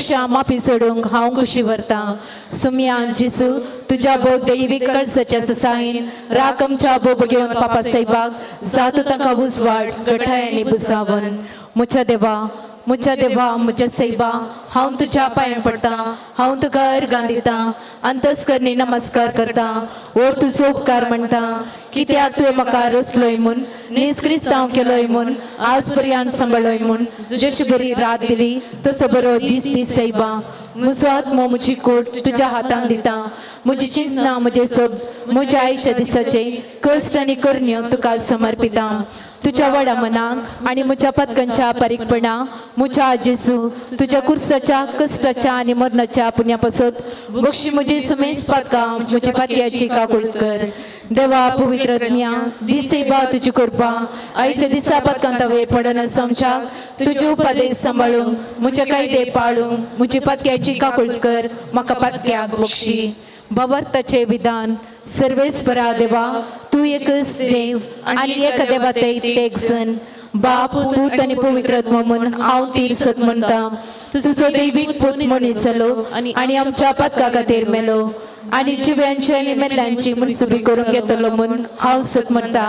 दोशा माफी सोडूंक हांव खुशी व्हरता. सुमया जेजू, तुज्या भोव दैवीक कळसाच्या ससायेन राकमच्या बोब घेवन पापा साहेबाक जातो तांकां उजवाड गठाय आनी बुजावन. म्हज्या देवा, म्हज्या देवा, म्हज्या सैबा, हांव तुज्या पांयां पडटा, हांव तुका अर्गां दिता, अंतस्करणी नमस्कार करता, ओर तुजो उपकार म्हणटा, कित्याक तुवें म्हाका रचलोय म्हूण, नीज क्रिस्तांव केलोय म्हूण, आज पर्यंत सांबाळोय म्हूण, जशी बरी रात दिली तसो बरो दीस दीस सैबा. म्हजो आत्मो, म्हजी कोट तुज्या हातान दिता. म्हजी चिंतना, म्हजे शब्द, म्हज्या आयच्या दिसाचे कश्ट आनी करण्यो तुका समर्पिता. तुज्या व्हडा मनाक आनी म्हज्या पतकांच्या बारीकपणा, म्हज्या जेजू, तुज्या कुर्साच्या कश्टाच्या आनी मरणाच्या पुण्या पासत बक्षी म्हजी समेस पातकां, म्हजी पातयाची काकूळत कर. देवा पवित्र ज्ञा दीस बा, तुजी कृपा आयच्या दिसा पातकांत वेळ पडना समच्याक तुजे उपदेश सांबाळूंक, म्हजे कायदे पाळूंक, म्हजी पातक्याची काकूळत कर, म्हाका पातक्याक बक्षी. बाबर्ताचे विधान. सर्वेस्परा देवा, तूं एकच देव आनी एक देवा ते एक जण बाप, पूत आनी पवित्र म्हूण हांव तीर सत म्हणटा. तुजो दैवीक पूत मनीस जालो आनी आमच्या पातका खातीर मेलो आनी जिव्यांची आनी मेल्ल्यांची मनसुबी करून घेतलो म्हूण हांव सत म्हणटा.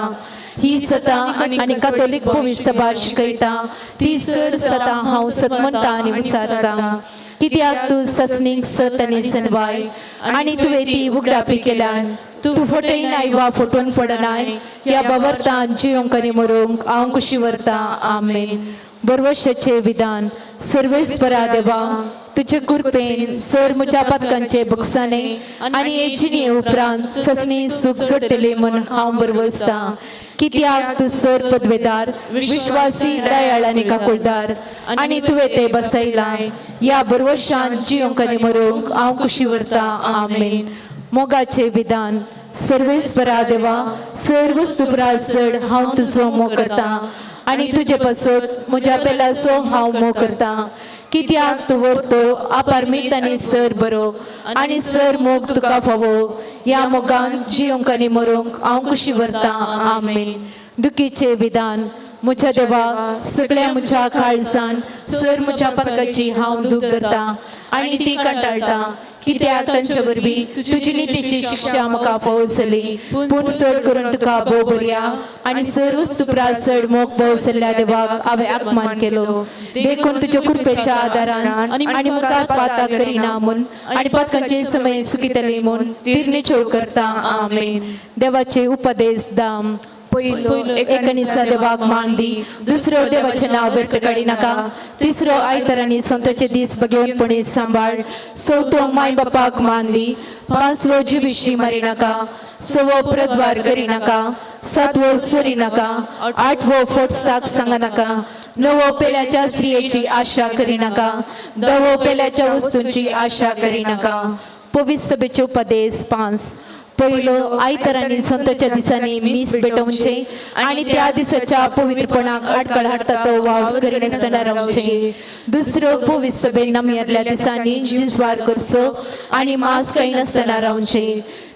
ही सता आनी कातोलीक पवित्र सभा शिकयता ती सर सता हांव सत म्हणटा आनी विचारता, कित्याक तूं ससनीक सत आनी जनवाय आनी तुवें ती उगडापी केल्यान. तूं फटयनाय वा फटोवन पडनाय. ह्या बाबर्तान जियोंक आनी मरूंक हांव कुशी व्हरता. आमेन. बरवशाचें विधान. सर्वेस्परा देवा, तुजे कृपेन सर म्हज्या पातकांचे बक्षाने आनी हे जिणे उपरांत ससनी सूख जोडटले म्हूण हांव बरवसता, कित्याक तूं सर पदवेदार, विश्वासी, दयाळ आनी काकुळदार आनी तुवें ते बसयलां. ह्या बरवशान जियोंक आनी मरूंक हांव कुशी व्हरता. आमेन. मोगाचे विधान. सर्वेस्परा देवा, सर्व सुप्रा चड हांव तुजो मोग करता आनी तुजे पासत म्हज्या पेलाचो हांव मोग करता, कित्याक तूं व्हरतो अपारमीत आनी सर बरो आनी सर मोग तुका फावो. ह्या मोगान जियोंक आनी मरूंक हांव कुशी व्हरता. आमेन. दुखीचें विधान. म्हज्या देवा, सगळ्या म्हज्या काळजान सर म्हज्या पातकाची हांव दूख धरता आनी ती कंटाळटा, कित्याक तांचे वरवीं तुजी नितीची शिक्षा म्हाका फावो जाली. पूण चड करून तुका भोव बरया आनी सरूच सुप्रा चड मोग फावो जाल्ल्या देवाक हांवें अपमान केलो. देखून तुज्या कृपेच्या आदारान आनी मुखार पाताक करिना म्हूण आनी पातकांचे समय सुकितली म्हूण तिरनिचोव करता. आमेन. देवाचे उपदेश दाम. पयलो, एकाणीचा देवाक मान दी. दुसरो, देवाचें नांव व्यर्थ काडी नाका. तिसरो, आयतारांनी स्वताचे दीस भगवंतपणी सांबाळ. चवथो, माय बापाक मान दी. पांचवो, जिविशी मारी नाका. सवो, प्रद्वार करी नाका. सातवो, चोरी नाका. आठवो, फोट साक सांगा नाका. नवो, पेल्याच्या स्त्रियेची आशा करी नाका. दवो, पेल्याच्या वस्तूंची आशा करी नाका. पवित्र सभेचे उपदेश 5. पयलो, आयतारांनी संताच्या दिसांनी मीस भेटोवचे आणि त्या दिसाच्या पवित्रपणाक अडकळ हाडटा तो वावर करिनासतना रावचे. दुसरो, पवित्र सभेक नमयरल्या दिसांनी जिजवार करचो आणि मांस खायनासतना रावचे.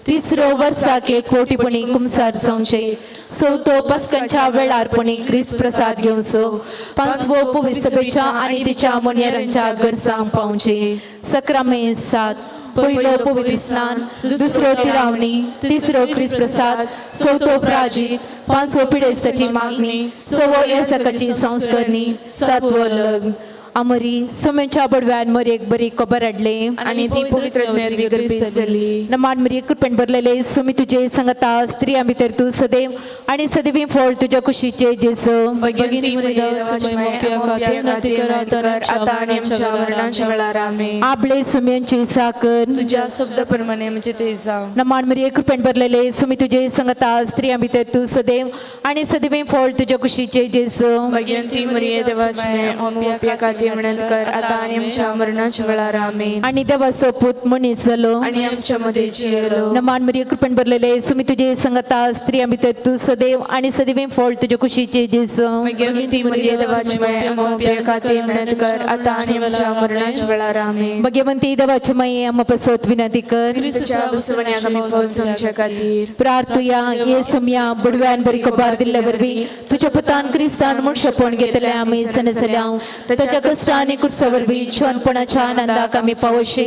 तिसरो, वर्साक एक कोटीपणी कुमसार जावचे. चवथो, पस्कांच्या वेळारपणी क्रिस्त प्रसाद घेवचो. पांचवो, पवित्र सभेच्या आणि तिच्या मोन्यारांच्या गरजांक पावचे. सक्रामेंत 7. पयलो, पवित्र स्नान. दुसरो, तिरावणी. तिसरो, क्रिस्त प्रसाद. चवथो, प्राजीत. पांचवो, पिडेस्ताची मागणी. सवो, येसकाची संस्करणी. सातवो, लग्न. अमरी सुमेच्या बडव्यान मरयेक बरी खबर हाडली आनी ती पवित्र आत्म्यान गर्भीत जाली. नमान मरिये, कृपेन भरलेले, सुमी तुजे संगता, स्त्रियां भितर तूं सदैव आणि सदैवी फळ तुज्या कुशीचे जेजू. भगिनी मरिये, देवाची माय, आमच्या खातीर विनंती कर, आता आणि आमच्या मरणाच्या वेळार. आमेन. आपले सुम्यांची साकर. तुझ्या शब्दाप्रमाणे म्हणजे ते जाव. नमान मरिये, कृपेन भरलेले, सुमी तुजे संगता, स्त्रियां भितर तूं सदैव आणि सदैवी फळ तुज्या कुशीचे जेजू. भगिनी मरिये, देवाची माय, आमच्या खातीर विनंती कर, आता आणि आमच्या मरणाच्या वेळार. आमेन. आणि देवाचो पूत मनीस जालो आणि आमच्या मध्ये जियेलो. नमान मरिये, कृपेन भरलेले, सुमी तुजे संगता, स्त्रियां भितर तूं सदैव आणि सदैवी फळ तुज्या कुशीचे जेजू. भगिनी मरिये, देवाची माय, आमच्या खातीर विनंती कर, आता आणि आमच्या मरणाच्या वेळार. आमेन. भगवंती देवाची माये, आम्हा पासत विनंती कर. क्रिस्तच्या बसवण्याक आमी फळ जावच्या खातीर. प्रार्थुया. ये सुमया, बुडव्यान बरी खबर दिल्ले वरवीं तुझ्या पुतान क्रिस्तान मनशेपण घेतले आमी सनसल्या. ताच्या कश्ट आनी कुर्सा वरवीं जिवनपणाच्या आनंदाक आमी पावोशी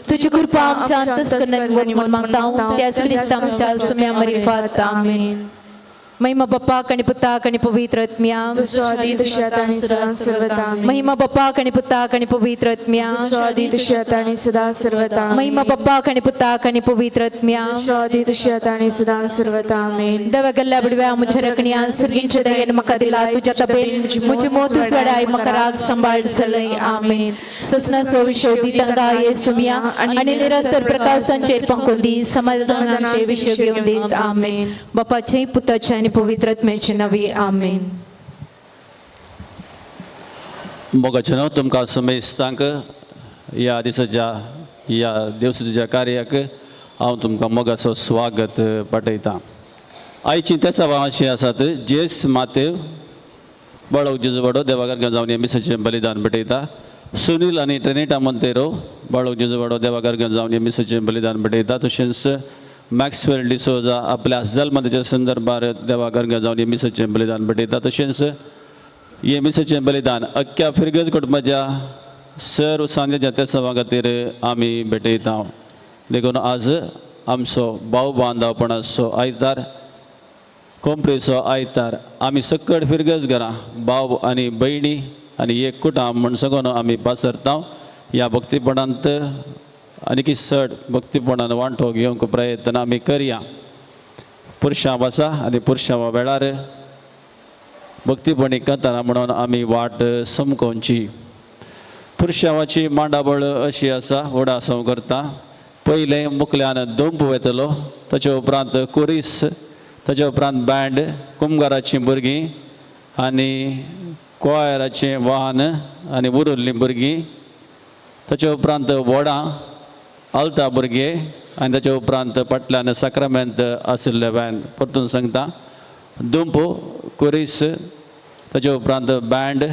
तुजी कृपा आमच्या अंतस्करणात म्हूण मागता त्याच क्रिस्त आमच्या सुम्या मरिफात. आमेन. महिमा बाप्पाक आणि पुताक आणि पवित्र आत्म्या. सुस्वादी तशी आता आणि सदा सर्वदा. आमेन. महिमा बाप्पाक आणि पुताक आणि पवित्र आत्म्या. सुस्वादी तशी आता आणि सदा सर्वदा. आमेन. महिमा बाप्पाक आणि पुताक आणि पवित्र आत्म्या. सुस्वादी तशी आता आणि सदा सर्वदा. आमेन. देवा गल्ल्या बुडव्या मुझ्या रकण्या सुर्गींच्या दयेन म्हाका दिला तुझ्या तबेन मुझे मोतूच वडाय म्हाका राग सांबाळ चलय. आमेन. ससना विशय दितंगा ये सुमिया आणि निरंतर प्रकाशांचेर पंकून दी समाधानाचे विशय घेवन दीत. आमेन. बापाचे पुताचे आणि पवित्र आत्म्याचे नावे. आमेन. मोगाचें न्हू तुमकां समेस्तांक ह्या दिसाच्या ह्या देवसुतीच्या कार्याक हांव तुमकां मोगाचो स्वागत पाठयतां. आयची तेचा भावाची आसात जेस मातेव बाळोक जेजुवाडो देवाघर जावन हे मिसाचें बलिदान भेटयता. सुनील आनी ट्रेनिटा मोंतेरो बाळोक जेजुवाडो देवाघर जावन हे मिसाचें बलिदान भेटयता. तशेंच मॅक्सवेल डिसोजा आपल्या जल्मदिच्या संदर्भार देवाघर जावन हे मिसाचें बलिदान भेटयता. तशेंच हे मिसाचें बलिदान अख्ख्या फिरगज कुटुंबाच्या सर सांजेच्या तेसांवा खातीर आमी भेटयता. देखून आज आमचो भाव बांदवपणाचो आयतार, कोंपरेचो आयतार, आमी सकड फिरगज घरां भाव आनी भयणी आनी एक कुटाम म्हूण सगळो आमी पासरता. ह्या भक्तीपणांत आनीक चड भक्तीपणान वांटो घेवंक प्रयत्न आमी करया. पुरशां आसा आनी पुरशां वेळार भक्तीपणी करतना म्हणून आमी वाट समकोवची. पुरशांवाची मांडावळ अशी आसा, व्हडा हांव करता. पयलें मुकल्यान दोंप वेतलो, ताचे उपरांत कुरीस, ताचे उपरांत बँड, कुमगाराचीं भुरगीं आनी कोयराचें वाहन आनी उरिल्लीं भुरगीं, ताचे उपरांत वडां, आल्ता भुरगे आनी ताचे उपरांत फाटल्यान साक्रामेंत आशिल्लें वॅन. परतून सांगता, दुंपो, कुरीस, ताचे उपरांत बँड,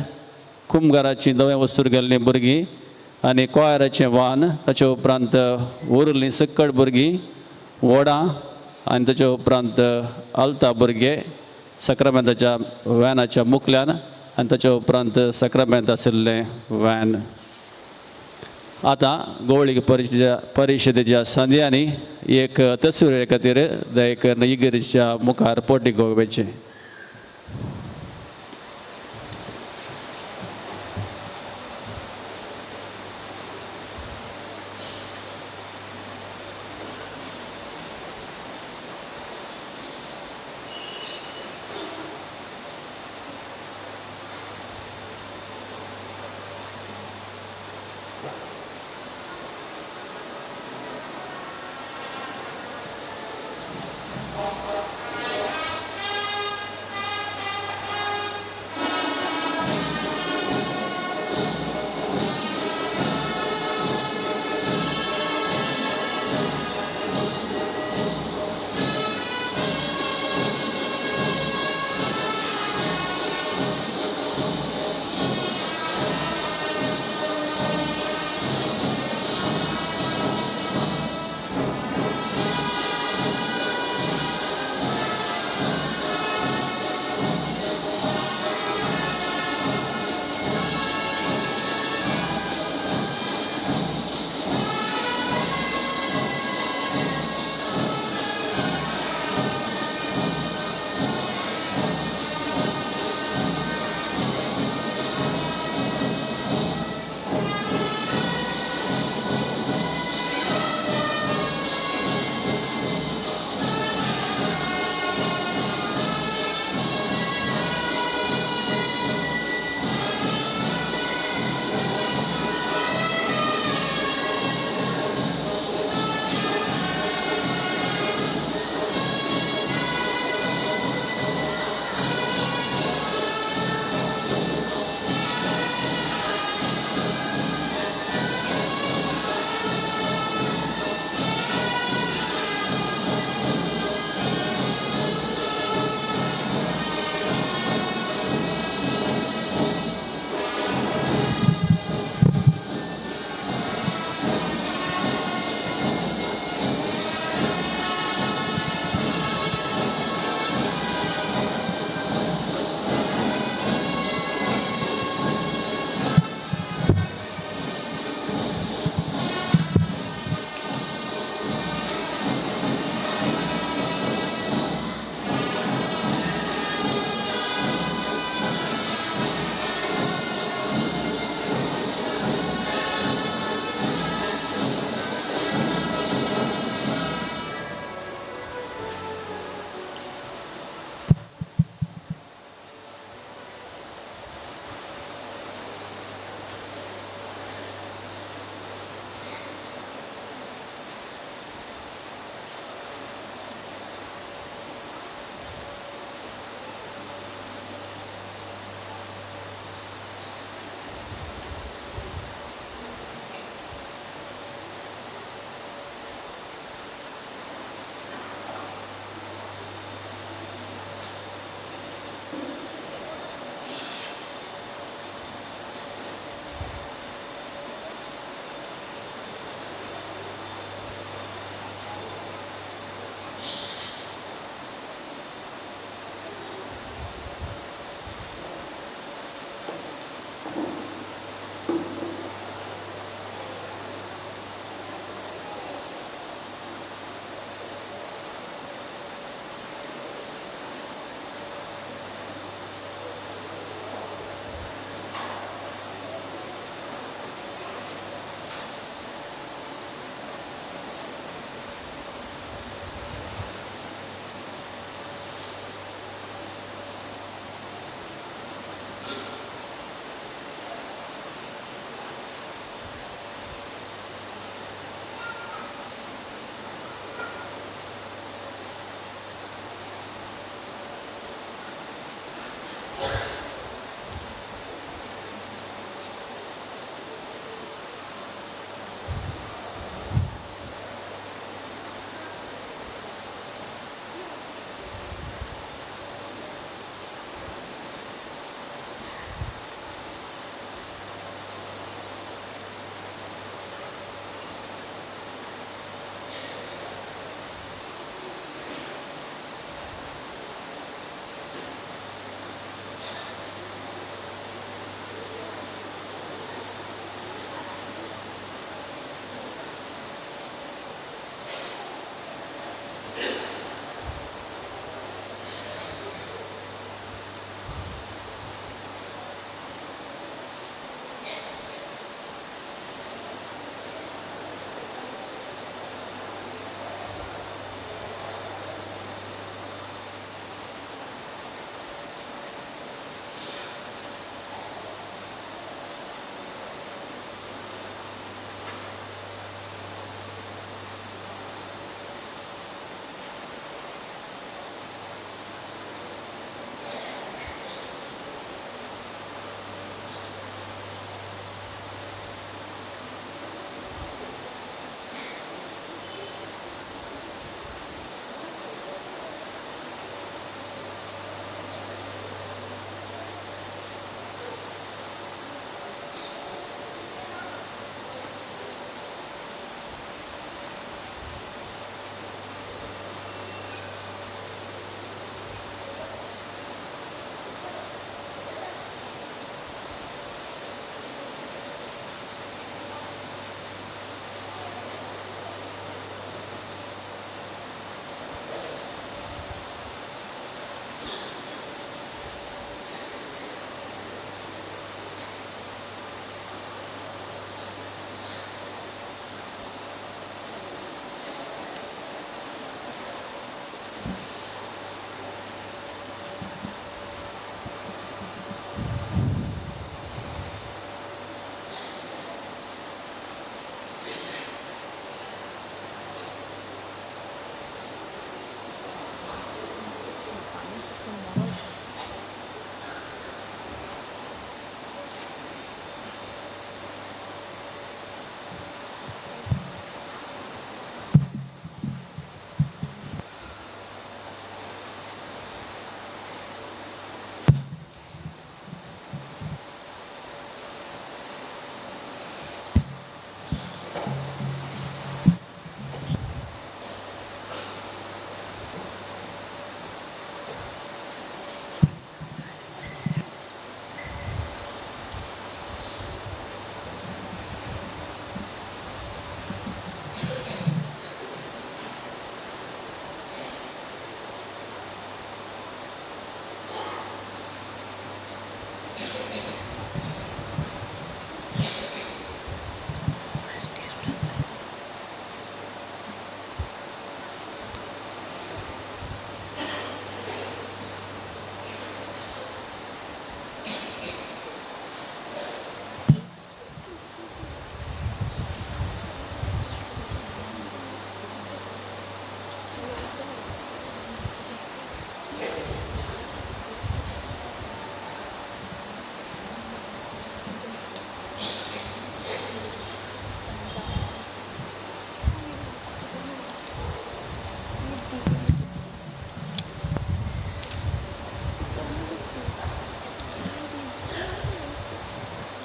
कुमगाराचीं नवें वस्तूर गेल्लीं भुरगीं आनी कोयराचें वाहन, ताचे उपरांत उरिल्लीं सक्कड भुरगीं, वडां आनी ताचे उपरांत आल्ता भुरगे साक्रामेंताच्या वॅनाच्या मुकल्यान आनी ताचे उपरांत साक्रामेंत आशिल्लें वॅन. आतां गोवळी परिशदेच्या संद्यांनी एक तस्वीर खातीर दयेकर इगर्जेच्या मुखार पोटीक वचचें.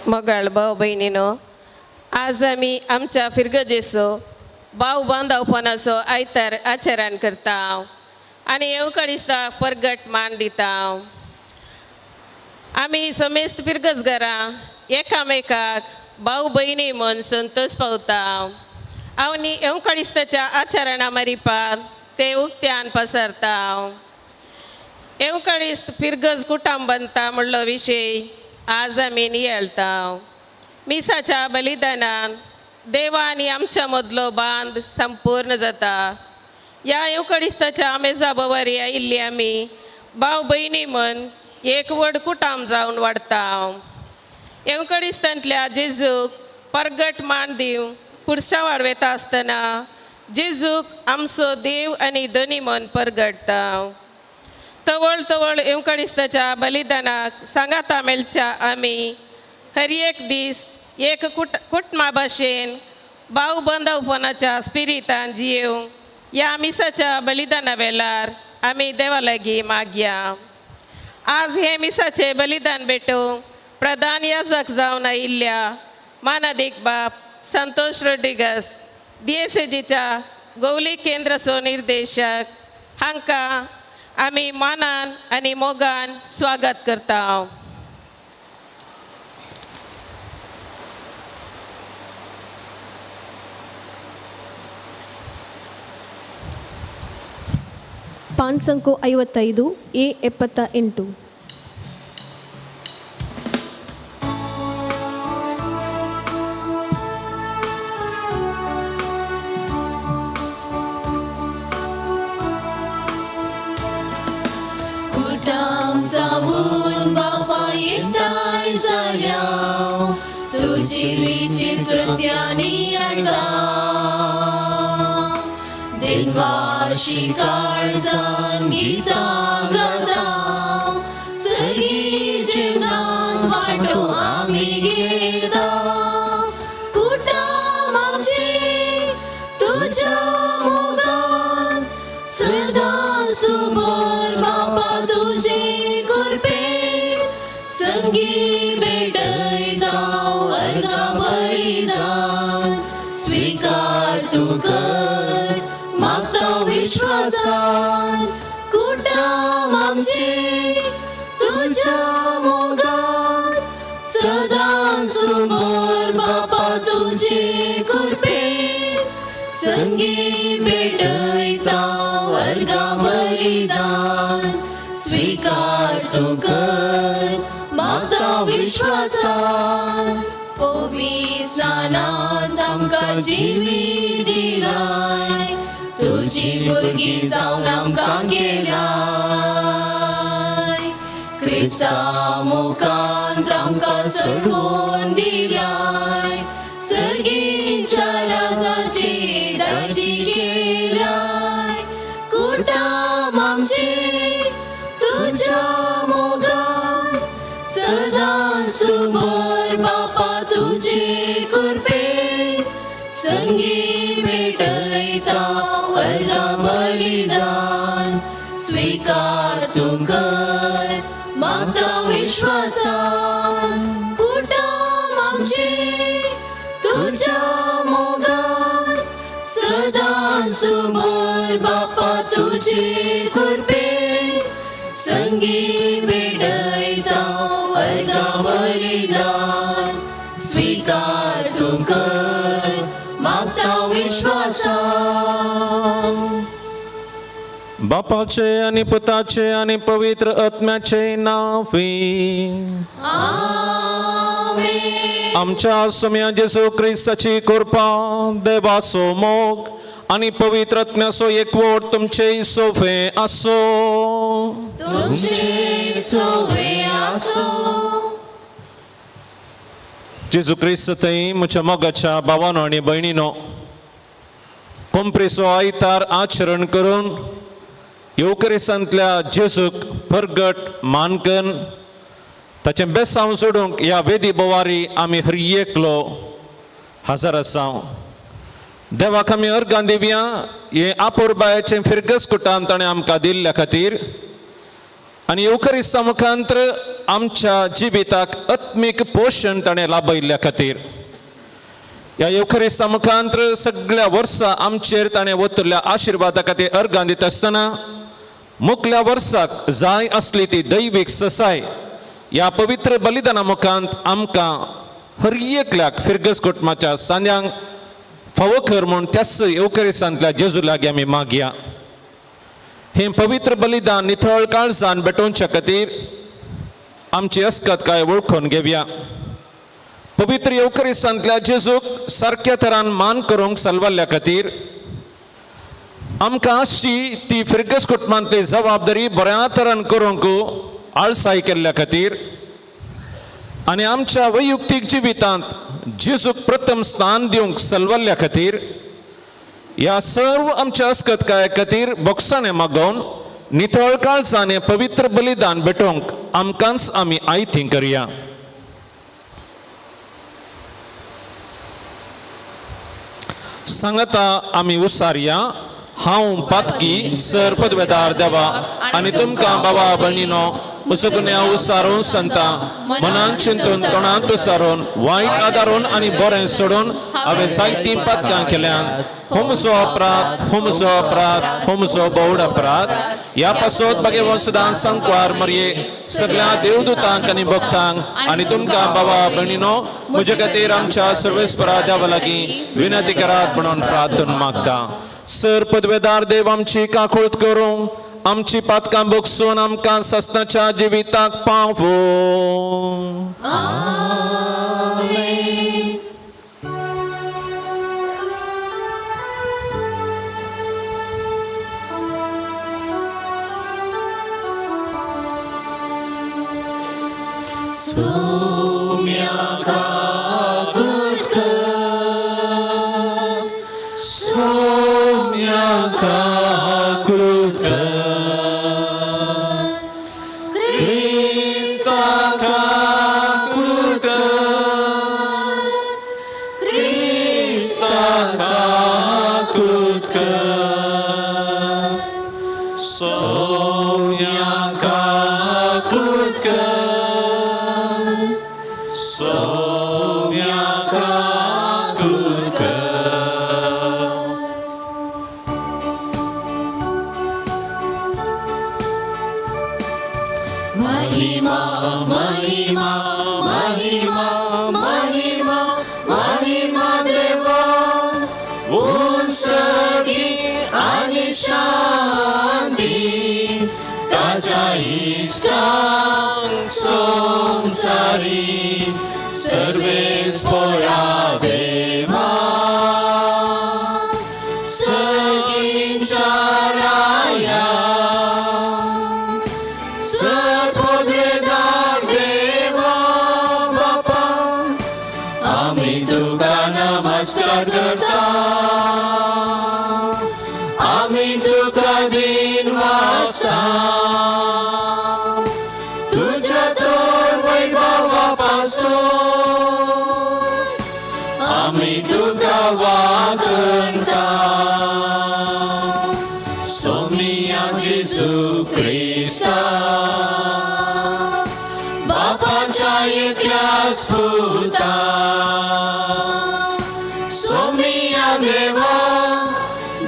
मोगाळ भाव भयणीनो, आज आमी आमच्या फिरगजेचो भाव बांदवपणाचो आयतार आचरण करता आनी येवकडिस्ताक परगट मान दिता. आमी समेस्त फिरगज घरां एकामेकाक भाव भयणी म्हूण संतोश पावता आनी येवकडिस्ताच्या आचरणा मरिपात ते उक्त्यान पसरता. येवकडिस्त फिरगज कुटाम बांदता म्हणलो विशय आज आमी नियाळता. मिसाच्या बलिदानान देवा आनी आमच्या मदलो बांद संपूर्ण जाता. ह्या येवकडिस्ताच्या मेजा बवारी आयिल्ली आमी भाव भयणी म्हण एक व्हड कुटाम जावन वाडता. येवकडिस्तांतल्या जेजूक परगट मान दिवन पुरशा वाडवेता आसतना जेजूक आमचो देव आनी धनी म्हण परगटता. तवळ तवळ येवकडिस्ताच्या बलिदानाक सांगाता मेळच्या आमी हर एक दीस एक कुटुंबा भाशेन भाव बांदवपणाच्या स्पिरितान जियेवंक ह्या मिसाच्या बलिदाना वेळार आमी देवा लागीं मागया. आज हे मिसाचे बलिदान भेटोवंक प्रधान याजक जावन आयिल्ल्या मानादीक बाप संतोष रोड्रिगस डीएसएजीच्या गोवली केंद्राचो निर्देशक हांकां आमी मानान आनी मोगान स्वागत करता. ಪಾನ್ಸಂಕು 55, ಎ 78. कुटाम जावन बापा एकठांय जाल्या तुजी विचित्रत्यानी हाडटा दिनवाशी काळजान गितां गाता सर्गी जिवनान वांटो आमी घेता. कुटाम आमचें तुज्या मोगान सदांच सुबर बापा तुजे कृपेन संगी भेटयता वर्गा बलिदान स्विकार तूं कर मागता विश्वासान. कुटाम आमचें तुज्या मोगान सदांच सुबर बापा तुजे कृपेन संगी भेटयता वर्गा बलिदान स्विकार तूं कर मागता विश्वासान. पवी स्नानान आमकां जिवी दिलाय तुजी भुरगीं जावन आमकां केलाय क्रिस्ता मुखांत आमकां सोडून दिलाय सर्गीच्या राजाची दायजी केलाय. कुटाम आमचें तुज्या मोगान सदांच सुबर बापा तुजे कृपेन संगी भेटयता वर्गा बलिदान स्विकार तूं कर मागता विश्वासान. कुटाम आमचें तुज्या मोगान सदांच सुबर बापा तुजे कृपेन संगी भेटयता वर्गा बलिदान स्विकार तूं कर मागता विश्वासान. बापाचे आनी पुताचे आनी पवित्र आत्म्याचे नांवी आमच्या सोम्या जेजू क्रिस्ताची कृपा, देवाचो मोग आनी पवित्र आत्म्याचो एकवट तुमचे सोफे आसो. तुमचे सोवे आसो. जेजू क्रिस्त थंय म्हज्या मोगाच्या भावानो आनी भयणीनो, कोंपरीचो आयतार आचरण करून येवकरिसांतल्या जेजूक परगट मानकन ताचें बेसांव सोडूंक ह्या वेदी बोवारी आमी हर एकलो हजर आसा. देवाक आमी अर्गां दिवया हे आपुरबायाचें फिरगस कुटान ताणें आमकां दिल्ल्या खातीर. आनी येवकरिस्ता मुखांत्र आमच्या जिविताक आत्मीक पोशण ताणें लाभयिल्ल्या खातीर. ह्या येवकरिस्ता मुखांत्र सगळ्या वर्सा आमचेर ताणें वतल्या आशिर्वादा खातीर अर्गां दिता आसतना मुखल्या वर्साक जाय आसली ती दैवीक ससाय ह्या पवित्र बलिदाना मुखांत आमकां हर एकल्याक फिरगस कुटुंबाच्या सांद्यांक फावो कर म्हूण त्याच येवकरिस्तांतल्या जेजू लागीं आमी मागया. हें पवित्र बलिदान निथळ काळजान भेटोवच्या खातीर आमची अस्कत काय वळखून घेवया. पवित्र येवकरिस्तांतल्या जेजूक सारक्या तरान मान करूंक सलवल्ल्या खातीर आमकां आसची ती फिरगस कुटुंबांतली जबाबदारी बऱ्या तरान करूंक आळसाय केल्ल्या खातीर आनी आमच्या वैयक्तीक जिवितांत जेजूक प्रथम स्थान दिवंक सलवल्ल्या खातीर ह्या सर्व आमच्या अस्कतकाये खातीर बोगसाणें मागोवन नितळ काळजान पवित्र बलिदान भेटोवंक आमकांच आमी आयती करया. सांगता आमी उसारया. हांव पातकी सर पदवेदार देवा आनी तुमकां बाबा भयणीनो म्हजो गुन्यांव उसारून सांगता मनान चिंतून तोंडांत उसारून वायट आदारून आनी बरें सोडून हांवें जायतीं पातकां केल्यात. हो म्हजो अपराध, हो म्हजो अपराध, हो म्हजो भोवड अपराध. ह्या पासत भगवान सदां सांकवार मरये सगळ्या देवदूतांक आनी भक्तांक आनी तुमकां बाबा भयणीनो म्हजे खातीर आमच्या सर्वेस्परा देवा लागीं विनंती करात म्हणून प्रार्थना मागता. सर पदवेदार देव आमची काकूळत करूं आमची पातकां बगसून आमकां सस्नाच्या जिविताक पावो. महिमा महिमा महिमा महिमा महिमा देवा उंचगी आनी शांती ताच्या इश्टांक संवसारी सर्वेच पोरा देवा सगींच्या राया सर्वदेदार देवा बापा आमी तुका नमस्कार करता आमी तुका दिन वाचता तुज्या चोर वैभवा पासून आमी तुका वाकणता. सोमिया जेजू क्रिस्ता बापाच्या एकल्याच पुता सोमिया देवा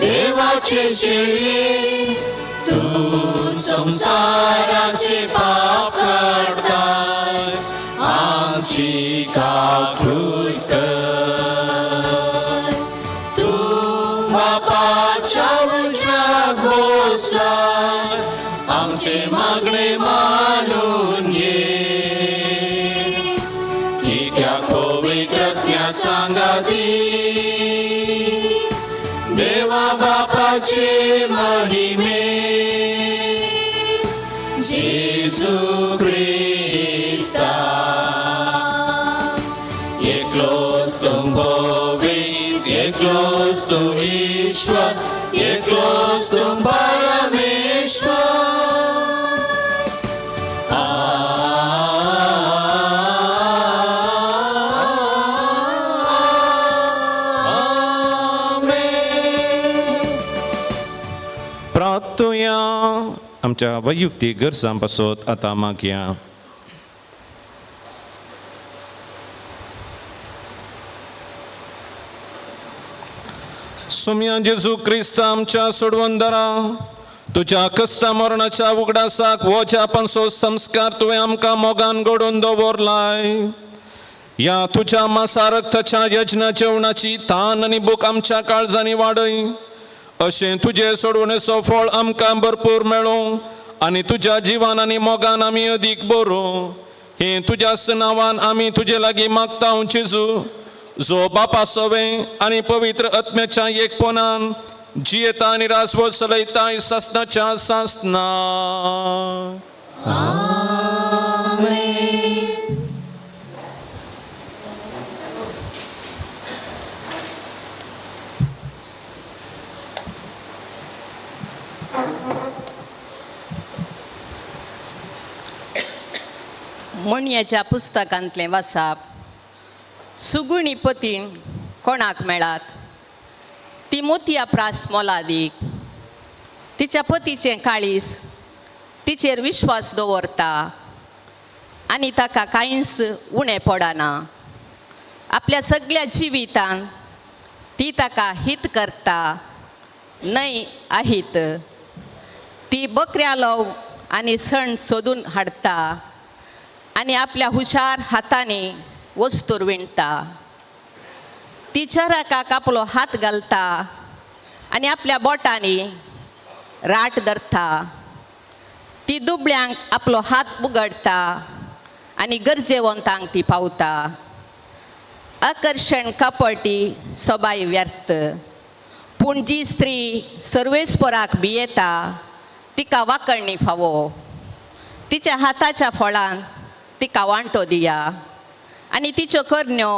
देवाचे शेळये तूं संवसाराचे पाप काडताय आमची काकूत कर. तूं बापाच्या उजव्याक बसलाय आमचे मागणे मानून घे. कित्याक पवित्र ज्ञान सांगाती देवा बापाचे महिमे जेजू क्रिस्ता एकलोच तूं पवित्र एकलोच तूं ईश्वर एकलोच तूं परमेश्वर. आमेन. प्रार्थुया. आमच्या वैयक्तीक गरजां पासत आतां मागया. सोम्या जेजू क्रिस्त आमच्या सोडवंदरा, तुज्या कस्ता मरणाच्या उगडासाक वोज्या पांचो संस्कार तुवें आमकां मोगान घडोवन दवरलाय. ह्या तुज्या मासा रक्ताच्या यज्ञ जेवणाची तान आनी भूक आमच्या काळजांनी वाडय, अशें तुजें सोडवणेचो फळ आमकां भरपूर मेळूं आनी तुज्या जिवान आनी मोगान आमी अदीक बरोवं. हें तुज्याच नांवान आमी तुजे लागीं मागता जेजू, जो बापा सवें आनी पवित्र आत्म्याच्या एकपणान जियेता आनी राजवट चलयता सासनाच्या सासना. मणयाच्या पुस्तकांतलें वासाप. सुगुणी पतीण कोणाक मेळात? ती मोतया प्रास मोलादीक. तिच्या पतीचें काळीस तिचेर विश्वास दवरता आनी ताका कांयच उणें पडना. आपल्या सगळ्या जिवितान ती ताका हित करता न्हय अहित. ती बकऱ्या लोव आनी सण सोदून हाडटा आनी आपल्या हुशार हातांनी वस्तूर विणटा. ती चराकाक आपलो हात घालता आनी आपल्या बोटांनी राट धरता. ती दुबळ्यांक आपलो हात उगडटा आनी गरजेवंतांक ती पावता. आकर्शण कपटी सोबाय व्यर्थ, पूण जी स्त्री सर्वेस्पराक भियेता तिका वाकळणी फावो. तिच्या हाताच्या फळान तिका वांटो दिया आनी तिच्यो करण्यो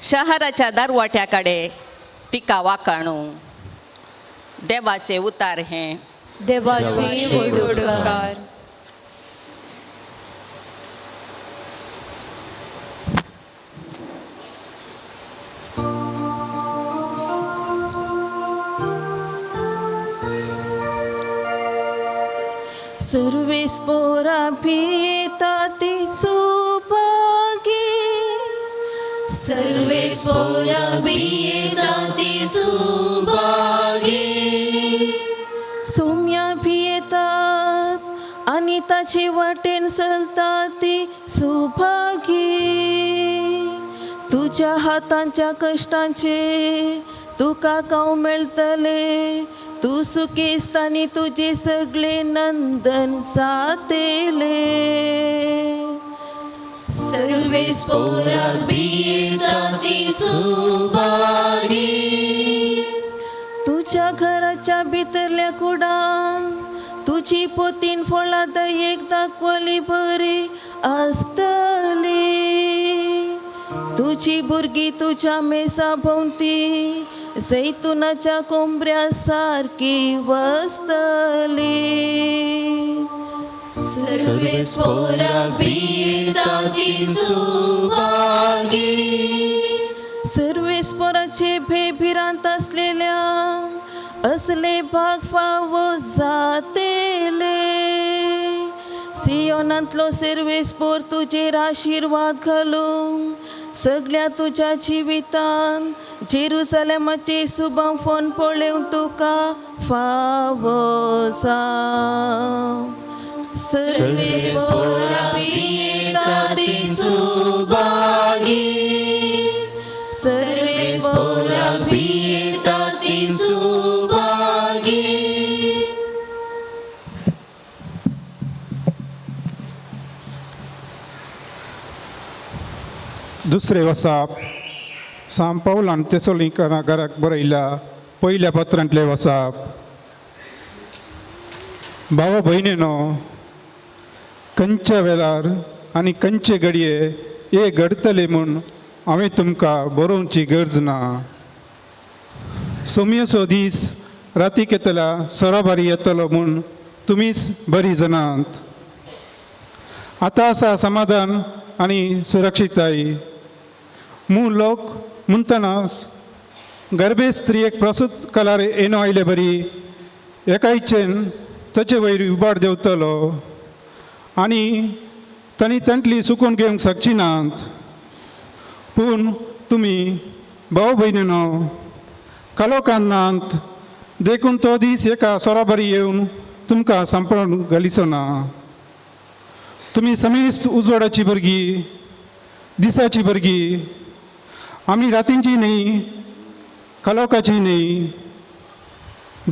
शहराच्या दरवाट्या कडेन तिका वाकाणू. देवाचे उतार हें. देवाचे व्हड उपकार. सर्वेस पोरा भिता ती सुभागी, सर्वेस पोरा भियेता ती सुभागी. सोम्या भियेतात आनी ताचे वाटेन चलता ती सुभागी. तुज्या हातांच्या कश्टांचे तुका काव मेळटले, तूं सुखेस्त आनी तुजे सगळे नंदन जातेले. सर्वेस पोरा भियेता ती सुभागी. तुज्या घराच्या भितरल्या कुडान तुजी पोतीन फळां दयेक दाखवली बरी आसतली. तुजी भुरगीं तुज्या मेसा भोंवती जैतुनाच्या कोंबऱ्या सारकी वसतली. सर्वेस पोरा भियेता ती सुभागी. सर्वेस्पराचे भे भिरांत आसलेल्या असले भाग फावो जातेले. सियोनांतलो सर्वेस्पोर तुजेर आशिर्वाद घालूं सगळ्या तुज्या जिवितान जेरुसलेमाचे सुबां फोन पळोवन तुका फावो जावं. सर्वेस्पोरा भियेता ती सुभागी. सर्वेस्पोरा भियेता ती सुभागी. दुसरें वसाप सांव पावलान तेसोलीकाराक बरयल्या पयल्या पत्रांतलें वसाप. भावा भयणीनो, खंयच्या वेळार आनी खंयचे घडये हे घडतले म्हूण हांवें तुमकां बरोवची गरज ना. सोमयेचो दीस रातीक येतल्या सोराबारी येतलो म्हूण तुमीच बरी जाणात. आतां आसा समाधान आनी सुरक्षितताय. मू लोक म्हणटना गर्भे स्त्रियेक प्रसूत कलार येनो आयले बरी एका इच्छेन ताचे वयर उबार देंवतलो आनी तांणी तांतली सुकून घेवंक शकची नात. पूण तुमी भाव भयणीनो कालोखान नात, देखून तो दीस एका सोराबरी येवन तुमकां सांपळून घालिचो ना. तुमी समेस्त उजवाडाची भुरगीं, दिसाची भुरगीं. आमी रातींची न्हय, कालोखाची न्हय.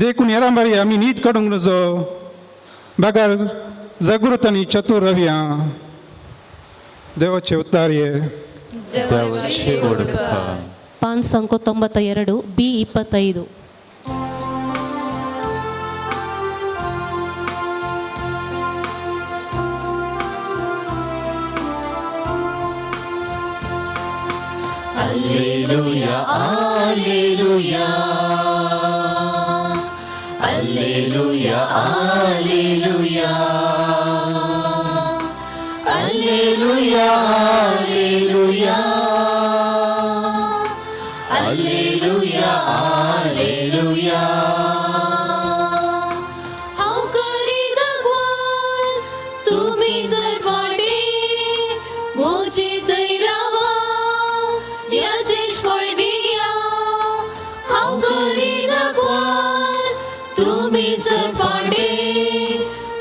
देखून येरांबारी आमी न्हीद काडूंक नजो, बगर जागृत आनी चतूर रावया. देवाचे उतार हे. देवाचे उडका. ಪಾನ್ ಸಂಕು 92 B 25. Alleluia, alleluia, alleluia, alleluia, alleluia, alleluia, alleluia, alleluia. हांव करी दाखवाल तुमी जर फाटी म्हजे थंय रावा या देश फळगिया. हांव करी दाखवाल तुमी जर फाटी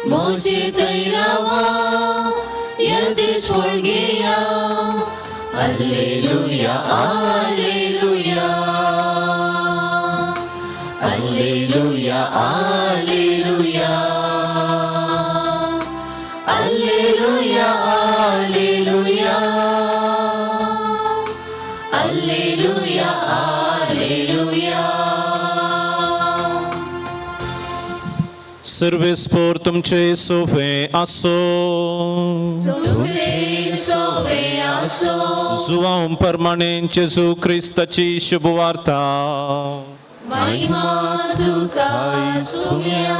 म्हजे थंय रावा या देश फळगिया. Alleluia, alleluia, alleluia, alleluia, alleluia, alleluia, alleluia, alleluia. सर्वेस्पोर तुमचे सोफे आसो. तुमचे सोबे आसो. जुवांव परमाणे जेजू क्रिस्ताची शुभवार्ता. महिमा तुका सुम्या.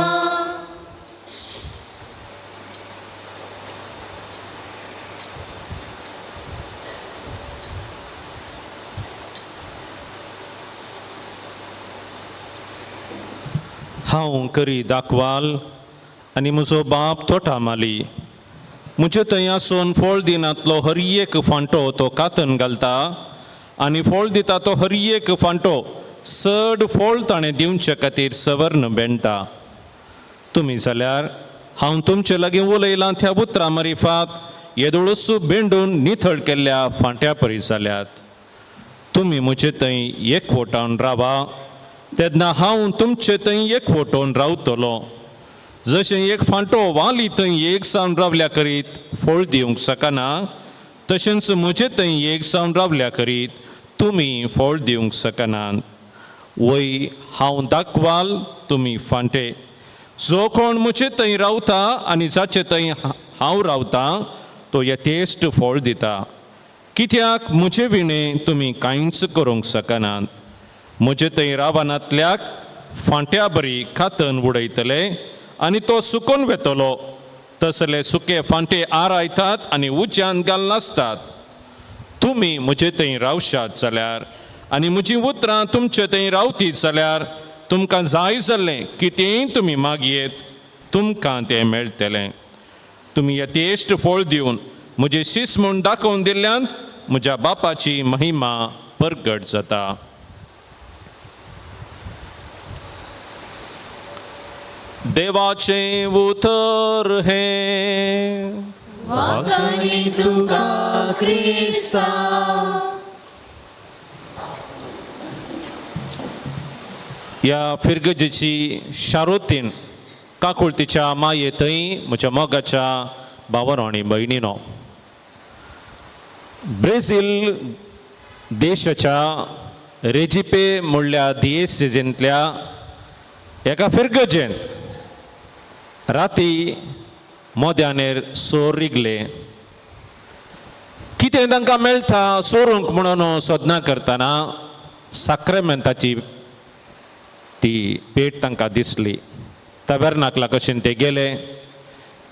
हांव करी दाखवाल आनी म्हजो बाप तोटा माली. म्हजे थंय आसून फळ दिनांतलो हर एक फांटो तो कातन घालता आनी फळ दिता तो हर एक फांटो चड फळ ताणें दिवचे खातीर सवर्ण बेणटा. तुमी जाल्यार हांव तुमचे लागीं उलयलां त्या उतरां मारिफात येदोळूस बेंडून निथळ केल्ल्या फांट्या परी जाल्यात. तुमी म्हजे थंय एकवटान रावा, तेन्ना हांव तुमचे थंय एकवटोन रावतलो. जशें एक फांटो वाली थंय एक सावन रावल्या करीत फळ दिवंक शकना, तशेंच म्हजे थंय एक सावन रावल्या करीत तुमी फळ दिवंक शकनात. वय हांव दाखवाल, तुमी फांटे. जो कोण म्हजे थंय रावता आनी जाचे थंय हांव रावतां तो यथेश्ट फळ दिता. कित्याक म्हजे विणें तुमी कांयच करूंक शकनात. म्हजे थंय रावनातल्याक फांट्या बरी खातन उडयतले आनी तो सुकून वेतलो. तसले सुके फांटे आरायतात आनी उज्यान घाल नासतात. तुमी म्हजे थंय रावशात जाल्यार आनी म्हजीं उतरां तुमचे थंय रावतीत जाल्यार तुमकां जाय जाल्लें कितेंय तुमी मागयेत, तुमकां तें मेळटलें. तुमी यथेश्ट फळ दिवन म्हजें शीस म्हूण दाखोवन दिल्ल्यान म्हज्या बापाची महिमा परगट जाता. देवाचें उतर हें. वाखाणी तुका क्रिस्ता. ह्या फिरगजेची शारोतीन काकुळतीच्या माये थंय म्हज्या मोगाच्या भावानो आनी भयणीनो, ब्रेझील देशाच्या रेजिपे म्हणल्या दियेसेजींतल्या एका फिरगजेंत राती मोद्यानेर सोर रिगले. कितें तांकां मेळटा सोरूंक म्हणून सोदना करतना साक्रेमेंताची ती पेट तांकां दिसली. तबेरनाकला कशेन ते गेले,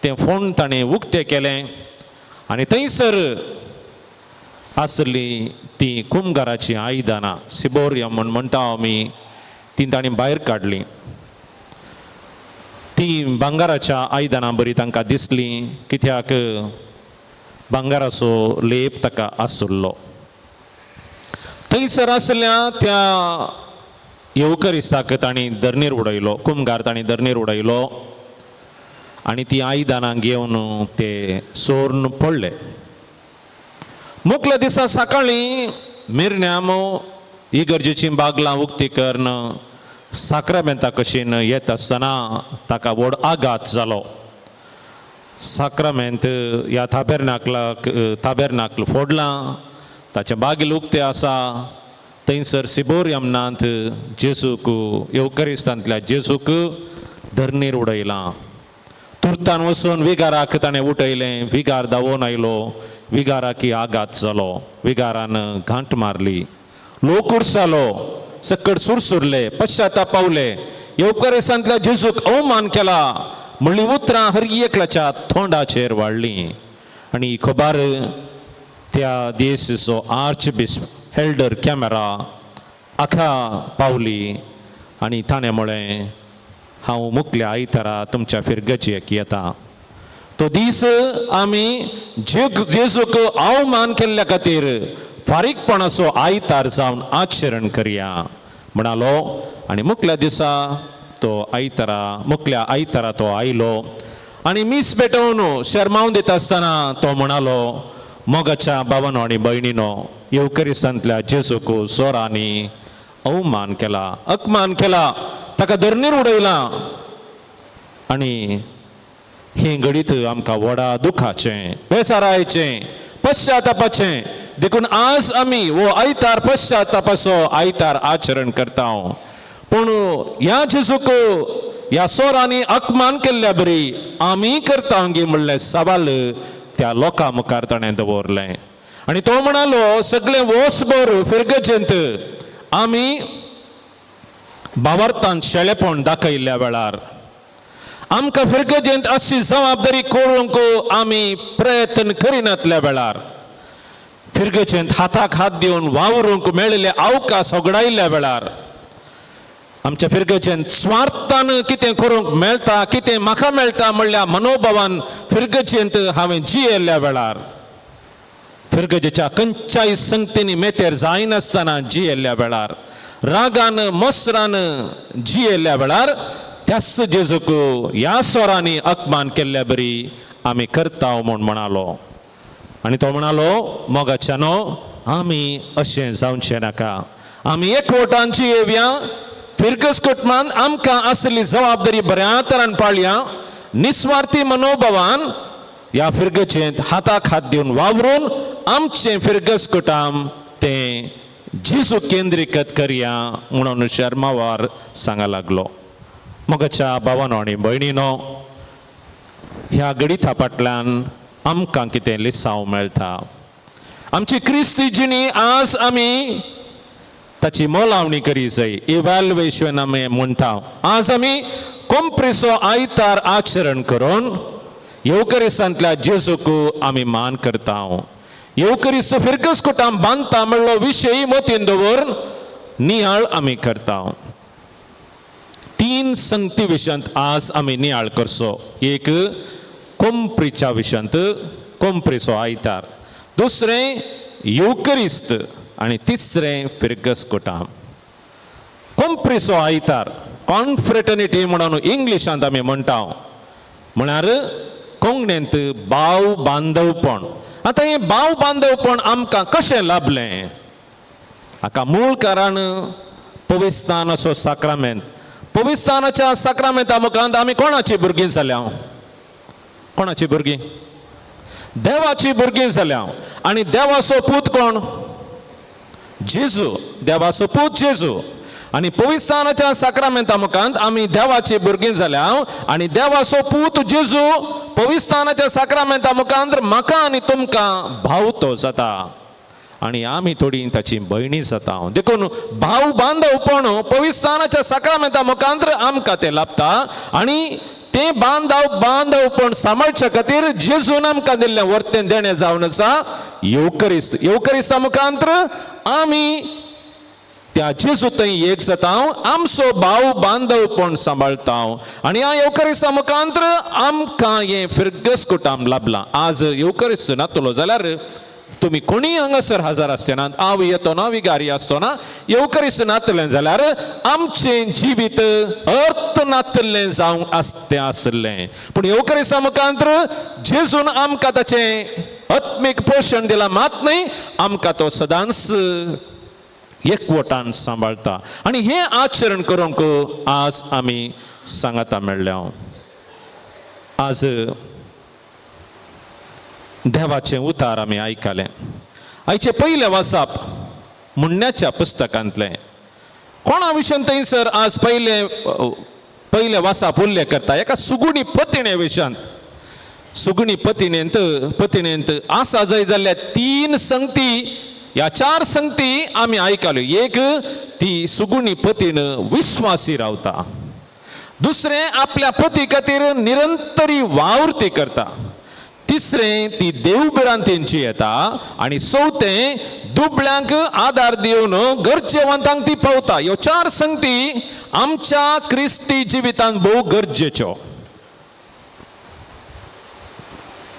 तें फोंड ताणें उक्तें केलें आनी थंयसर आसली ती कुमगाराचीं आयदनां, सिबोरियम म्हूण म्हणटा आमी, ती ताणें भायर काडलीं. ती भांगराच्या आयदनां बरी तांकां दिसलीं कित्याक भांगराचो लेप ताका आसुल्लो. थंयसर आसल्या त्या येवकरिस्ताक तांणी धरणीर उडयलो, कुमगार तांणी धरणीर उडयलो आनी ती आयदनां घेवन ते सोर्न पडले. मुखल्या दिसा सकाळीं मिरन्याम इगर्जेचीं बागलां उक्ती करून साक्रामेंता कशीन येत आसतना ताका व्हड आघात जालो. साक्रामेंत ह्या ताबेरनाकलाक ताबेरनाकल फोडलां, ताचें बागील उक्तें आसा. थंयसर सिबोरियमनांत जेजूक येवकरिस्तांतल्या जेजूक धरणीर उडयलां. तुर्तान वचून विगाराक ताणें उठयलें. विगार धांवोन आयलो. विगाराक आघात जालो. विगारान घांट मारली. लोक उरसालो, सकट सुरसुरले, पश्चाताप पावले. येवकरिस्तांतल्या जेजूक अवमान केला म्हणली उतरां हर एकल्याच्या तोंडाचेर वाडलीं. आनी ही खबर त्या देशाचो आर्च बिस्प हेल्डर कॅमेरा आखा पावली आनी ताणें म्हळें, हांव मुखल्या आयतारा तुमच्या फिरगजेक येता. तो दीस आमी जेजूक अवमान केल्ल्या खातीर फारीकपणाचो आयतार जावन आचरण करया म्हणालो. आनी मुखल्या दिसा तो आयतारा मुखल्या आयतारा तो आयलो आनी मीस पेटोवन शर्मावन दिता आसतना तो म्हणालो, मोगाच्या भावानो आनी भयणीनो, येवकरिस्तांतल्या जेजूक जोरांनी अवमान केला, अपमान केला, ताका धरणीर उडयला आनी हें घडीत आमकां व्हडा दुखाचें, बेजारायचें, पश्चातापाचें. देखून आज आमी हो आयतार पश्चातापाचो आयतार आचरण करता. पूण ह्या जेजूक ह्या सोरांनी अपमान केल्ल्या बरी आमी करता गी म्हणलें सवाल त्या लोकां मुखार ताणें दवरलें. आनी तो म्हणालो, सगळें वोसभर फिरगजेंत आमी भावार्थान शेळेपण दाखयल्ल्या वेळार आमकां फिरगजेंत अशी जबाबदारी करूंक आमी प्रयत्न करिनातल्या वेळार, फिरगजेंत हाताक हात दिवन वावरूंक मेळिल्ले अवकाश होगडायल्ल्या वेळार, आमच्या फिरगजेंत स्वार्थान कितें करूंक मेळटा, कितें म्हाका मेळटा म्हणल्या मनोभावान फिरगजेंत हांवें जियेल्ल्या वेळार, फिरगजेच्या खंयच्याय संगतींनी मेतेर जायनासतना जियेल्ल्या वेळार, रागान मोसरान जियेल्ल्या वेळार त्याच जेजूक ह्या स्वरांनी अपमान केल्ल्या बरी आमी करता म्हूण म्हणालो. आनी तो म्हणालो, मोगाच्यानो, आमी अशें जावचें नाका. आमी एकवटान जियेवया. फिरगस कुटुंबान आमकां आसली जबाबदारी बऱ्या तरान पाळया. निस्वार्थी मनोभावान ह्या फिरगजेंत हाताक हात दिवन वावरून आमचें फिरगस कुटुंब तें जेजू केंद्रीकृत करया म्हणून शर्मावार सांगा लागलो. मोगाच्या भावानो आनी भयणीनो, ह्या गणिता फाटल्यान आमकां कितें लिसांव मेळटा. आमची क्रिस्ती जिणी आज आमी ताची मोलावणी करी जाय, इव्हॅल्युएशन आमी म्हणटा. आज आमी कोंप्रिसो आयतार आचरण करून येवकरिस्तांतल्या जेजूक आमी मान करता. येवकरिस्त फिरकस कुटाम बांदता म्हणलो विशय मोतीन दवरून नियाळ आमी करता. तीन संगती विशयांत आज आमी नियाळ करचो. एक, कोंप्रीच्या विशयांत, कोंप्रीचो आयतार. दुसरें, येवकरिस्त आनी तिसरें, फिरगस कुटाम. कोंप्रीचो आयतार, कॉन्फ्रेटर्निटी म्हणून इंग्लिशांत आमी म्हणटा, म्हळ्यार कोंकणींत भाव बांदवपण. आतां हें भाव बांदवपण आमकां कशें लाभलें? हाका मूळ कारण पविस्तानाचो साक्रामेंत. पविस्तानाच्या साक्रामेंता मुखांत आमी कोणाची भुरगीं जाल्या? कोणाची भुरगीं? देवाची भुरगीं जाल्या. आनी देवाचो पूत कोण? जेजू. देवाचो पूत जेजू. आनी पविस्तानाच्या साक्रामेंता मुखांत आमी देवाची भुरगीं जाल्या आनी देवाचो पूत जेजू पविस्तानाच्या साक्रामेंता मुखांत म्हाका आनी तुमकां भावतो जाता आनी आमी थोडी ताची भयणी जाता. देखून भाव बांदवपण पविस्तानाच्या साक्रामेंता मुखांत आमकां तें लाभता आनी तें बांदवपण सांबाळच्या खातीर जेजून आमकां दिल्लें वर्तें देणें जावन आसा येवकरिस्त. येवकरिस्ता मुखांत आमी त्या जेजू थंय एक जाता, आमचो भाव बांदवपण सांबाळता आनी ह्या येवकरिस्ता मुखांत्र आमकां हें फिरगस कुटाम लाभलां. आज येवकरिस्त नातलो जाल्यार तुमी कोणीय हांगासर हजर आसचे ना, हांव येतो ना, विगारी आसचो ना. येवकरिस्त नातलें जाल्यार आमचें जिवीत अर्थ नातलें जावंक आसतें आसलें. पूण येवकरिस्ता मुखांत्र जेजून आमकां ताचें आत्मीक पोशण दिलां मात न्हय, आमकां तो सदांच एकवटान सांबाळटा आनी हें आचरण करूंक आज आमी सांगाता मेळ्ळ्या. आज देवाचें उतार आमी आयकलें. आयचें पयलें वासाप म्हणण्याच्या पुस्तकांतलें. कोणा विशयान थंयसर आज पयलें पयलें वासाप उल्लेख करता? एका सुगुणी पतिणे विशयांत. सुगणी पतिणेंत पतिणेंत आसा जाय जाल्ल्या तीन संगती ह्या चार संगती आमी आयकल्यो. एक, ती सुगुणी पतीन विस्वासी रावता. दुसरें, आपल्या पती खातीर निरंतरी वावुरती करता. तिसरें, ती देवभिरांतेंची येता. आनी चवथें, दुबळ्यांक आदार दिवन गरजेवंतांक ती पावता. ह्यो चार संगती आमच्या क्रिस्ती जिवितांत भोव गरजेच्यो.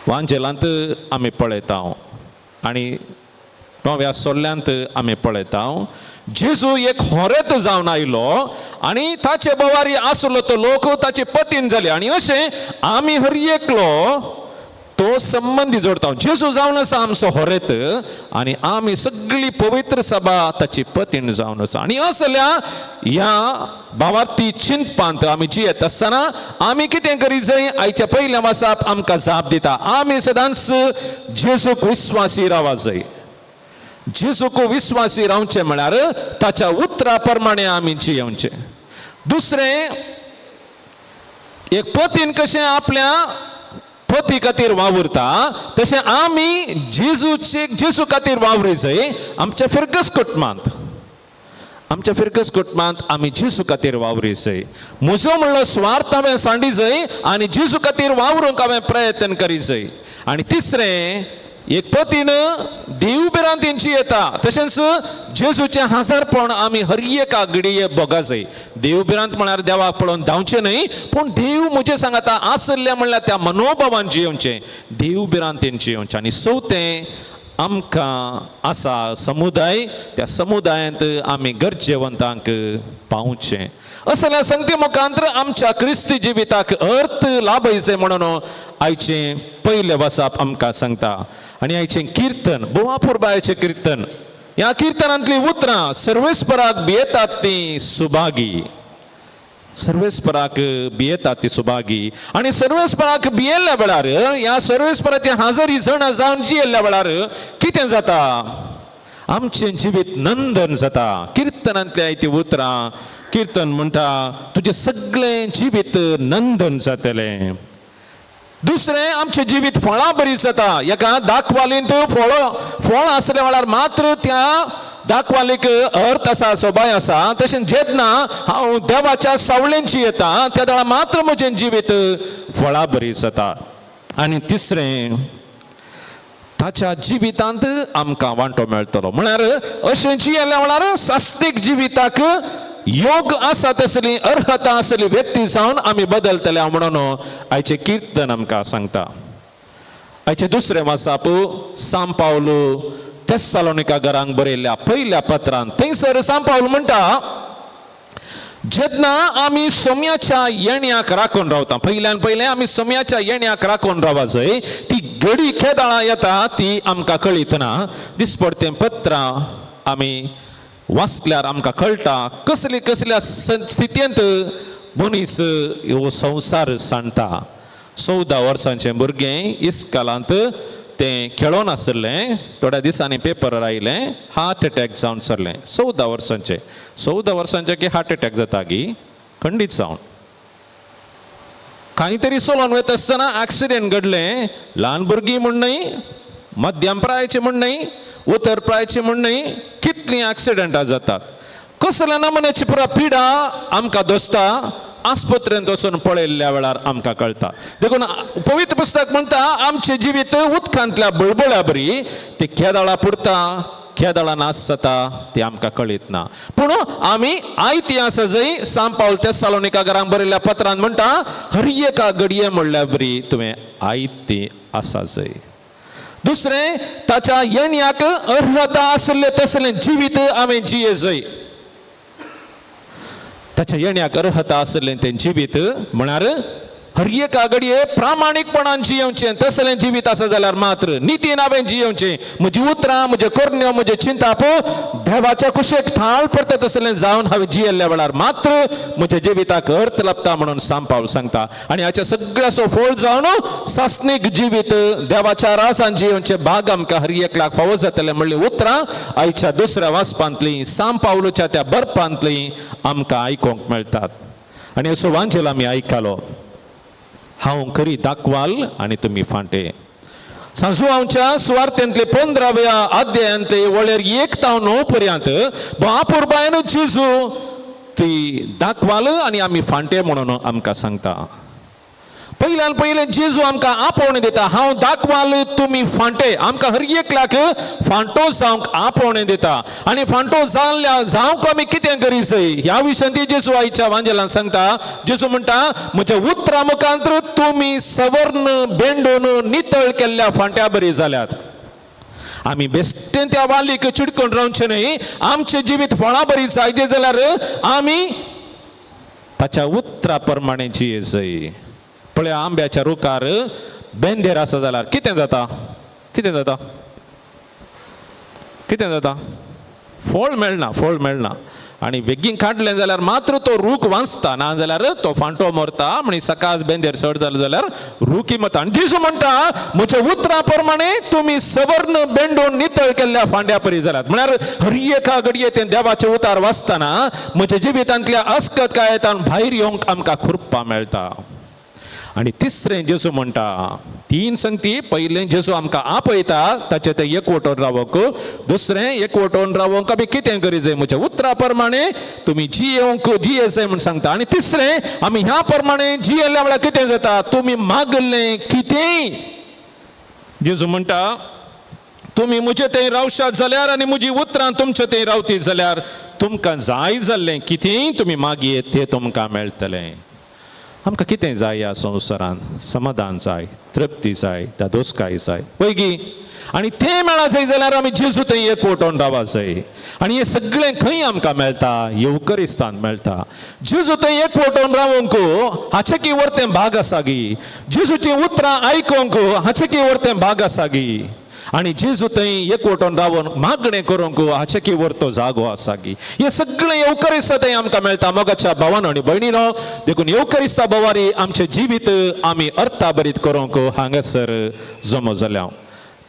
वांजेलांत आमी पळयता आनी नव्या सोल्ल्यांत आमी पळयता, जेजू एक होरेत जावन आयलो आनी ताचे बवारी आसलो तो लोक ताचे पतीन जाले. आनी अशें आमी हर एकलो तो संबंदी जोडता. जेजू जावन आसा आमचो होरेत आनी आमी सगळी पवित्र सभा ताची पतीण जावन आसा. आनी असल्या ह्या भावार्थी चिंतपांत आमी जियेत आसतना आमी कितें करी जाय? आयच्या पयल्या वासाप आमकां जाप दिता. आमी सदांच जेजूक विस्वासी रावा जाय. जेजूक विस्वासी रावचें म्हळ्यार ताच्या उतरा प्रमाणे आमी जियेवचें. दुसरें, एक पतीन कशें आपल्या पती खातीर वावुरता तशें आमी जेजूचे जेजू खातीर वावरी जाय. आमच्या फिरगस कुटुंबांत, आमच्या फिरगस कुटुंबांत आमी जेजू खातीर वावरी जाय. म्हजो म्हणलो स्वार्थ हांवें सांडी जाय आनी जेजू खातीर वावरूंक हांवें प्रयत्न करी जाय. आनी तिसरें, एक पतीन देव भिरांतेंची येता तशेंच जेजूचें हाजारपण आमी हर एका घडये भोगा जाय. देव भिरांत म्हळ्यार देवाक पळोवन धांवचें न्हय, पूण देव म्हजें सांगाता आसलें म्हणल्यार त्या मनोभावान जियेवचें, देव भिरांतेन जियेवचें. आनी चवथें, आमकां आसा समुदाय, त्या समुदायांत आमी गरजेवंतांक पावचें. असल्या संगती मुखांत्र आमच्या क्रिस्ती जिविताक अर्थ लाभयचें म्हणून आयचें पयलें वसाप आमकां सांगता. आनी आयचें किर्तन बोवापुरबायचें किर्तन, ह्या किर्तनांतलीं उतरां, सर्वेस्पराक भियेतात तीं सुभागी, सर्वेस्पराक भियेतात ती सुभागी. आनी सर्वेस्पराक भियेल्ल्या वेळार, ह्या सर्वेस्पराची हाजरी जण जावन जियेल्ल्या वेळार कितें जाता? आमचें जिवीत नंदन जाता. किर्तनांतली ती उतरां, किर्तन म्हणटा तुजें सगळें जिवीत नंदन जातलें. दुसरें, आमचें जिवीत फळां बरी जाता. एका दाखवालींत फळ फळ आसल्या वेळार मात्र त्या दाखवालीक अर्थ आसा, सोबाय आसा. तशें जेन्ना हांव देवाच्या सावळेंची येता त्या वेळार मात्र म्हजें जिवीत फळां बरी जाता. आनी तिसरें, ताच्या जिवितांत आमकां वांटो मेळटलो. म्हळ्यार अशें जियेल्या वेळार सास्तीक जिविताक योग आसा तसली अर्हता आसली व्यक्ती जावन आमी बदलतले म्हणून आयचें किर्तन आमकां सांगता. आयचें दुसरें वासाप सांव पावलू तेस्सालोनिका घरांक बरयल्ल्या पयल्या पत्रान. थंयसर सांव पावल म्हणटा, जेन्ना आमी सोम्याच्या येण्याक राखून रावता, पयल्यान पयलें आमी सोम्याच्या येण्याक राखून रावा जाय. ती घडी केदाळां येता ती आमकां कळीत ना. दिसपडतें पत्रां आमी वाचल्यार आमकां कळटा कसली कसल्या स्थितींत मनीस ह्यो संवसार सांडटा. 14 वर्सांचें भुरगें इस्कालांत तें खेळोन आशिल्लें, थोड्या दिसांनी पेपरार आयलें, हार्ट एटॅक जावन सरलें. 14 वर्सांचें, 14 वर्सांचें की हार्ट एटॅक जाता गी? खंडीत जावन कांय तरी चलोवन वयता आसतना एक्सिडेंट घडलें. ल्हान भुरगीं म्हूण न्हय, मध्यम प्रायेची म्हूण न्हय, उतर प्रायेची म्हूण न्हय, कितलीं एक्सिडेंटां जातात. कसल्या नमुन्याची पुरा पिडा आमकां दोसता आस्पत्रेंत वचून पळयल्ल्या वेळार आमकां कळटा. देखून पवित्र पुस्तक म्हणटा, आमचें जिवीत उदकांतल्या बुळबुळ्या बरी, ती केदाळा पुरता, केदळान आसता ती आमकां कळीत ना. पूण आमी आयती आसा जंय सांत पावल तेस्सालोनिका घरांक बरयल्ल्या पत्रान म्हणटा, हर एका घडये म्हणल्यार बरी तुवें आयती आसा जय. दुसरें, ताच्या येण्याक अर्हता आसलें तसलें जिवीत हांवें जिये जय. ताच्या येण्याक अर्हता आसलें तें जिवीत म्हळ्यार हर एका घडये प्रामाणीकपणान जियेवचें तसलें जिवीत आसा जाल्यार मात्र नितीन हांवें जियेवचें. म्हजी उतरां, म्हजे करण्यो, म्हजें चिंताप देवाच्या कुशेक थाळ पडटा तसलें जावन हांवें जियेल्ल्या वेळार मात्र म्हज्या जिविताक अर्थ लाबता म्हणून सांत पावल सांगता. आनी हाच्या सगळ्याचो फोळ जावन सासणीक जिवीत देवाच्या रासान जियेवचे भाग आमकां हर एकल्याक फावो जातलें म्हणली उतरां आयच्या दुसऱ्या वाचपांतलीं, सांत पावलूच्या त्या बरपांतलीं आमकां आयकूंक मेळटात. आनी असो वांजेल आमी आयकलो, हांव खरी दाखवाल आनी तुमी फांटे. सांजुआंवच्या सुवार्थेंतले 15व्या अध्यायांतले वळेर 1 तावन 9 पर्यंत बापुरबायन जेजू ती दाखवाल आनी आमी फांटे म्हणून आमकां सांगता. पयल्यान पयलें जेजू आमकां आपोवणें दिता, हांव दाखवाल तुमी फांटे. आमकां हर एकल्याक फांटो जावंक आपोवणें दिता आनी फांटो जाल्ल्या जावंक आमी कितें करी जाय ह्या विशयांत जेजू आयच्या वांजेलान सांगता. जेजू म्हणटा, म्हज्या उतरां मुखांत तुमी सवर्ण बेंडून नितळ केल्ल्या फांट्या बरी जाल्यात. आमी बेश्टें त्या वालीक चिडकून रावचें न्हय. आमचें जिवीत फळां बरी जायचे जाल्यार आमी ताच्या उतरा प्रमाणे जिये जाय. पळय, आंब्याच्या रुखार बेंदेर आसा जाल्यार कितें जाता? कितें जाता? कितें जाता? फळ मेळना, फळ मेळना. आनी बेगीन काडलें जाल्यार मात्र तो रूख वांचता, ना जाल्यार तो फांटो मरता. आनी सकाळ बेंदेर चड जालो जाल्यार रुखी मरता. आनी जेजू म्हणटा, म्हज्या उतरां प्रमाणे तुमी सवर्ण बेंडून नितळ केल्ल्या फांड्या परी जाल्यात. म्हळ्यार हर एका घडये तें देवाचें उतार वाचतना म्हज्या जिवितांतल्या अस्कत कायतान भायर येवंक आमकां खुरपा मेळटा. आनी तिसरें जेजू म्हणटा, तीन संगती. पयलें, जेजू आमकां आपयता ताचें तें एकवटोन रावंक. दुसरें, एकवटोन रावंक आमी कितें करी जाय? म्हज्या उतरा प्रमाणे तुमी जियेवंक जिये जाय म्हूण सांगता. आनी तिसरें, आमी ह्या प्रमाणे जियेल्ल्या वेळार कितें जाता? तुमी मागलें कितेंय, जेजू म्हणटा, तुमी म्हजे थंय रावशात जाल्यार आनी म्हजी उतरां तुमचे थंय रावती जाल्यार तुमकां जाय जाल्लें कितेंय तुमी मागयेत तें तुमकां मेळटलें. आमकां कितें जाय ह्या संवसारांत? समाधान जाय, तृप्ती जाय, दादोसकाय जाय, वयगी? आनी तें मेळा जाय जाल्यार आमी जेजू थंय एकवटोन रावा जाय. आनी हें सगळें खंय आमकां मेळटा? येवकरिस्तान मेळटा. जेजू थंय एकवटोन रावंक हाचें की वरतें भाग आसा गी? जेजूचीं उतरां आयकोंक हाचें की वरतें भाग आसा गी? आनी जेजू थंय एकवटोन रावन मागणें करूंक हाचें की वरतो जागो आसा गी? हें सगळें येवकरिस्ता थंय आमकां मेळटा. मोगाच्या भावान आनी भयणीनो, देखून येवकरिस्ता भवारी आमचें जिवीत आमी अर्थाभरीत करूंक हांगासर जमो जाल्या.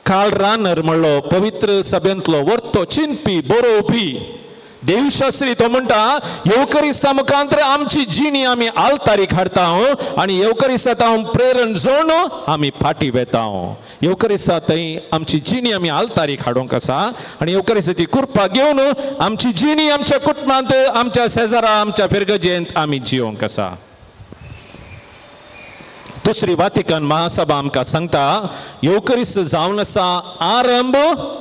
काल रानर म्हणलो पवित्र सभेंतलो वर्तो चिंतपी, बरोवपी, देवशास्त्री, तो म्हणटा, येवकरिस्ता मुखांतर आमची जिणी आमी आलतारीक हाडता आनी येवकरिस्ता हांव प्रेरण जोण आमी फाटी वेता. येवकरिस्ता थंय आमची जिणी आमी आलतारीक हाडूंक आसा आनी येवकरिस्ताची कृपा घेवन आमची जिणी आमच्या कुटुंबांत, आमच्या शेजारा, आमच्या फिरगजेंत आमी जियोंक आसा. दुसरी वातिकन महासभा आमकां सांगता, येवकरिस्त जावन आसा आरंभ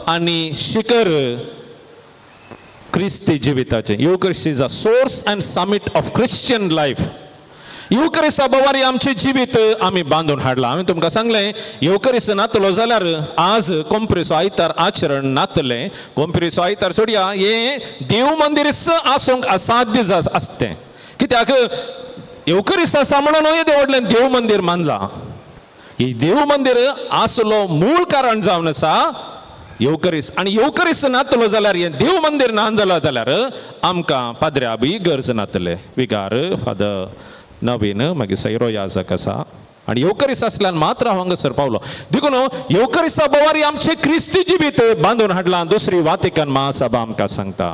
आनी शिखर क्रिस्ती जिविताचें. Eucharist is a source and summit of Christian life. येवकरिस्ता बवारी आमचें जिवीत आमी बांदून हाडलां. हांवें तुमकां सांगलें, येवकरिस्त नातलो जाल्यार आज कोंपरेचो आयतार आचरण नातलें. कोंपरेचो आयतार सोडया, हें देव मंदीर आसूंक असाध्य आसतें. कित्याक येवकरिस्त आसा म्हणून येदें व्हडलें देव मंदीर मानलां. ही देव मंदीर आसलो मूळ कारण जावन आसा येवकरीस. आनी येवकरीस नातलो जाल्यार, हें देव मंदीर ना जालो जाल्यार आमकां पाद्र्या बी गरज नातले, विगार फादर नवीन, मागीर सैरो याजक आसा. आनी येवकरीस आसल्यान मात्र हांव हांगासर पावलो. देखून येवकरिस्ता बवारी आमचें क्रिस्ती जिवीत बांदून हाडलां, दुसरी वातिकन महासभा आमकां सांगता.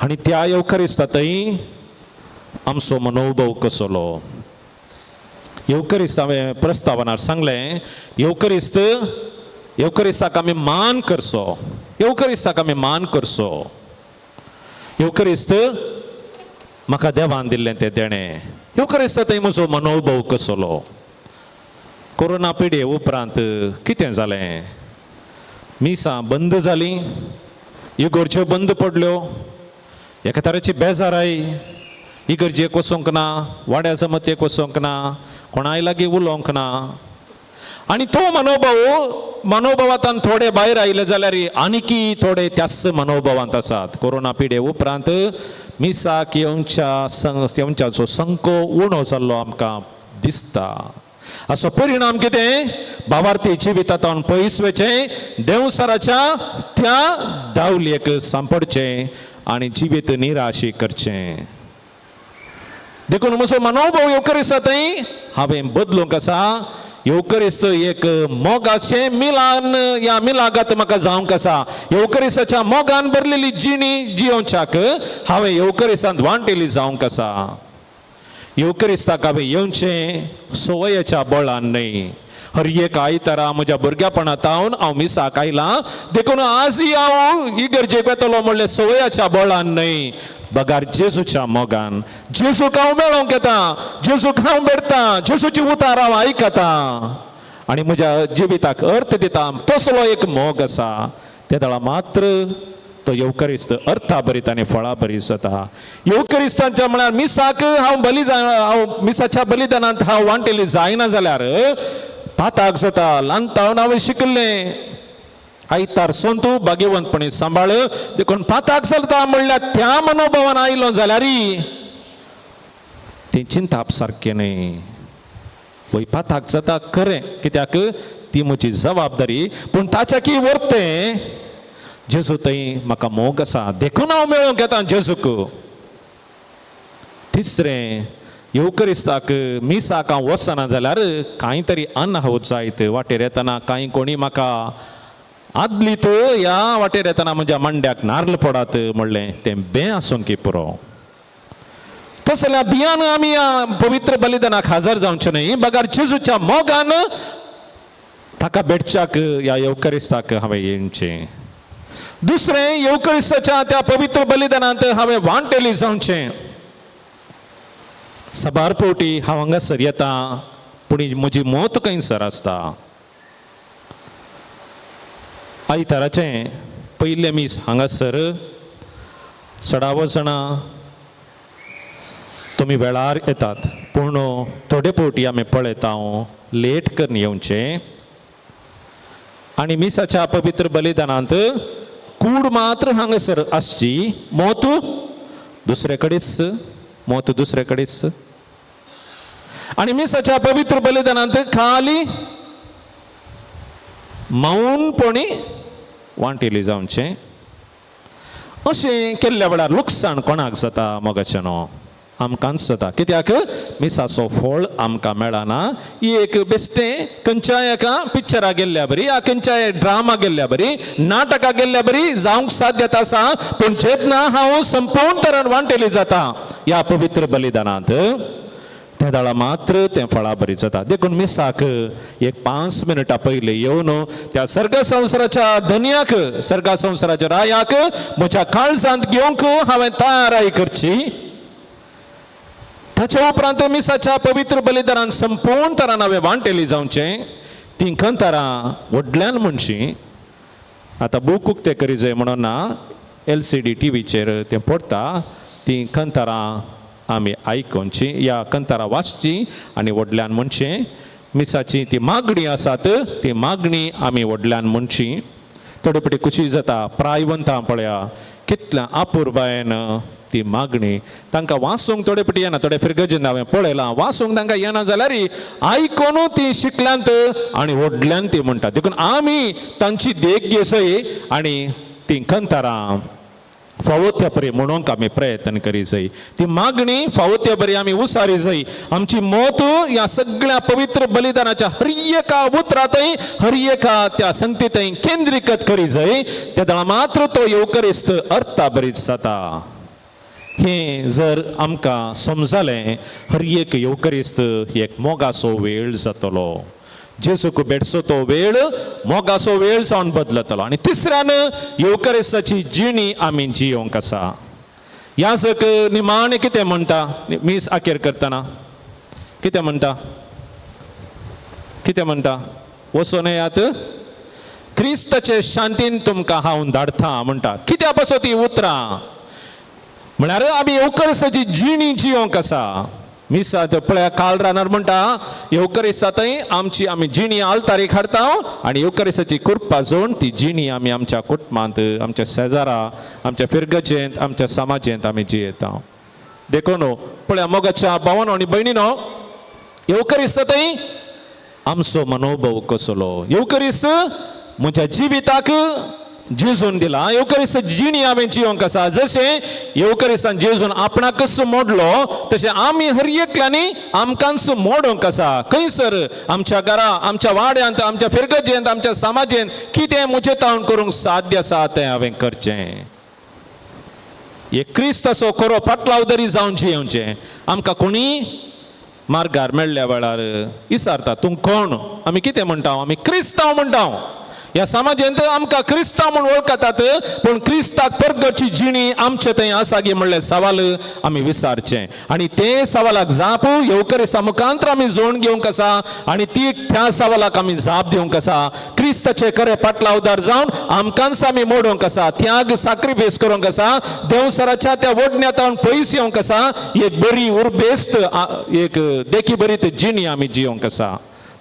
आनी त्या येवकरिस्ता थंय आमचो मनोभव कसलो? येवकरिस्त हांवें प्रस्तावनार सांगलें, येवकरिस्त, येवकरिस्ताक आमी मान करचो, येवकरिस्ताक आमी मान करचो. येवकरिस्त म्हाका देवान दिल्लें तें देणें. येवकरिस्त थंय म्हजो मनोभव कसलो? कोरोना पिडये उपरांत कितें जालें? मिसां बंद जालीं, इगर्ज्यो बंद पडल्यो, एका तरेची बेजाराय, इगर्जेक वचूंक ना, वाड्या जमतेक वचूंक ना, कोणाय लागीं उलोवंक ना. आनी तो मनोभाव मनोभावांत थोडे भायर आयले जाल्यार आनीकी थोडे त्याच मनोभावांत आसात. कोरोना पिडे उपरांत मिसाक येवच्या येवच्याचो संको उणो जाल्लो आमकां दिसता. असो परिणाम कितें, भावार्थी जिवितांत पयस वचें, देंवसाराच्या त्या दावलेक सांपडचें आनी जिवीत निराशी करचें. देखून म्हजो मनोभाव येवकरीस्त थंय हांवें बदलूंक आसा. येवकरीस्त एक मोगाचें मिलान ह्या मिलागात म्हाका जावंक आसा. येवकरिस्ताच्या मोगान भरलेली जिणी जियोवच्याक हांवें येवकरिस्तांत वांटेली जावंक आसा. येवकरिस्ताक हांवें येवचें संवयेच्या बळान न्हय. हर एक आयतारा म्हज्या भुरग्यापणांत हांव मिसाक आयलां, देखून आजय हांव इगर्जेक वेतलो म्हणलें संवयाच्या बळान न्हय, बगार जेजूच्या मोगान. जेजूक हांव मेळोंक येता, जेजूक हांव भेटता, जेजूची उतार हांव आयकता आनी म्हज्या जिविताक अर्थ दिता. तसलो एक मोग आसा ते मात्र तो येवकरिस्त अर्थाभरीत आनी फळाभरीत जाता. येवकरिस्तांच्या म्हळ्यार मिसाक हांव बली जाय, हांव मिसाच्या बलिदानांत हांव वांटेली जायना जाल्यार पाताक जाता. ल्हान तावन हांवें शिकिल्लें आयतार सोंतू भाग्यवंतपणी सांबाळ, देखून पाताक जाता म्हणल्यार त्या मनोभावान आयलो जाल्यार तें चिंताप सारकें न्हय. वय पाताक जाता खरें, कित्याक ती म्हजी जबाबदारी, पूण ताच्या की वर्तें जेजू थंय म्हाका मोग आसा, देखून हांव मेळोवंक येता जेजूक. तिसरें, येवकरिस्ताक मिसाक हांव वचना जाल्यार कांय तरी अनाहूत जायत. वाटेर येतना कांय कोणी म्हाका आदलीत ह्या वाटेर येतना म्हज्या मांड्याक नार्ल पडात म्हणलें तें बें आसूंक की पुरो. तसल्या बियान आमी ह्या पवित्र बलिदानाक हजर जावचें न्हय, बगार जेजूच्या मोगान ताका भेटच्याक ह्या येवकरिस्ताक हांवें येवचें. दुसरें, येवकरिस्ताच्या त्या पवित्र बलिदानांत हांवें वांटेली जावचें. साबार पावटी हांव हांगासर येता पूण म्हजी मत खंयसर आसता. आयताराचें पयलें मीस हांगासर सडावो जाणां तुमी वेळार येतात, पूण थोडे पावटी आमी पळयता लेट करून येवचें आनी मिसाच्या पवित्र बलिदानांत कूड मात्र हांगासर आसची, मोत दुसरे कडेच, मोत दुसरे कडेच. आनी मिसाच्या पवित्र बलिदानांत खाली मौनपणी वांटेली जावचें. अशें केल्ल्या वेळार लुकसाण कोणाक जाता मोगाचें न्हू, आमकांच जाता. कित्याक मिसाचो फळ आमकां मेळना. ही एक बेश्टें खंयच्याय एका पिक्चरा गेल्ल्या बरी, या खंयच्याय ड्रामा गेल्ल्या बरी, नाटकां गेल्ल्या बरी जावंक साध्यता आसा. पूण जेन्ना हांव संपूर्ण तरान वांटेली जाता ह्या पवित्र बलिदानांत, त्या वेळा मात्र तें फळाभरीत जाता. देखून मिसाक एक 5 मिनटां पयलीं येवन त्या सर्ग संवसाराच्या धनयाक, सर्ग संवसाराच्या रायाक म्हज्या काळजांत घेवंक हांवें तयाराय करची. ताच्या उपरांत मिसाच्या पवित्र बलिदानान संपूर्ण तरान हांवें वांटेली जावचें. तीं कंतारां व्हडल्यान म्हणशी, आतां बूक उक्ते करी जाय म्हणून ना, LCD टीव्हीचेर तें पडटा, तीं कंतारां आमी आयकोवची, ह्या कंतारां वाचची आनी व्हडल्यान म्हणचें. मिसाची ती मागणी आसात ती मागणी आमी व्हडल्यान म्हणची. थोडे फावटी खुशी जाता, प्रायवंतां पळया कितल्या अपुरबायेन ती मागणी तांकां वाचूंक थोडे फावटी येना, थोडे फिरगजेन हांवें पळयलां वाचूंक तांकां येना जाल्यार आयकोन ती शिकल्यांत आनी व्हडल्यान ती म्हणटा. देखून आमी तांची देख घेसय आनी ती कंतारां फावो त्या परी म्हणूंक आमी प्रयत्न करी जाय. ती मागणी फावो त्या बरी आमी उसारी जाय. आमची मत ह्या सगळ्या पवित्र बलिदानाच्या हर एका उतरांतय, हर एका त्या संगतीतय केंद्रीकृत करी जाय. तेन्ना मात्र तो येवकरिस्त अर्थाभरीत जाता. हें जर आमकां समजलें, हर एक येवकरिस्त एक मोगाचो वेळ जातलो. जेजूक भेटचो तो वेळ मोगाचो वेळ जावन बदलतलो. आनी तिसऱ्यान येवकरिस्ताची जिणी आमी जियोंक आसा. याजक निमाणें कितें म्हणटा मीस आखेर करतना कितें म्हणटा, कितें म्हणटा, वचोन येयात. क्रिस्ताचे शांतीन तुमकां हांव धाडटा म्हणटा. कित्या पासत ती उतरां म्हळ्यार आमी येवकरिस्ताची जिणी जियोंक आसा. मिसा पळया काल रानार म्हणटा येवकरिस्ता थंय आमची आमी जिणी आलतारीक हाडता आनी येवकरिस्ताची कृपा जोडून ती जिणी आमी आमच्या कुटुंबांत, आमच्या शेजारा, आमच्या फिरगजेंत, आमच्या समाजेंत आमी जियेता. देखून पळया मोगाच्या भावानो आनी भयणीनो, येवकरिस्ता थंय आमचो मनोभव कसलो, येवकरिस्त म्हज्या जिविताक जेजून दिला, येवकरिस्त जिणी हांवें जियोंक आसा. जशें येवकरिस्तान जेजून आपणाकच मोडलो तशें आमी हर एकल्यांनी आमकांच मोडोंक आसा. खंयसर आमच्या घरा, आमच्या वाड्यांत, आमच्या फिरगजेंत, आमच्या समाजेंत कितें म्हजें तावन करूंक साध्य आसा तें हांवें करचें. एक क्रिस्ताचो खरो पाटलाव तरी जावन जियोवचें. आमकां कोणी मार्गार मेळ्ळ्या वेळार विचारता तूं कोण, आमी कितें म्हणटा, आमी क्रिस्तांव म्हणटा. ह्या समाजेंत आमकां क्रिस्तांव म्हूण वळखतात, पूण क्रिस्ताक परगटची जिणी आमचे थंय आसा गी म्हणलें सवाल आमी विचारचें आनी ते सवालाक जाप येवकरिस्ता मुखांतर आमी जोड घेवंक आसा आनी ती त्या सवालाक आमी जाप दिवंक आसा. क्रिस्ताचे खरे पाटलावदार जावन आमकांच आमी मोडोवंक आसा, त्याग साक्रिफायस करूंक आसा, देवसराच्या त्या ओडण्यातावन पयस येवंक आसा, एक बरी उर्बेस्त एक देखी बरी जिणी आमी जियोंक आसा.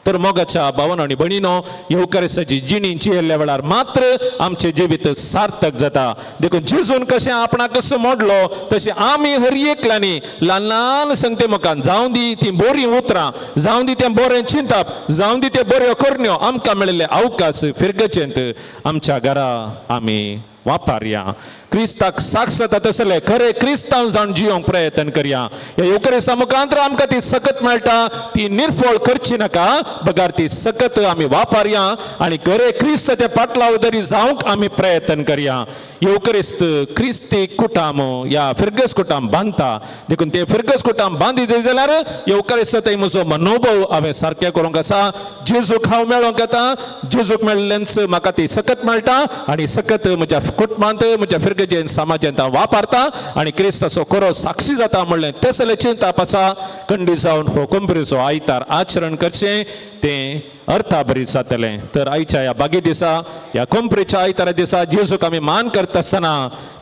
तर मोगाच्या भावानो आनी भयणीनो, येवकरिस्ताची जिणी जियेल्ल्या वेळार मात्र आमचें जिवीत सार्थक जाता. देखून जेजून कशें आपणाक कसो मोडलो तशें आमी हर एकल्यांनी ल्हान ल्हान संगते मुखान जावं दी ती बरीं उतरां, जावं दी तें बरें चिंतप, जावं दी त्यो बऱ्यो करण्यो, आमकां मेळिल्ले अवकाश फिरगचेंत आमच्या घरा आमी वापरया. क्रिस्ताक साक्ष जाता तसले खरे क्रिस्तांव जावन जियोंक प्रयत्न करया. ह्या येवकरिस्ता मुखांतर आमकां ती सकत मेळटा, ती निर्फळ करची नाका, बगार ती सकत आमी वापरया आनी खरे क्रिस्ताच्या पाटलाव तरी जावंक आमी प्रयत्न करया. येवकरिस्त क्रिस्ती कुटाम ह्या फिरगस कुटाम बांदता, देखून ते फिरगस कुटाम बांदी जाय जाल्यार येवकरिस्त थंय म्हजो मनोभव हांवें सारकें करूंक आसा. जेजूक हांव मेळोंक येता, जेजूक मेळिल्ल्यान म्हाका ती सकत मेळटा आनी सकत म्हज्या कुटुंबांत, म्हज्या फिरगजेन, समाजांत हांव वापरता आनी क्रिस्ताचो खरो साक्षी जाता म्हणलें तसलें चिंताप आसा. कंडी जावन हो कोंबरीचो आयतार आचरण करचें तें अर्थाभरीत जातलें. तर आयच्या ह्या बागी दिसा, ह्या कोंपरीच्या आयतारा दिसा जेजूक आमी मान करता आसतना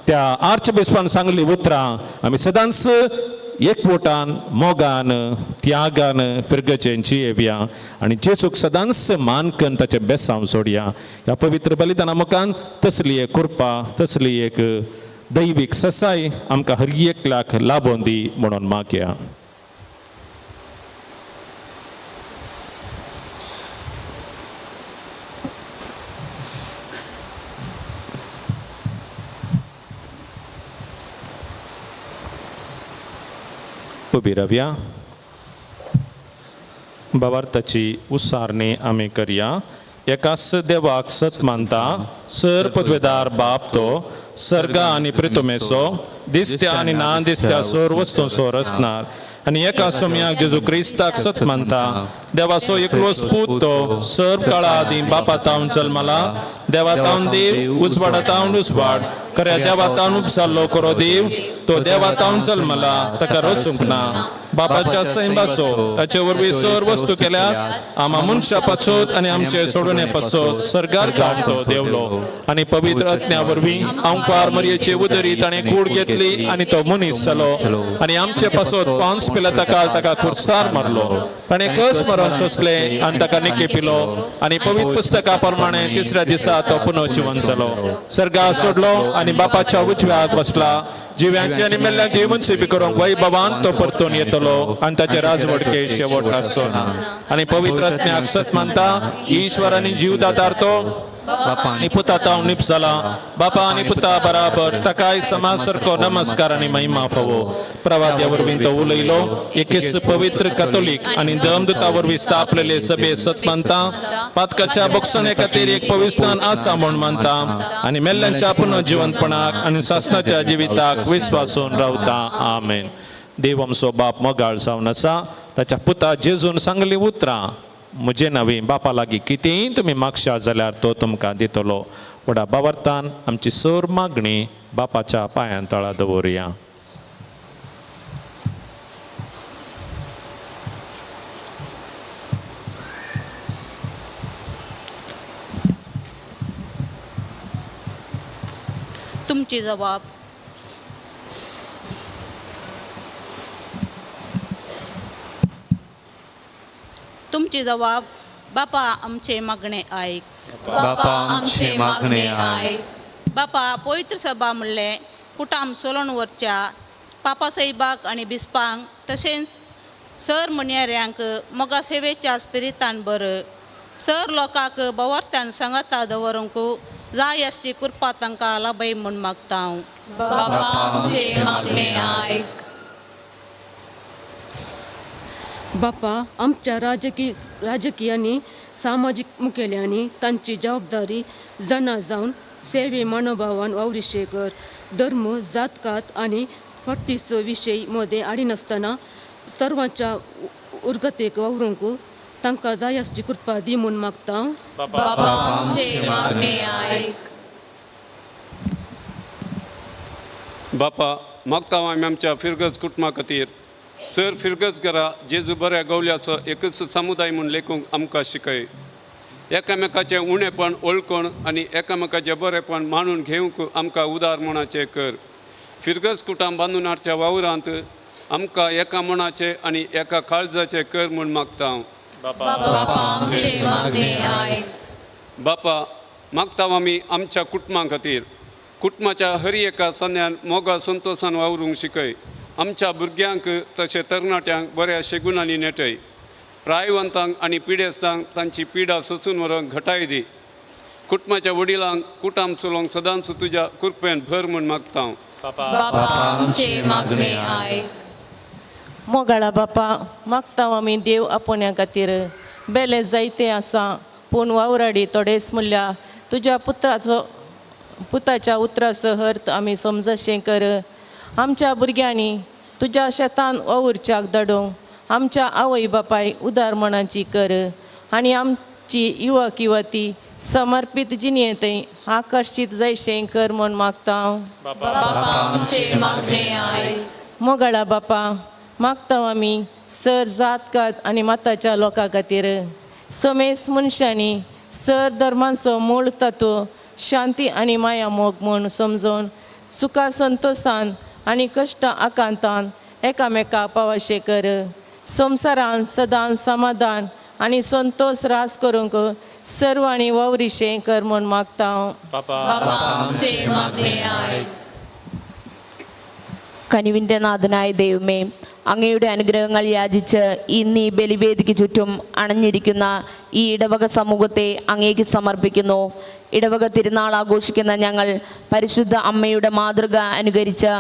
त्या आर्च बिस्पान सांगली उतरां आमी सदांच एकवटान, मोगान, त्यागान फिरगचेन जियेवया आनी जेजूक सदांच मान करून ताचें बेसांव सोडया. ह्या पवित्र बलिदाना मुखान तसली एक कृपा, तसली एक दैवीक ससाय आमकां हर एकल्याक लाबोवन दी म्हणून मागया. उबी रावया. भावार्थाची उसारणी आमी करया. एकाच देवाक सत मानता, सर पदवेदार बाप तो सर्गा आनी प्रितुमेचो, दिसत्या आनी ना दिसत्या सोर वस्तूंचो रचणार, आनी एका सोम्याक जेजू क्रिस्ताक सत मानता, देवाचो एकलोच पूत तो सर्व काळा आदीं बापा तावन जल्मला, देवा तावन देव, उजवाडा तावन उजवाड, खऱ्या देवा तावन उपसारलो खरो देव, तो देवा तावन जल्मला, ताका रसूंक ना, बापाच्या सैंबाचो, ताचे वरवीं सर वस्तू केल्यात, आमा मनशा पासत आनी आमचे सोडून पासत सर्गार जावन तो देवलो आनी पवित्र आत्म्या वरवीं आंकवार मरयेचे उदरी ताणें कूड घेतली आनी तो मनीस जालो आनी आमचे पासत कॉन्स पिलाताका ताका खुर्सार मारलो, ताणें कस मरण सोंसलें आनी ताका निके पिलो आनी पवित्र पुस्तका प्रमाणे तिसऱ्या दिसा तो पुनर्जिवन जालो, सर्गार सोडलो आनी बापाच्या उजव्याक बसला, जिव्यांची आनी मेल्ल्यांची मुनसिबी करूंक वैभवान तो परतून येतलो आनी ताचे राजवडके शेवट आसचो ना. आनी पवित्र आत्म्याक सत मानता, ईश्वर आनी जीवदातार तो आनी पुता तावन निपसला, बापा आनी पुता बराबर ताकाय समाज सारको नमस्कार आनी महिमा फावो. प्रवाद्या वरवीं तो उलयलो, एकेच पवित्र कथोलीक आनी दमदुता वरवीं स्थापलेले सभे सत मानता, पातकाच्या बोगसणे खातीर एक पवित्रस्थान आसा म्हूण मानता आनी मेल्ल्यांच्या पुनर्जिवंतपणाक आनी सासणाच्या जिविताक विस्वासून रावता. आमेन. देव आमचो बाप मोगाळ जावन आसा, ताच्या पुता जेजून सांगली उतरां म्हजे नवी बापा लागीं कितेंय तुमी मागशा जाल्यार तो तुमकां दितलो. व्हडा बावरतान आमची सर मागणी बापाच्या पांयां तळा दवरुया. तुमची जबाब. तुमची जबाब. बापा आमचे मागणे आयक. बापा आमचे मागणे आयक. बापा पवित्र सभा म्हणलें कुटाम सोलोन वरच्या पापासाहेबाक आनी बिस्पांक तशेंच सर म्हणयाऱ्यांक मोगा सेवेच्या स्पिरितान बर सर लोकांक बवार्थ्यान सांगाता दवरूंक जाय आसची कृपा तांकां लाभय म्हूण मागता हांव. बापा आमचे मागणे आयक. बापा आमच्या राजकीय आनी सामाजीक मुखेल्यांनी तांची जबाबदारी जाणा जावन सेवे मनोभावान वावरिशेकर धर्म जातकात आनी फटतीचो विशय मदें हाडिनासतना सर्वांच्या उरगतेक वावरूंक तांकां जाय आसची कृपा दी म्हूण मागता. बापा आमचे मागणे आयक. बापा मागता आमी आमच्या फिरगज कुटुंबा खातीर सर फिरगज घरा जेजू बऱ्या गवल्याचो एकच समुदाय म्हूण लेखूंक आमकां शिकय. एकामेकाचें उणेपण वळखून आनी एकामेकाचें बरेंपण मानून घेवंक आमकां उदार मनाचें कर. फिरगज कुटां बांदून हाडच्या वावरांत आमकां एका मनाचें आनी एका काळजाचें कर म्हूण मागता हांव. बापा आमचे मागणे आयक. बापा मागता आमी आमच्या कुटुंबा खातीर कुटुंबाच्या हर एका सन्यान मोगा संतोशान वावरूंक शिकय. आमच्या भुरग्यांक तशें तरणाट्यांक बऱ्या शेगुणांनी नेटय. प्रायवंतांक आनी पिडेस्तांक तांची पिडा सोसून व्हरूंक घटाय दी. कुटुंबाच्या वडिलांक कुटाम चलोवंक सदांच तुज्या कृपेन भर म्हूण मागता हांव. बापा आमचे मागणे आयक. मोगाळा बापा मागता आमी देव आपोवण्या खातीर बेले जायते आसा पूण वावराडी थोडेच म्हणल्या तुज्या पुताचो पुताच्या उतराचो अर्थ आमी समजशें कर. आमच्या भुरग्यांनी तुज्या शेतान वावुरच्याक धाडूंक आमच्या आवय बापाय उदार मनाची कर आनी आमची युवक युवती समर्पीत जिणेंतय आकर्शीत जायशें कर म्हूण मागता हांव. बापा आमचे मागणे आयक. मोगाळा बापा मागता आमी सर जातकात आनी माताच्या लोकां खातीर समेस्त मनशांनी सर धर्मांचो मूळ तत्व शांती आनी माया मोग म्हूण समजून सुखा संतोशान आनी कश्ट आकांतान एकामेका पावाशे कर. संवसारान सदां समाधान आनी संतोश रास करूंक सर्वांनी वावरिशें कर म्हूण मागता हांव. बापा आमचे मागणे आयक. കനിവിൻ്റെ നാഥനായ ദൈവമേ, അങ്ങയുടെ അനുഗ്രഹങ്ങൾ യാചിച്ച് ഇന്ന് ഈ ബലിവേദിക്ക് ചുറ്റും അണഞ്ഞിരിക്കുന്ന ഈ ഇടവക സമൂഹത്തെ അങ്ങേക്ക് സമർപ്പിക്കുന്നു. ഇടവക തിരുനാൾ ആഘോഷിക്കുന്ന ഞങ്ങൾ പരിശുദ്ധ അമ്മയുടെ മാതൃക അനുകരിച്ച്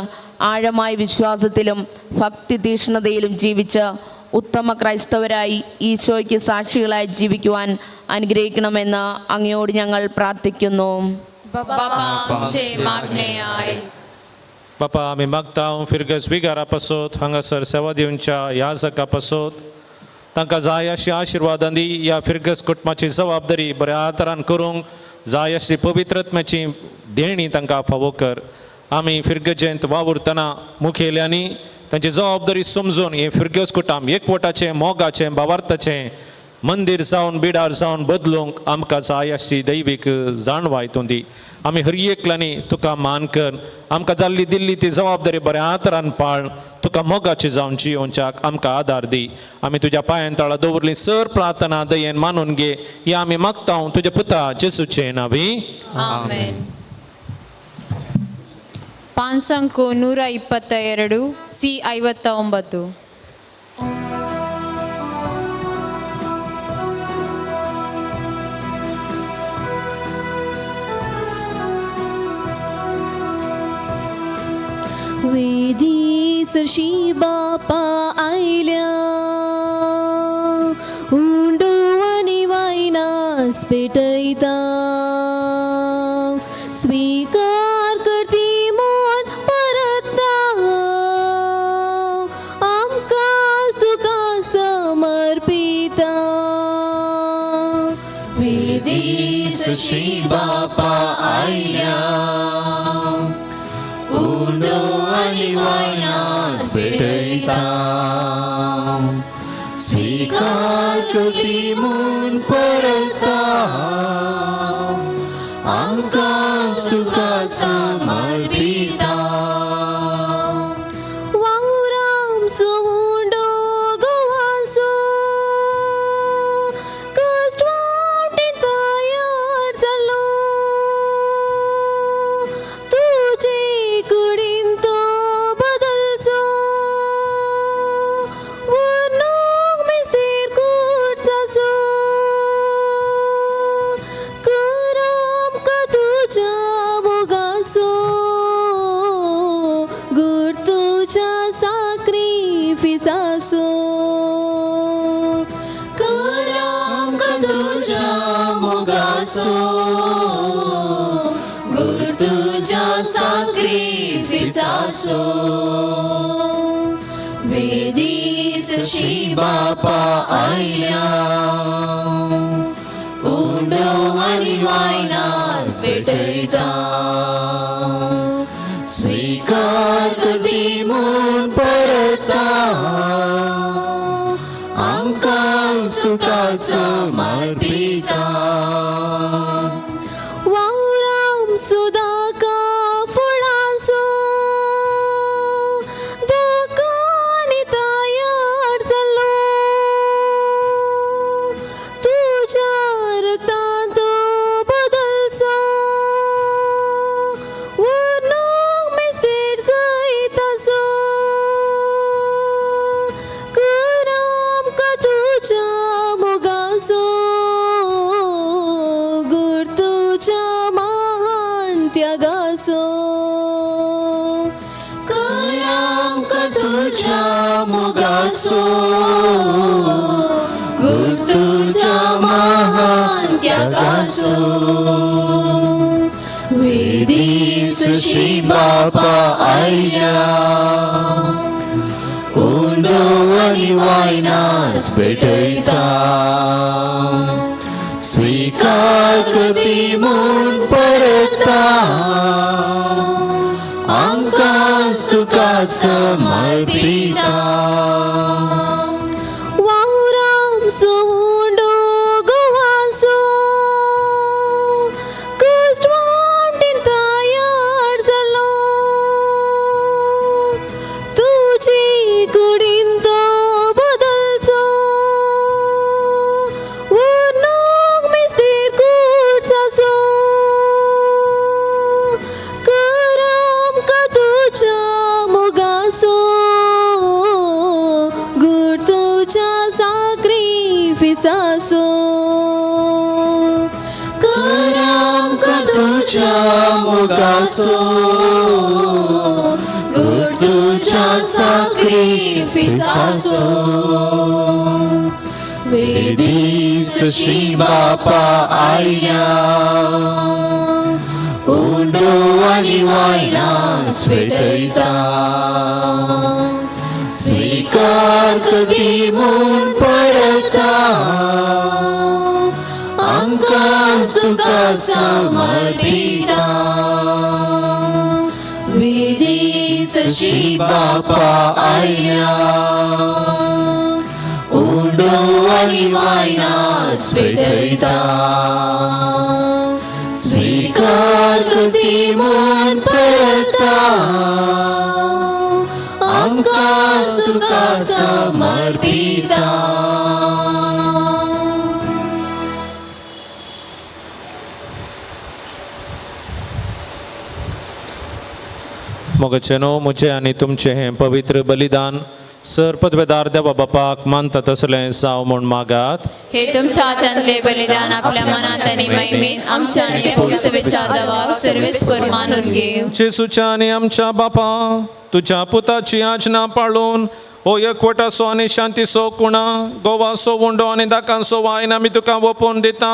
ആഴമായ വിശ്വാസത്തിലും ഭക്തി തീക്ഷ്ണതയിലും ജീവിച്ച് ഉത്തമ ക്രൈസ്തവരായി ഈശോയ്ക്ക് സാക്ഷികളായി ജീവിക്കുവാൻ അനുഗ്രഹിക്കണമെന്ന് അങ്ങയോട് ഞങ്ങൾ പ്രാർത്ഥിക്കുന്നു. बापा आमचे मागणे आयक. बापा आमी मागता फिरगज विगारा पासत हांगासर सेवा दिवच्या याजका पासत तांकां जाय अशी आशिर्वादां दी. ह्या फिरगज कुटुंबाची जबाबदारी बऱ्या तरान करूंक जाय अशी पवित्रत्म्याची देणी तांकां फावो कर. आमी फिरगजेंत वावुरतना मुखेल्यांनी तांची जबाबदारी समजून हें फिरगज कुटुंब एकवटाचें मोगाचें भावार्थाचें मंदीर जावन बिडार जावन बदलूंक आमकां जाय अशी दैवीक जाणवाय तूं दी. आमी हर एकल्यांनी तुका मान कर. आमकां जाल्ली दिल्ली ती जबाबदारी बऱ्या तरान पाळ. तुका मोगाची जावन जियोवच्याक आमकां आदार दी. आमी तुज्या पांयान तळा दवरली सर प्रार्थना दयेन मानून घे. ही आमी मागता तुज्या पुता जेसूचे नांवी. आमेन. 5 122 ಸಿ 59. वेदी सरशी बापा आयल्या उंडो आनी वायनास पेटयता स्वीकार करती मन परता आमकां तुका समर्पिता. वेदी सरशी बापा आयल्या उंडो आनी वायनास पेटयता स्वीकार करती म्हूण परता आमकां तुका समर्पिता. गुर तुज्या साक्रिफिसाचो वेदीस शी बापा आयल्या उंडो आनी वायनास पेटयता स्वीकार करती म्हूण परता आमकां तुका समर्पिता वावराम सुदाका फळांचो दाकांनी तयार जाल्लो तुज्या रक्तांत बदलचो वर्णूक मिस्तेर जैताचो कर आमकां तुज्या मोगाचो गुर तुज्या महान त्यागाचो कर आमकां तुज्या मोगाचो गुर तुज्या महान त्यागाचो वेदीस श्री बापा आयल्या उंडो आनी वायनास पेटयता स्वीकार करती म्हूण परता आमकां तुका समर्पिता वावराम उंडो गोवाचो कश्ट वांटीन तयार जालो तुजी कुडीन तो बदलचो वर्णूक मिस्तेर कुर्साचो कर आमकां तुज्या मोगाचो गुर तुज्या साक्रिफिसाचो कर आमकां तुज्या मोगाचो गुर तुज्या साक्रिफिसाचो वेदीस श्री बापा आयल्या उंडो आनी वायनास पेटयता स्वीकार करती म्हूण परता आमकां तुका समर्पिता वेदीस श्री बापा आयल्या उंडो आनी वायनास पेटयता स्वीकार करती म्हूण परता आमकां तुका समर्पिता. मोगाचेनो म्हजें आनी तुमचें हें पवित्र बलिदान सर पदवेदार देवा बापाक मानता तसलें जावं म्हूण मागात. हे तुमच्या हातांतले बलिदान आपल्या मनात आनी महिमेन आमच्या आनी पोरसवेच्या दवाक सर्वेस्पर मानून घेव. जेसूच्या आनी आमच्या बापा तुज्या पुताची आज्ञा पाळून हो एकवटाचो आनी शांतीचो कुणा गोवाचो उंडो आनी दाकांचो वायन आमी तुका ओपून दिता.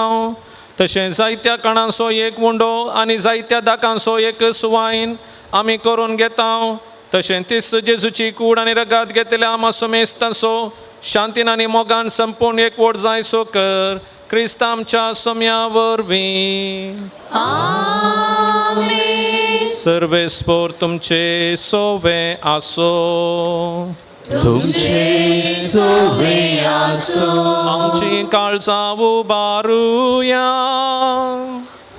तशें जायत्या कणांचो एक उंडो आनी जायत्या दाकांचो एक सुवायन आमी करून घेता. तशें तीस जेजूची कूड आनी रगात घेतल्या आमा समेस्तांचो शांतीन आनी मोगान संपूर्ण एकवट जायसो कर क्रिस्त आमच्या सोम्या वरवीं. सर्वेस्पोर तुमचे सोवे आसो. तुमचे सोवे आसो. आमची काळजां उबारुया.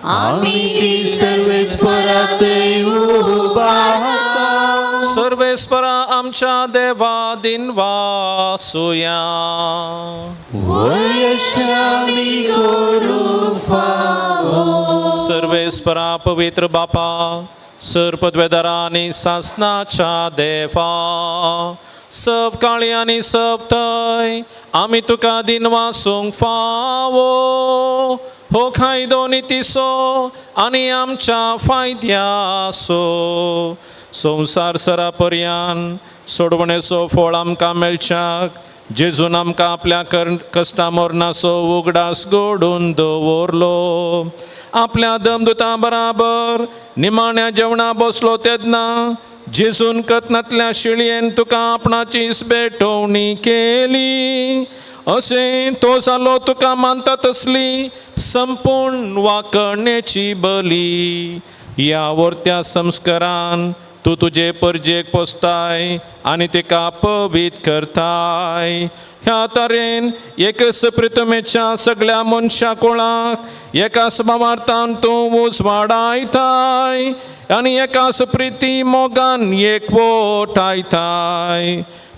आमी ती सर्वेस्परातय उबारता. सर्वेस्परा आमच्या देवा दिनवासुया. वयशामी करू फावो. सर्वेस्परा पवित्र बापा सर पदवेदारा आनी सासनाच्या देवा सब काळी आनी सब थंय आमी तुका दिनवासूंक फावो. हो कायदो नितीचो आनी आमच्या फायद्याचो संवसार सरा पर्यान सोडवणेचो फळ आमकां मेळच्याक जेजून आमकां आपल्या कश्टा मरणाचो उगडास घडून दवरलो. आपल्या दमदुतां बराबर निमाण्या जेवणा बसलो तेन्ना जेजून कथनांतल्या शिळयेन तुका आपणाची भेटवणी केली. अशें तो जालो तुका मानता तसली संपूर्ण वाकणेची बली. ह्या वर्त्या संस्कारान तूं तुजे परजेक पोसताय आनी तिका पवीत करताय. ह्या तरेन एकच प्रितमेच्या सगळ्या मनशा कोळाक एकाच भावार्थान तूं उजवाडायताय आनी एकाच प्रिती मोगान एकवटायताय.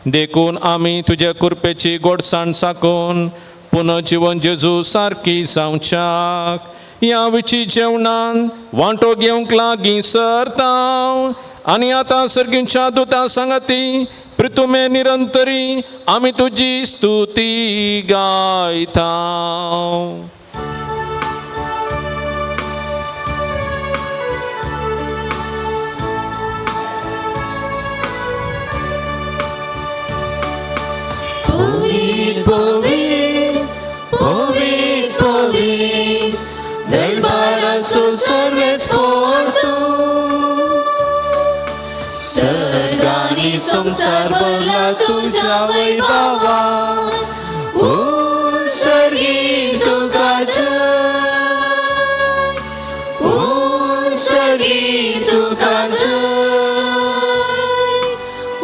देखून आमी तुजे कृपेची गोडसाण साकून पुनर्जिवन जेजू सारकी जावच्याक ह्या विची जेवणान वांटो घेवंक लागीं सरता आनी आतां सर्गींच्या दुतां सांगाती प्रितुमे निरंतरी आमी तुजी स्तुती गायता. पवित्र पवित्र पवित्र पवित्र दरबाराचो सर्वेस्पोर तूं, सर्ग आनी संवसार भरला तुज्या वैभवान. उत्सर्गी तुका जय, उत्सर्गी तुका जय,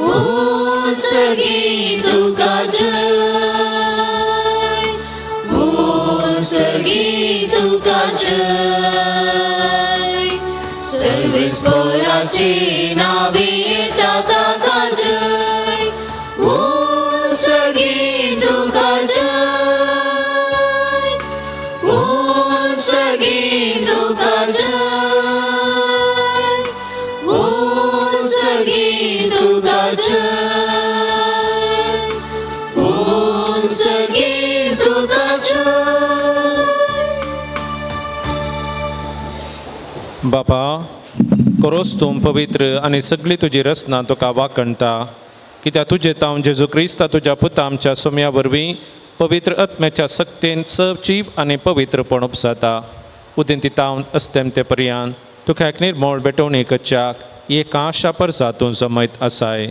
उत्सर्गी तुका जय, उत्सर्गी तुका जय. सर्वेस्पोराचे नावे येता ताका जय, उत्सर्गी तुका जय, उत्सर्गी तुका जय, उत्सर्गी तुका जय, उत्सर्गी तुका जय. बापा करोस तूं पवित्र आनी सगळी तुजी रचना तुका वाकणटा, कित्याक तुजें तावन जेजू क्रिस्ता तुज्या पुता आमच्या सोम्या वरवीं पवित्र आत्म्याच्या सक्तेन सजीव आनी पवित्रपण उपजाता. उदेंती तावन अस्तेमते पर्यान तुका एक निर्मळ भेटवणी करच्याक एक आशा परसा तूं जमयत आसाय.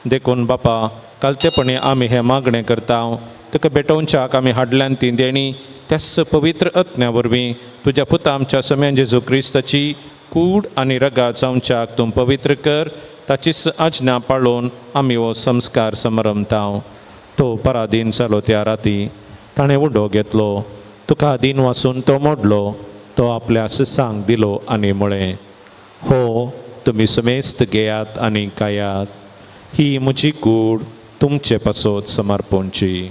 देखून बापा कालतेपणी आमी हें मागणें करता, तुका भेटोवच्याक आमी हाडल्यान ती देणी त्याच पवित्र आत्म्या वरवीं तुज्या पुता आमच्या सम्यान जेजू क्रिस्ताची कूड आनी रगात जावच्याक तूं पवित्र कर, ताचीच आज्ञा पाळोवन आमी हो संस्कार समरमता. तो पराधीन जालो त्या राती ताणें उडो घेतलो, तुका दीन वासून तो मोडलो, तो आपल्या ससांक दिलो आनी म्हळें, हो तुमी समेस्त घेयात आनी खायात, ही म्हजी कूड तुमचे पासत समर्पणची.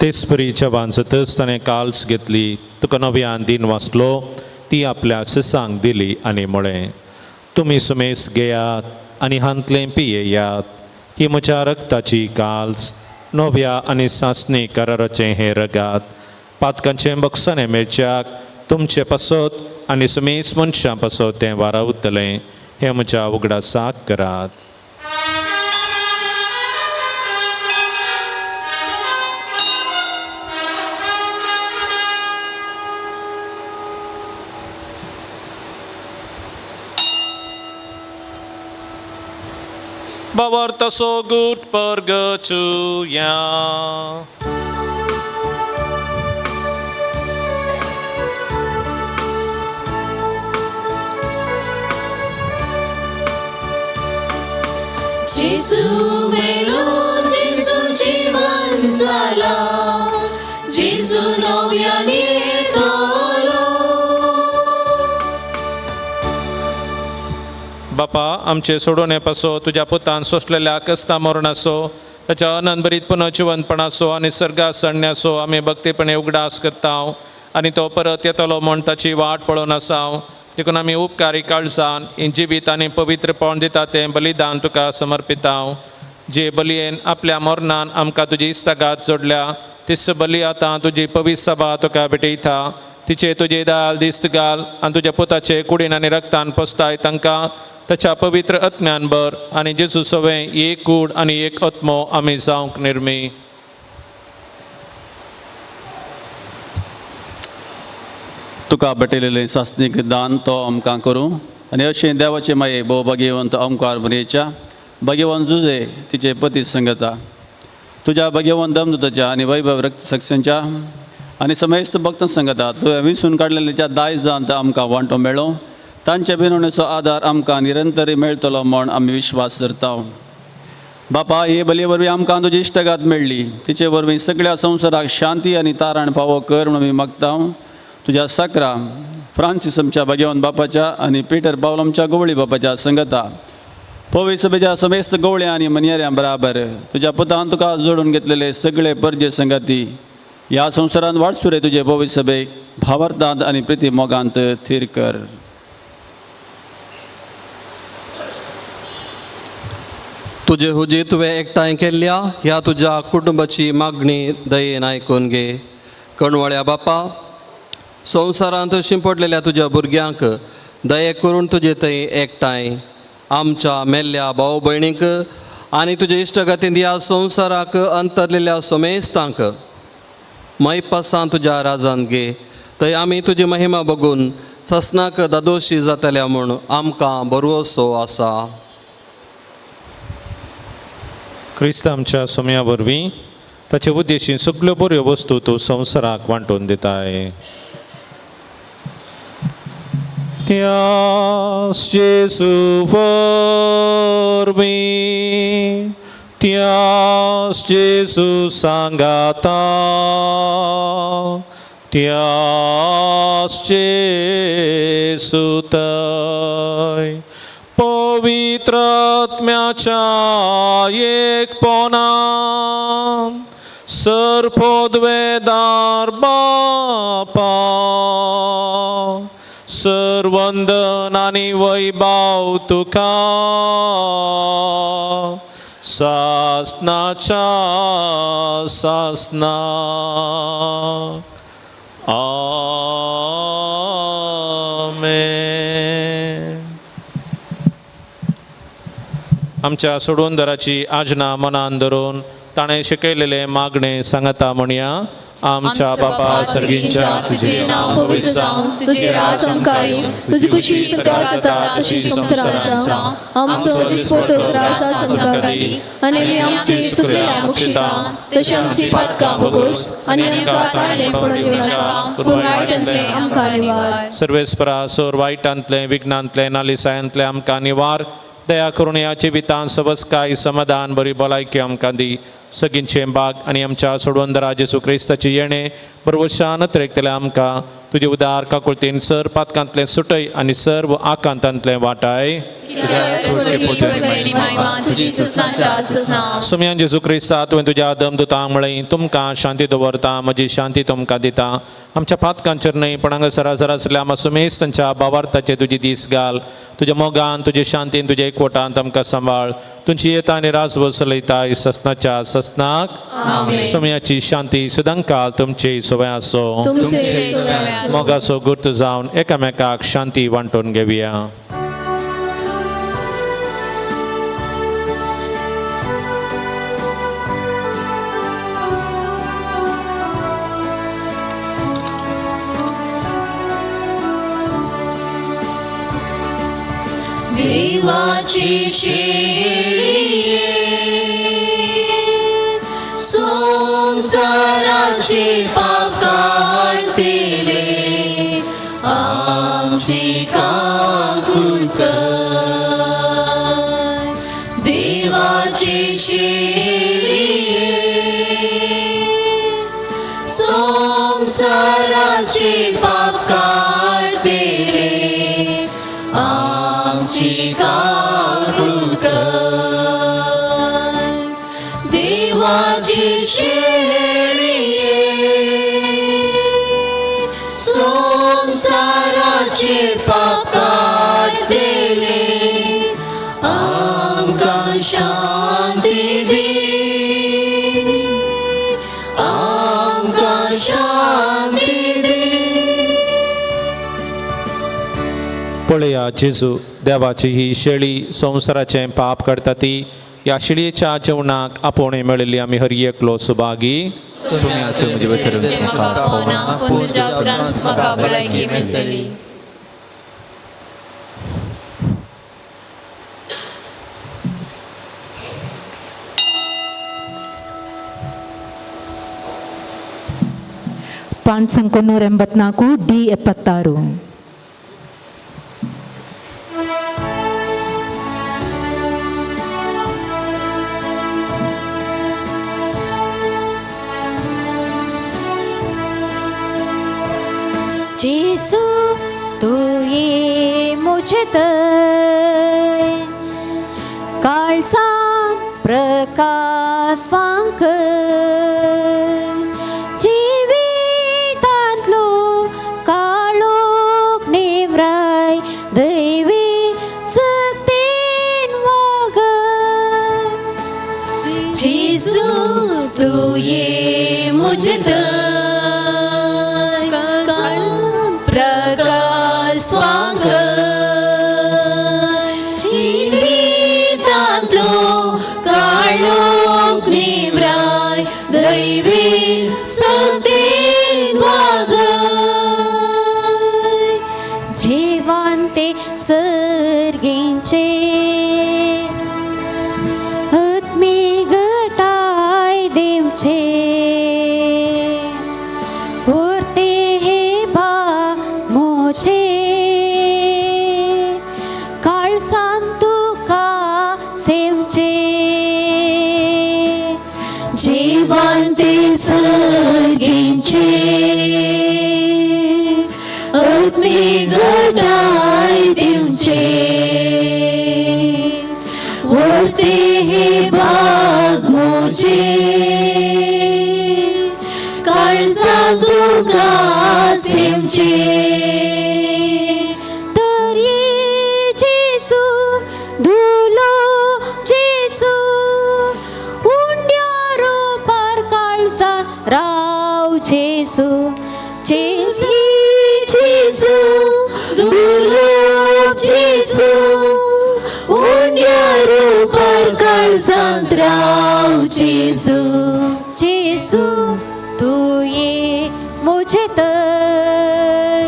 तेच परी जेवण जातच ताणें काल्स घेतली, तुका नव्यान दीन वाचलो, ती आपल्या ससांक दिली आनी म्हळें, तुमी सुमेस घेयात आनी हांतलें पियेयात, ही म्हज्या रक्ताची काल्स, नव्या आनी सासणी कराराचें हें रगात, पातकांचें बक्षाणें मेळच्याक तुमचे पासत आनी सुमेस मनशां पासत तें वारावतलें, हें म्हज्या उगडासाक करात. बावर्ता सोगूट परगचुया. जेजू मेलो, जेजू जीवन जाला, जेजू नव्यान येतलो. बापा आमचे सोडोवणे पासो तुज्या पुतान सोंसलेल्या कस्ता मरणाचो, ताच्या अनंतभरीत पुनर्जिवंतपणाचो आनी सर्गा सणण्याचो आमी भक्तीपणे उगडास करता आनी तो परत येतलो म्हूण ताची वाट पळोवन आसा. देखून आमी उपकारी काळजान हें जिवीत आनी पवित्रपण दिता तें बलिदान तुका समर्पिता, जे बलयेन आपल्या मरणान आमकां तुजी इस्तागात जोडल्या तिस बली आतां तुजी पवित्र सभा तुका भेटयता. तिचे तुजे दाल दिस्त घाल आनी तुज्या पुताचे कुडीन आनी रक्तान पोसताय तांकां ताच्या पवित्र आत्म्यान भर आनी जेजू सवें एक कूड आनी एक आत्मो आमी जावंक निर्मी. तुका भेटयलेलें सासणीक दान तो आमकां करूं आनी अशें देवाचे माये भोव भाग्यवंत ओंकार मरयेच्या भाग्यवंत जुजे तिचे पती संगता तुज्या भाग्यवंत दमदूताच्या आनी वैभव रक्त सक्ष्यांच्या आनी समेस्त भक्त संगता तुवें विसून काडलेल्या ज्या दायजांत आमकां वांटो मेळो तांच्या विनवणेचो आदार आमकां निरंतरी मेळटलो म्हूण आमी विश्वास धरता. बापा हे बलये वरवीं आमकां तुजी इश्टगात मेळ्ळी तिचे वरवीं सगळ्या संवसाराक शांती आनी तारण फावो कर म्हणून आमी मागता. तुज्या साकरा फ्रांसीस आमच्या भाग्यवंत बापाच्या आनी पीटर पावल आमच्या गवळी बापाच्या संगता पवी सभेच्या समेस्त गवळ्या आनी मनयाऱ्यां बराबर तुज्या पुतान तुका जोडून घेतलेले सगळे परजे संगती ह्या संवसारांत वाटसुरे तुजे पवी सभेक भावार्थांत आनी प्रिती मोगांत थीर कर. तुजे हुजी तुवें एकठांय केल्ल्या ह्या तुज्या कुटुंबाची मागणी दयेन आयकून घे. कणवळ्या बापा संवसारांत शिंपडलेल्या तुज्या भुरग्यांक दये करून तुजे थंय एकठांय आमच्या मेल्ल्या भाव भयणींक आनी तुजे इश्टगतीन ह्या संवसाराक अंतरलेल्या समेस्तांक मैपासान तुज्या राजान घे. थंय आमी तुजी महिमा बघून ससनाक दादोशी जातल्या म्हूण आमकां बरोसो आसा. क्रिस्त आमच्या सोम्या वरवीं ताचे उद्देशीन सगल्यो बऱ्यो वस्तू तूं संवसाराक वांटून दिताय. त्यास जेजू वरवीं त्यास जेजू सांगाता त्यास जेजू थंय पवित्र आत्म्याच्या एकपणान सर्पोद्वेदार बापा सर्वंदन आनी वैभाव तुका सासनाच्या सासना. आमेन. आमच्या सोडवणदाराची आजना मनान धरून ताणें शिकयलेलें मागणें सांगता म्हणया. आमच्या बापा सर्गींच्या तुझे नाव पवित्र जावं, तुझे राज आमकां येवं, तुजी खुशी स्वर्गात जाता तशी संवसारांत जावं. आमचो दिसपट्टो ग्रास आमकां दी आनी आमी आमची चुकलेल्या मुक्षिता तशी आमची पातकां भोगोस आनी आमकां ताणें पडून दिवं नाका पूण वायटांतलें आमकां निवार. सर्वेस्परा सोर वायटांतलें विघ्नांतलें नालिसायांतलें आमकां निवार. दया करून ह्या जिवितांत सवस्काय समाधान बरी भलायकी आमकां दी. सगींचें बाग आनी आमच्या सोडवंदरा जेजू क्रिस्ताची येणें बरवशान त्रेकतलें आमकां तुजे उदार काकुळतीन सर पातकांतलें सुटय आनी सर्व आकांतांतलें वाटाय. सुमयान जेजू क्रिस्ता तुवें तुज्या दमदुतांक म्हळें तुमकां शांती दवरता म्हजी शांती तुमकां दिता. आमच्या पातकांचेर न्हय पण हांगा सरासर आसल्या आमकां सुमेस तांच्या बावार्थाचे तुजी दीस घाल. तुज्या मोगान तुजे शांतीन तुज्या एकवटान आमकां सांबाळ. तुमची येता आनी राजवस चलयता ससनाच्या ससनाक. सुमयाची शांती सदांकाल तुमची सवय आसो. मोगाचो गुर्त जावन एकामेकाक शांती वांटून घेवया. देवाची शेळये संसाराचे पाप काडतले आमची काकूत कर. देवाची शेळये संसाराचे पाप काडतले आमची काकूत कर. देवाची शेळये संसाराचे पाप काडतले आमकां शांती दी. पळया जेजू देवाची ही शेळी संवसाराचें पाप काडटा ती ह्या शेळयेच्या जेवणाक आपोवणें मेळिल्ली आमी हर एकलो सुभागी. म्हाका फावना पूण तुज्या उपरांत म्हाका भलायकी मेळटली. ಪಾಂಚ್ ಅಂಕ 184 ಡಿ 76. जेसू तू ये मुझे तय काळजान प्रकाश फांक जिवितांतलो काळोख निवराय दैवी सक्तीन वाग. जेसू तू ये मुझे तय प्रकाश फांक जिवितांतलो काळोख निवराय दैवी सक्तीन वाग. जेवांते सर्गींचे आत्मी गटाय दिवचे उरते हे भागोचे काळसान तुका सेवचे. जिवांते सर्गींचे आत्मी गटाय दिवचे उरते हे भागोचे काळजा तुका सेवचे. तर ये जेसू धुलो जेसू उंड्या रोपार काळजा राव जेसू जेसू जेसू धुलो जेसू उंड्या रोपार काळजांत राव जेसू. जेसू तू ये मुझे तय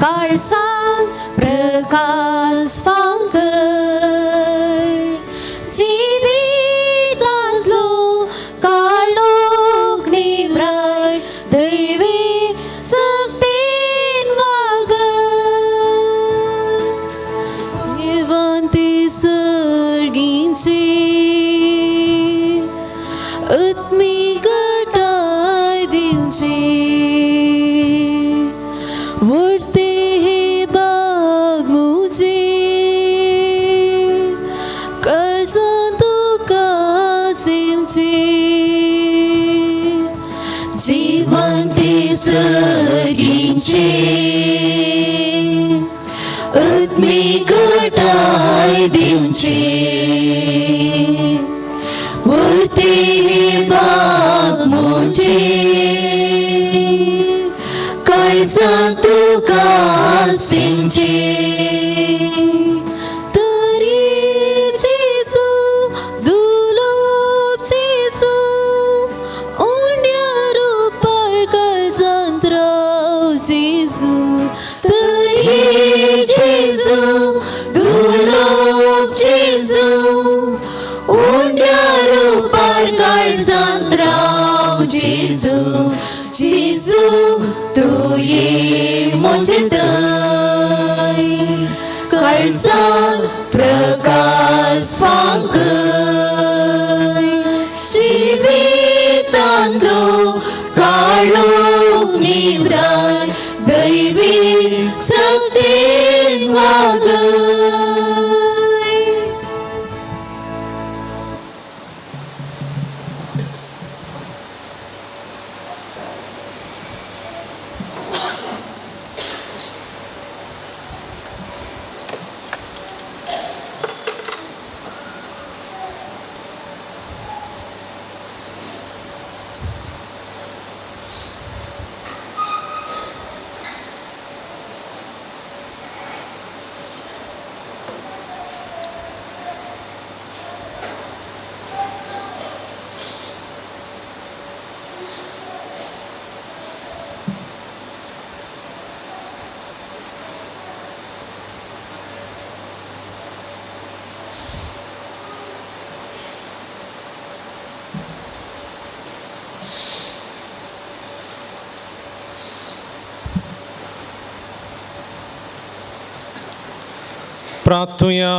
काळजान प्रकाश फांक जिवितांतलो काळोख निवराय दैवी सक्तीन वाग. देवांते सर्गींचे आत्मी गटाय दिवचे वरते हे बाग मुझे काळजां तुका सेवचे. जिवंते सर्गींचे आत्मी गटाय दिवचे वरते हे बाग मुझे काळजां तुका सेवचे. तर ये जेसू दुलोब जेसू उंड्या रुपार काळजांत राव जेसू. तर ये जेसू दुलोब जेसू उंड्या रुपार काळजांत राव जेसू. जेसू तू ये मुझे तय काळजांत प्रकाश फांक जिवितांतलो काळोख निवराय दैवी सक्तीन वाग. प्रार्थुया.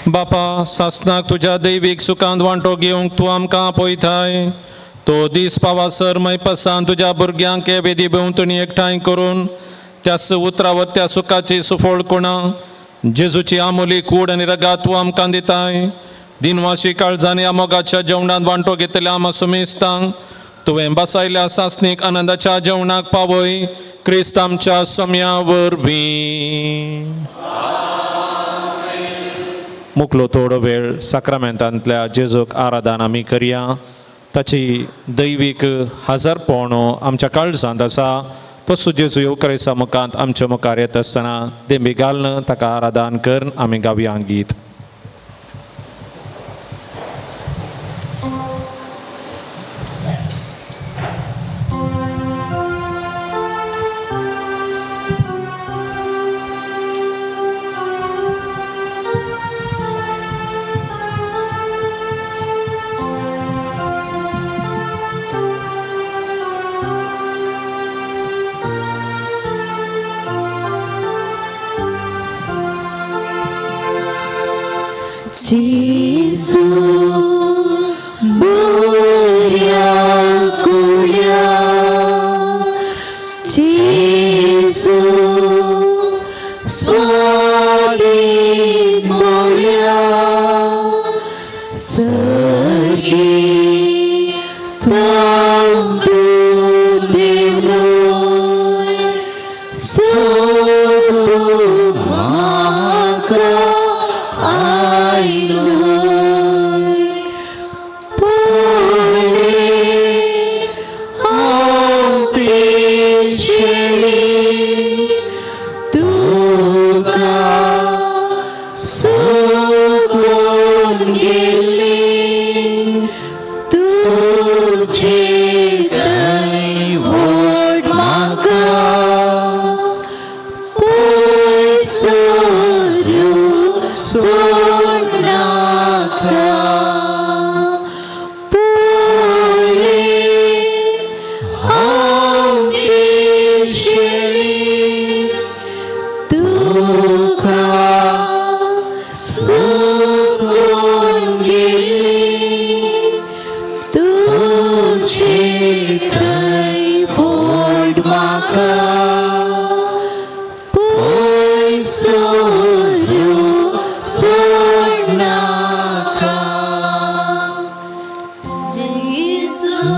बापा, सासनाक तुज्या दैवीक सुखांत वांटो घेवंक तूं आमकां आपयताय. तो दीस पावासर मैपसान तुज्या भुरग्यांक हे वेदी भोंवतणी एकठांय करून त्यास उतरावत त्या सुखाची सुफळ कोणा जेजूची आमोली कूड आनी रगात तूं आमकां दिताय. दिनवाशी काळजांनी ह्या मोगाच्या जेवणांत वांटो घेतल्या आमा सुमेस्तांक तुवें बसायल्या सासणीक आनंदाच्या जेवणाक पावय, क्रिस्त आमच्या सम्या वरवीं. मुकलो थोडो वेळ साक्रामेंतांतल्या जेजूक आराधन आमी करया. ताची दैवीक हजारपण आमच्या काळजांत आसा. तसो जेजू येवकारीसा मुखांत आमच्या मुखार येत आसतना देंबी घालून ताका आराधन करून आमी गावया गीत. जेजू बऱ्या कुळ्या, जेजू स्वादीक मोळ्या, सर्गी त्वां तूं देवलोय, सोदूं म्हाका आयलोय. पळय हांव तेशेळी, तुका सोगून गेली, तुजे दय व्हड म्हाका, पयसरू सोडनाका. पळय हांव तेशेळी, तुका सोगून गेली, तुजे दय व्हड म्हाका, पयसरू सोडनाका. जेजू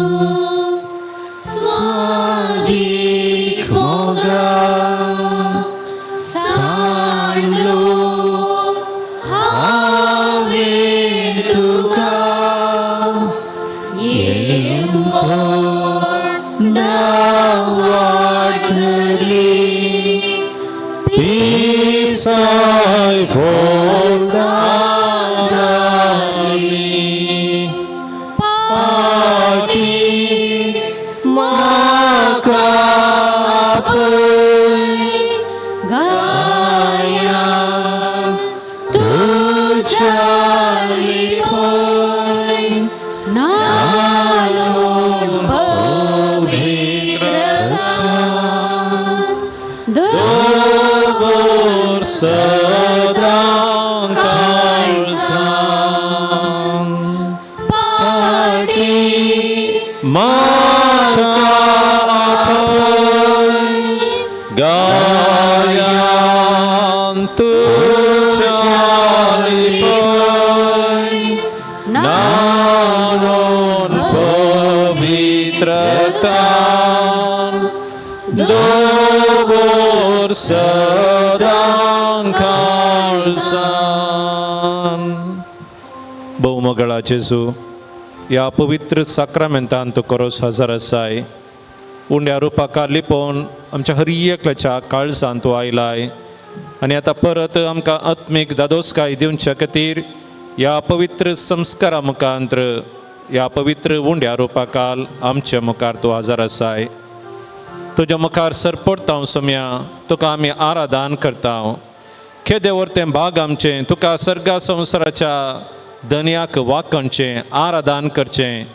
स्वादीक मोगा, सांडलो हांवें तुका, येवण वाडली, पिसाय फोडाली, पाटी म्हाका आपय, गाया तुज्या लिपय, नालोन पवित्रता, दवर सदां काळजां. पाटी म्हाका आपय, गायान तुज्या लिपय, नालोन पवित्रता, दवर सदां काळजां. भोवमगळा जेजू, ह्या पवित्र साक्रामेंतान तूं करोस हजर आसाय. उंड्या रुपाका लिपोवन आमच्या हर एकल्याच्या काळजान तूं आयलाय आनी आतां परत आमकां आत्मीक दादोसकाय दिवच्या खातीर ह्या पवित्र संस्कारा मुखांत्र ह्या पवित्र उंड्या रुपाकाल आमच्या मुखार तूं हजर आसाय. तुज्या मुखार सरपडटा सोम्या, तुका आमी आराधन करता. खेदे वरतें भाग आमचें तुका सर्गा संवसाराच्या दनयाक वाकणचें आराधन करचें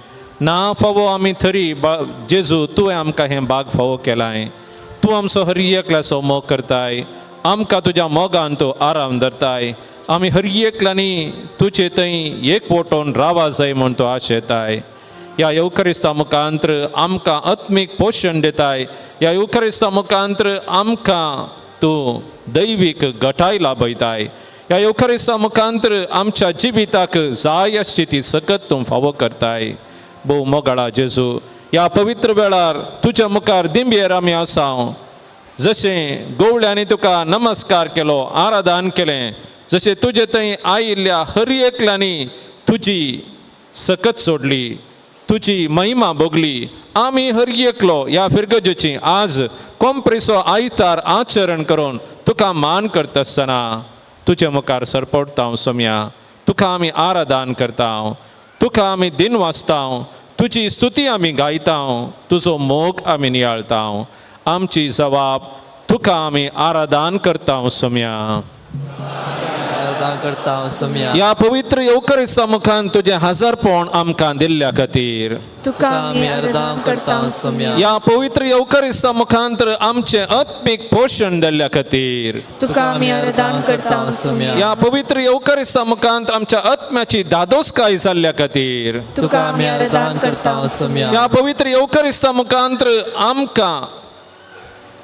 ना फावो आमी थरी. जेजू, तुवें आमकां हें भाग फावो केलाय. तूं आमचो हर एकल्याचो मोग करताय, आमकां तुज्या मोगान तूं आराम धरताय. आमी हर एकल्यांनी तुजे थंय एक वटोवन रावा जाय म्हूण तूं आशेताय. ह्या येवकरिस्ता मुखांत्र आमकां आत्मीक पोशण दिताय. ह्या येवकरिस्ता मुखांत्र आमकां तूं दैवीक गटाय लाभयताय. ह्या येवकरिस्ता मुखांत्र आमच्या जिविताक जाय आसची ती सकत तूं फावो करताय. भोव मोगाळा जेजू, ह्या पवित्र वेळार तुज्या मुखार दिंबेर आमी आसा. जशें गोवळ्यांनी तुका नमस्कार केलो, आराधन केलें, जशें तुजे थंय आयिल्ल्या हर एकल्यांनी तुजी सकत सोडली, तुजी महिमा भोगली, आमी हर एकलो ह्या फिरगजेची आज कोंप्रेसो आयतार आचरण करून तुका मान करता आसतना तुजे मुखार सरपडटा सोम्या. तुका आमी आराधन करता, तुका आमी दिन वाचता, तुजी स्तुती आमी गायता, तुजो मोग आमी नियाळता. आमची जबाब तुका आमी आराधन करता सोम्या. आराधन करता सोम्या. ह्या पवित्र येवकरिस्ता मुखान तुजें हजारपण आमकां दिल्ल्या खातीर तुका आमी आराधन करता सोम्या. ह्या पवित्र येवकरिस्ता मुखांतर आमचें आत्मीक पोशण दिल्ल्या खातीर तुका आमी आराधन करता सोम्या. ह्या पवित्र येवकरिस्ता मुखांत आमच्या आत्म्याची दादोसकाय जाल्ल्या खातीर तुका आमी आराधन करता सोम्या. ह्या पवित्र येवकरिस्ता मुखांत आमकां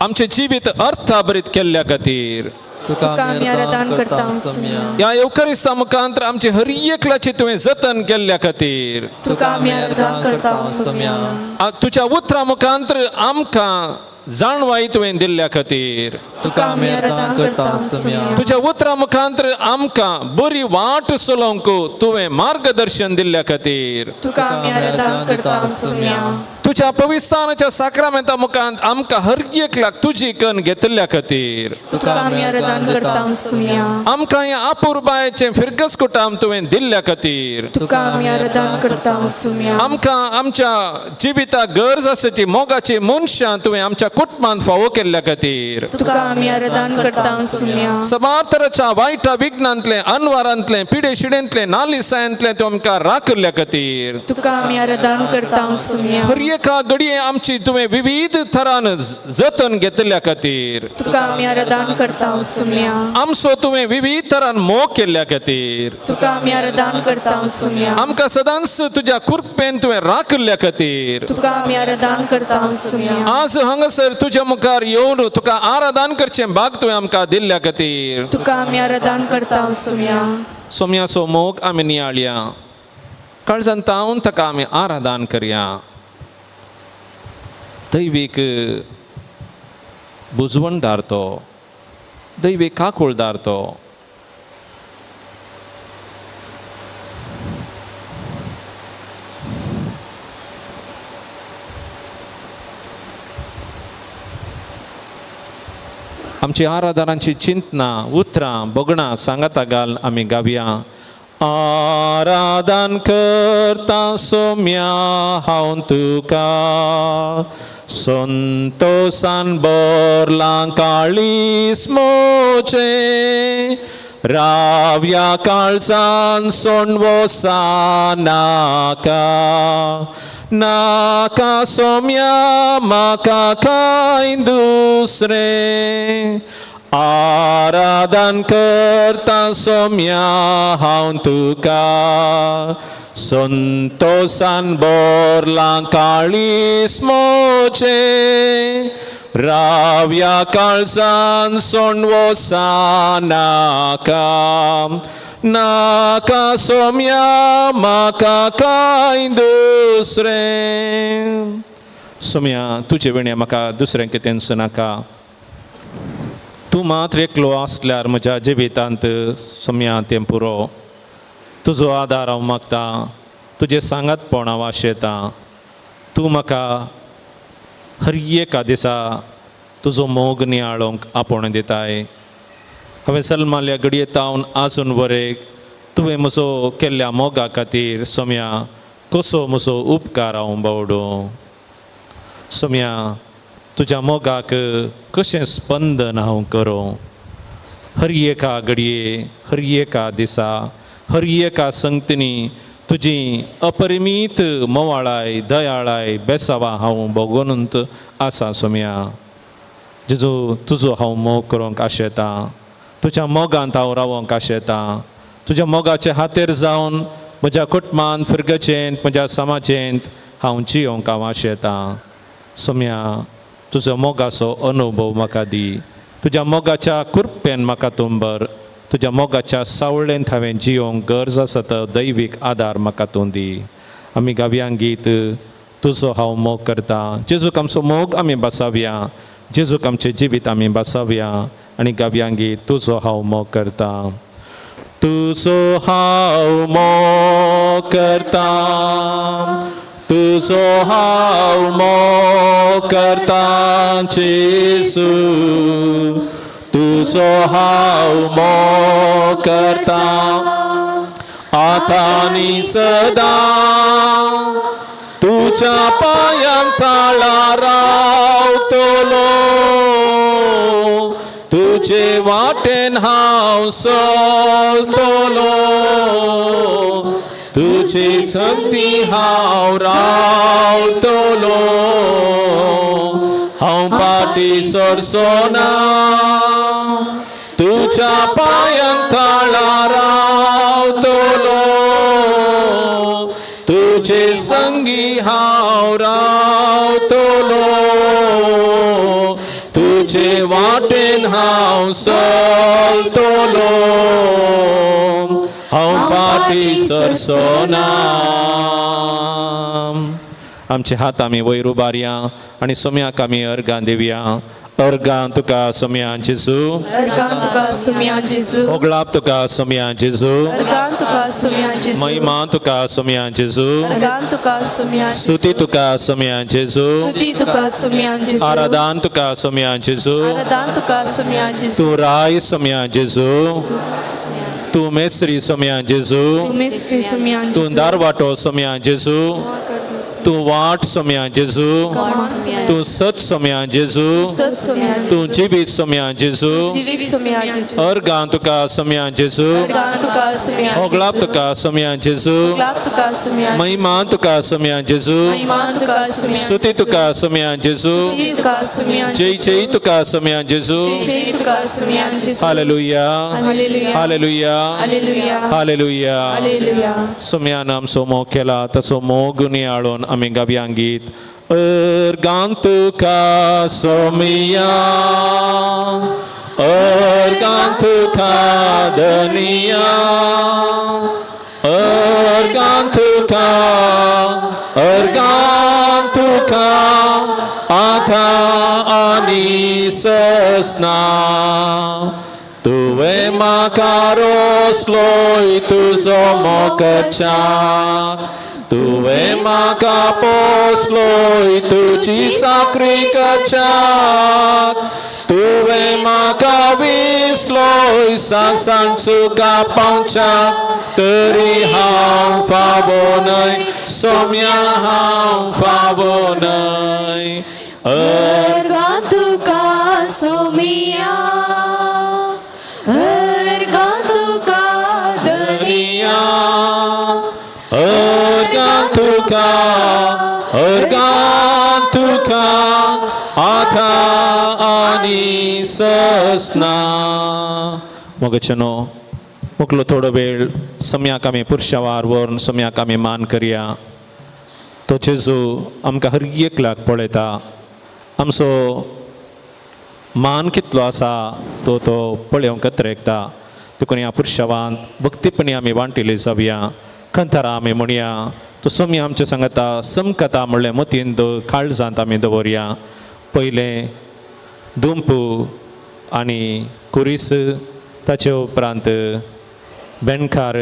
आमचें जिवीत अर्थाभरीत केल्ल्या खातीर तुका आमी आराधन करता सोम्या. ह्या येवकरिस्ता मुखांत आमचे हर एकल्याचें तुवें जतन केल्ल्या खातीर तुका आमी आराधन करता सोम्या. तुज्या उतरां मुखांत आमकां जाणवाय तुवें दिल्ल्या खातीर तुका आमी आराधन करता सोम्या. तुज्या उतरां मुखांत आमकां बरी वाट चलोवंक तुवें मार्गदर्शन दिल्ल्या खातीर तुका आमी आराधन करता सोम्या. तुज्या पविस्तानाच्या साक्रामेंता मुखांत आमकां हर एकल्याक तुजी कन घेतिल्ल्या खातीर तुका आमी आराधन करता सोम्या. आमकां ह्या अपुरबायेचें फिरगस कुटाम तुवें दिल्ल्या खातीर तुका आमी आराधन करता सोम्या. आमकां आमच्या जिविताक गरज आसा ती मोगाची मनशां तुवें आमच्या कुटुंबांत फावो केल्ल्या खातीर तुका आमी आराधन करता सोम्या. सबार तराच्या वायटा विघ्नांतलें, अनवारांतलें, पिडेशिडेंतलें, नालिसायांतलें तूं आमकां राखिल्ल्या खातीर तुका आमी आराधन करता सोम्या. हर एका घडये आमची तुवें विविध थरान जतन घेतिल्ल्या खातीर तुका आमी आराधन करता सोम्या. आमचो तुवें विविध थरान मोग केल्ल्या खातीर तुका आमी आराधन करता सोम्या. आमकां सदांच तुज्या कृपेन तुवें राखिल्ल्या खातीर तुका आमी आराधन करता सोम्या. आज हांगासर तुज्या मुखार येवन तुका आराधन करचें भाग तुवें आमकां दिल्ल्या खातीर तुका आमी आराधन करता सोम्या. सोम्याचो मोग आमी नियाळया, काळजान तावन ताका आमी आराधन करया. दैवीक बुजवणदार तो, दैवीक काकुळदार तो. आमची आराधनाची चिंतना, उतरां, बगणां सांगाता घाल आमी गावया. आराधन करता सोम्या हांव तुका, संतोसान भरलां काळीस मोचें, राव्या काळजान सोणवसा नाका, नाका सोम्या म्हाका कांय दुसरें. आराधन करता सोम्या हांव तुका, संतोसान भरलां काळीस मोचें, राव्या काळजान सोणवसा नाका, नाका सोम्या म्हाका कांय दुसरें. सोम्या तुजे विणे म्हाका दुसरें कितेंच नाका. तूं मात्र एकलो आसल्यार म्हज्या जिवितांत सोम्या तें पुरो. तुजो आदार हांव मागता, तुजें सांगातपण हांव आशेतां. तूं म्हाका हर एका दिसा तुजो मोग नियाळोंक आपोवणें दिताय. हांवें सलमाल्या घडये तावन आजून वरेक तुवें म्हजो केल्ल्या मोगा खातीर सोम्या कसो म्हजो उपकार हांव बावडूं. सोम्या तुज्या मोगाक कशें स्पंदन हांव करूं. हर एका घडये, हर एका दिसा, हर एका संगतींनी तुजी अपरिमीत मोवाळाय, दयाळाय, बेसावा हांव भोगोनूत आसा. सोम्या जेजू तुजो हांव मोग करूंक आशेतां, तुज्या मोगांत हांव रावोंक आशेतां. तुज्या मोगाचे हातेर जावन म्हज्या कुटुंबांत, फिरगचेंत, म्हज्या समाजेंत हांव जियोंक हांव आशेतां. सोम्या तुजो मोगाचो अनुभव म्हाका दी, तुज्या मोगाच्या कृपेन म्हाका तूं भर, तुज्या मोगाच्या सावळेंत हांवें जियोंक गरज आसा तो दैवीक आदार म्हाका तूं दी. आमी गावया गीत तुजो हांव मोग करता. जेजूक आमचो मोग आमी बसावया, जेजूक आमचें जिवीत आमी बसावया आनी गावया गीत तुजो हांव मोग करता. तुजो हांव मोग करता, तुजो हांव मोग करता जेजू, तुजो हांव मोग करता आतां आनी सदां. तुज्या पांयां थाळा रावतलो, तुजे वाटेन हांव चलतलो, तुजी संगती हांव रावतलो, हांव फाटीं सरचो ना. तुज्या पांयां थाळा रावतलो, तुजे संगी हांव रावतलो, तुजे वाटेन हांव चलतलो, हांव फाटीं सरचो ना. आमचे हात आमी वयर उबारया आनी सोम्याक आमी अर्गां दिवया. अर्गां तुका सोम्या जेजू, अर्गां तुका सोम्या जेजू, ओगळाप तुका सोम्या जेजू, अर्गां तुका सोम्या जेजू, महिमा तुका सोम्या जेजू, अर्गां तुका सोम्या जेजू, स्तुती तुका सोम्या जेजू, स्तुती तुका सोम्या जेजू, आराधन तुका सोम्या जेजू, आराधन तुका सोम्या जेजू, तूं राय सोम्या जेजू, तूं मेस्त्री सोम्या जेजू, तूं मेस्त्री सोम्या जेजू, तूं दारवाटो सोम्या जेजू, तूं वाट सोम्या जेजू, तूं सत सोम्या जेजू, तूं जिवीत सोम्या जेजू, अर्गां तुका सोम्या जेजू, ओगळाप तुका सोम्या जेजू, महिमा तुका सोम्या जेजू, स्तुती तुका सोम्या जेजू, जय जय तुका सोम्या जेजू. Hallelujah, hallelujah, hallelujah. सोम्यान आमचो मोग केला तसो मोग नियाळून आमी गावया गीत अर्गां तुका सोमिया, अर्गां तुका धनिया, अर्गां तुका, अर्गां तुका आतां आनी ससना. तुवें म्हाका रोसलोय तुजो मोगच्या, तुवें म्हाका पोसलोय तुजी साकरी करच्याक, तुवें म्हाका विसलोय सांसान सुखा पावच्याक, तरी हांव फावो न्हय सोम्या, हांव फावो न्हय. अर्गां तुका सोमिया, अर्गां तुका धनिया, अर्गां तुका, अर्गां तुका आतां आनी ससना. मोगचनो मुकलो थोडो वेळ सम्याक आमी पुरशावार व्हरून सम्याक आमी मान करया. तो जेजू आमकां हर एकल्याक पळयता, आमचो मान कितलो आसा तो तो पळोवंक अत्रेकता. देखून ह्या पुरशावांत भक्तीपणी आमी वांटिली जावया, खंतरा आमी म्हणया, तो सोमी आमचे सांगता समकता म्हणलें मतीन काळजांत आमी दवरया. पयलें दुंपू आनी कुरीस, ताचे उपरांत बेणकार,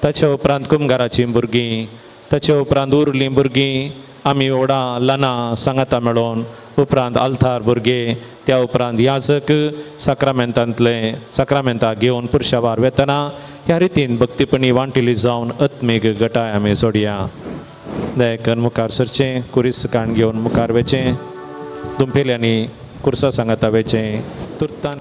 ताचे उपरांत कुमगाराचीं भुरगीं, ताचे उपरांत उरलीं भुरगीं आमी व्हडां ल्हानां सांगाता मेळोन, उपरांत आल्तार भुरगे, त्या उपरांत याजक साक्रामेंतांतले साक्रामेंतां घेवन पुरशावार वेतना ह्या रितीन भक्तीपणी वांटिली जावन आत्मीक गटाय आमी जोडया. दयाकन मुखार सरचें, कुरीस काण घेवन मुखार वेचें, दुमपेल्यांनी कुर्सा सांगाता वेचें, तुर्तान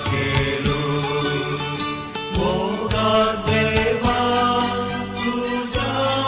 केलो मोगा देवा तुझ्या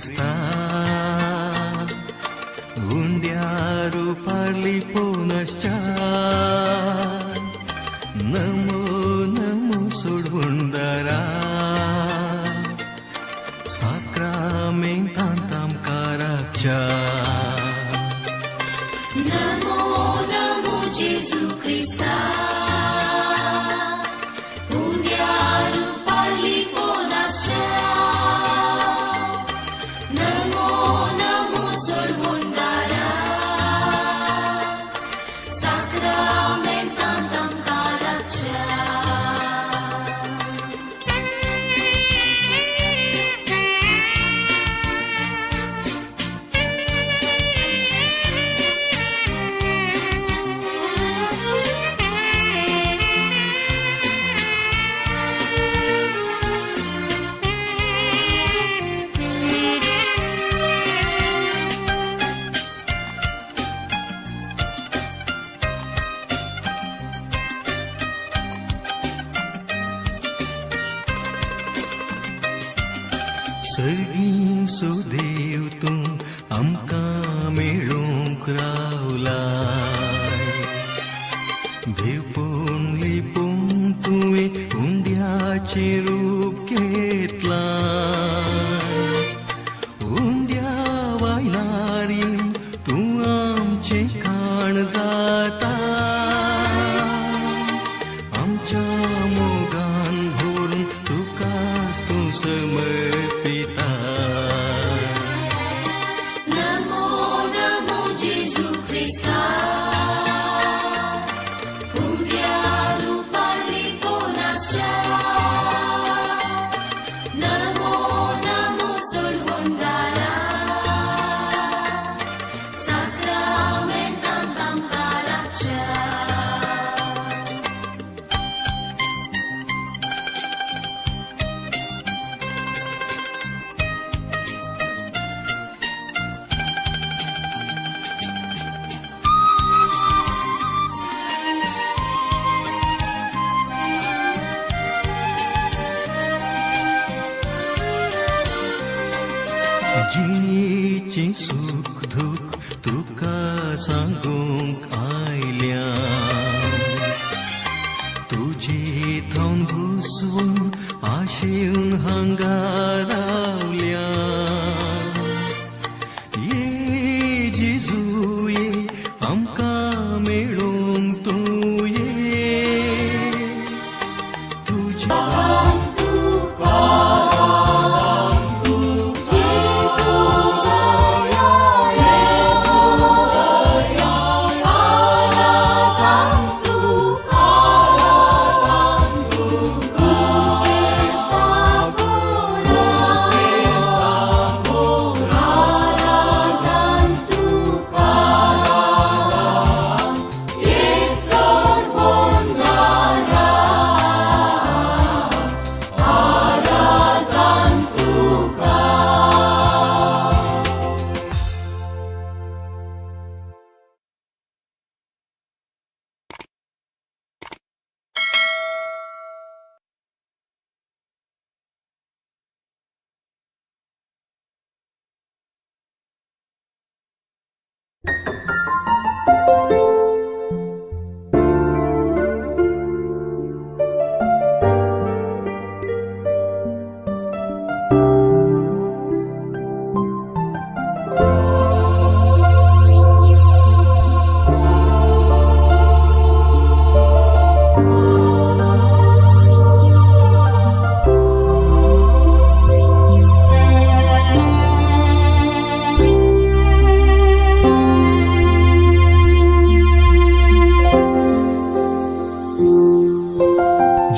क्रिस्ता उंड्या रुपार लिपोवन आसच्या नमो नमो सोडवणदारा साक्रामेंतांत आमकां राखच्या. नमो नमो जेजू क्रिस्ता उंड्या रुपार लिपोवन आसच्या नमो नमो सोडवणदारा साक्रामेंतांत आमकां राखच्या. सर्गीं सुदेव तूं आमकां मेळूंक रावलाय देवपूण लिपून तुवें उंड्याचें रूप घेतलां उंड्या वायलार येवन तूं आमचें खाण जाता आमच्या मोगान भरून तुकाच तूं समर्पिता. नमो नमो जेजू क्रिस्ता उंड्या रुपार लिपोवन आसच्या नमो नमो सोडवणदारा साक्रामेंतांत आमकां राखच्या. जिणेचें सूख दूख तुका सांगूंक आयल्या तुजे थावन घुसवून आशेवन हांगा रावल्या ये जेजू ये आमकां मेळूंक तूं ये तुजे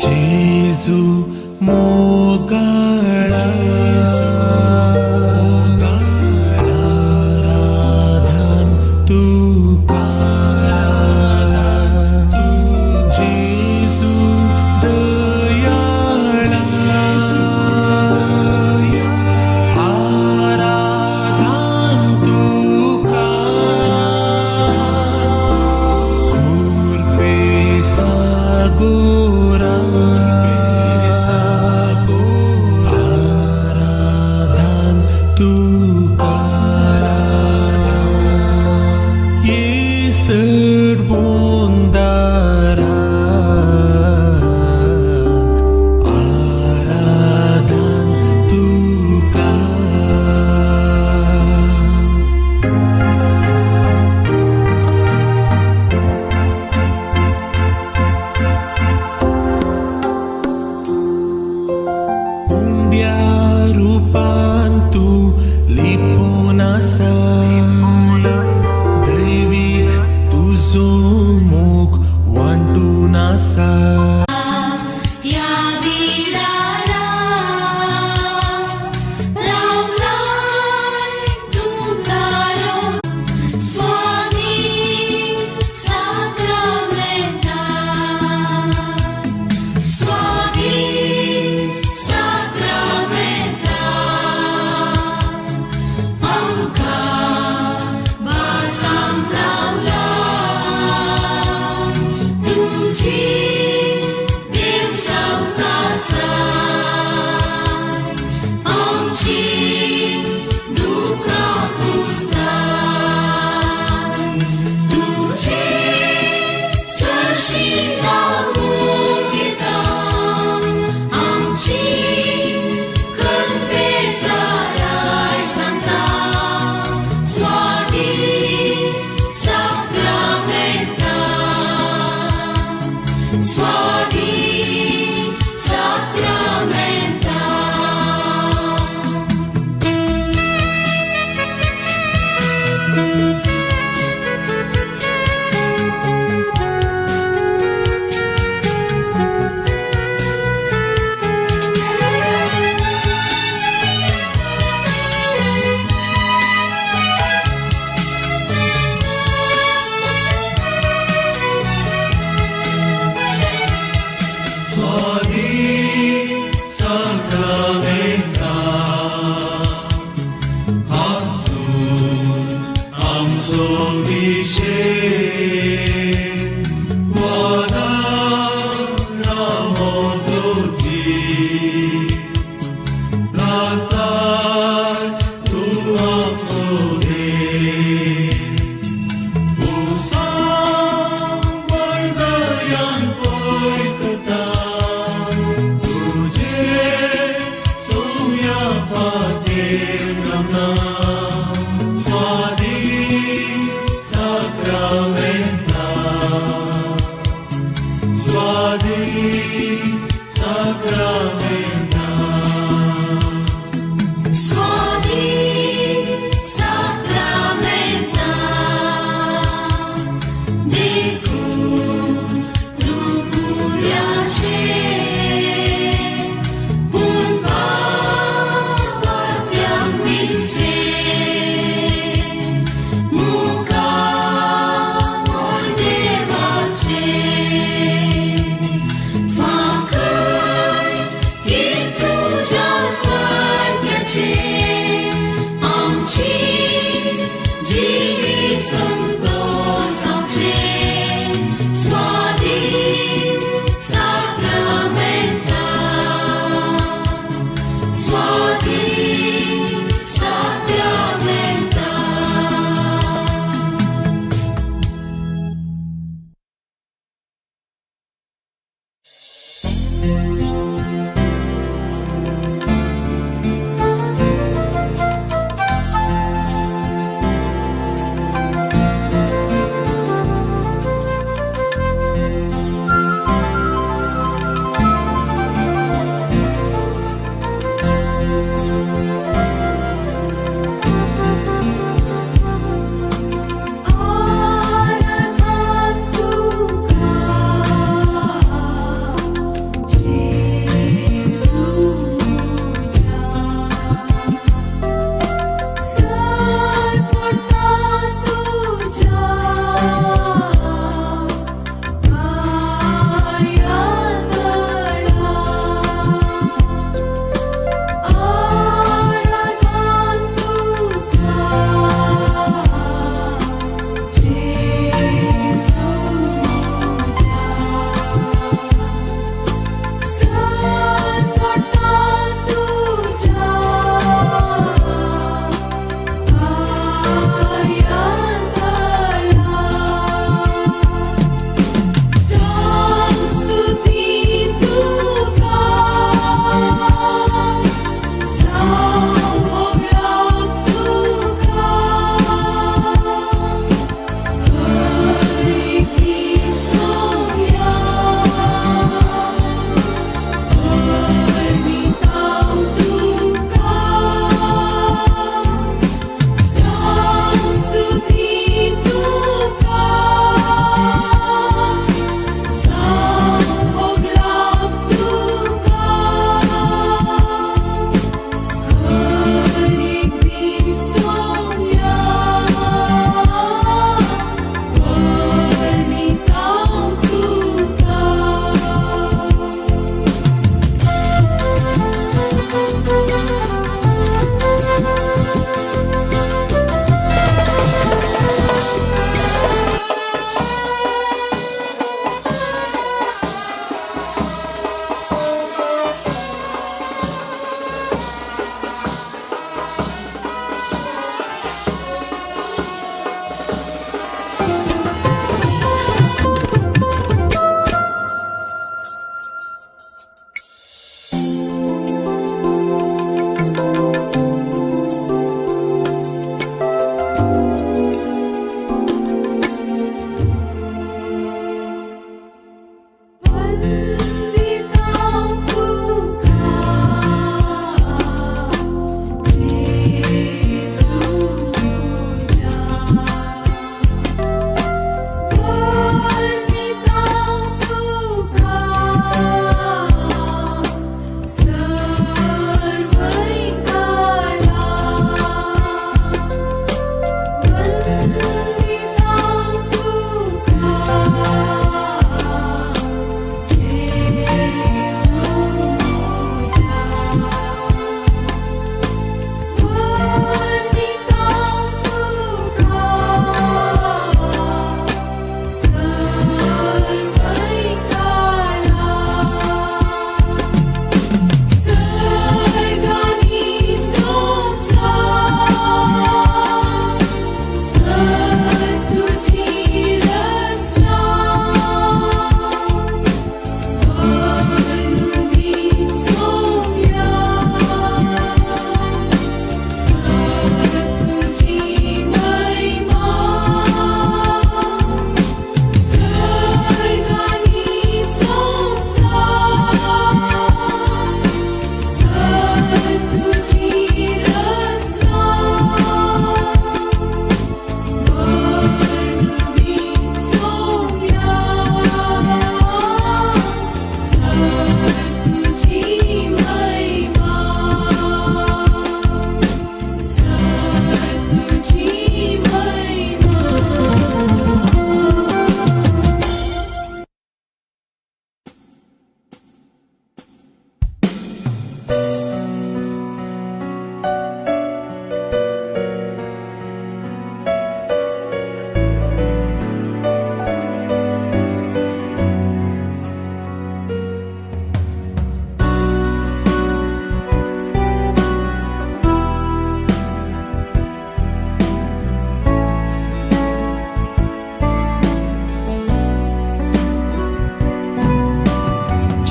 जेजू मोगाळा आराधन तुका जेजू दयाळा आराधन तुका कुर्पे सागोरा आराधन तुका. आसा. या बिडारा रावलाय तुकारो स्वामी साक्रामेंता स्वामी साक्रामेंता आमकां बासाम रावला तुजी देव सावकासा आमची दुकां पुसता तुजे सरशी धांवूंक येता आमची कन्पेजाराय सांगता स्वामी साक्रामेंता स्वामी साक्रामेंता. स्वामी साक्रामेंता हातून आमचो विशेक वादारामो तुजी रातार तूं आमचो देव उसां वरदयान पळयता तुजे सोम्या पाटेर रावना स्वामी साक्रामेंता स्वामी साक्रामेंता स्वामी साक्रामेंता देखून रुपुल्याचे पूण पापांक दिसचे मुखार देवाचे फांक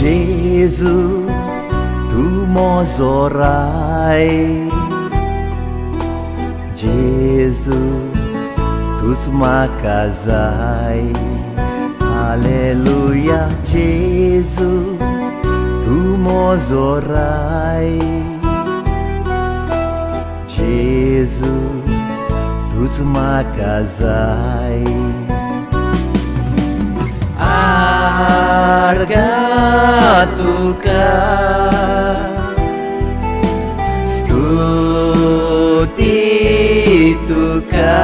जेजू तूं म्हजो राय, जेजू तूंच म्हाका जाय। हालेलुया जेजू तूं म्हजो राय, जेजू तूंच म्हाका जाय। आर्गां तुका स्तुती तुका,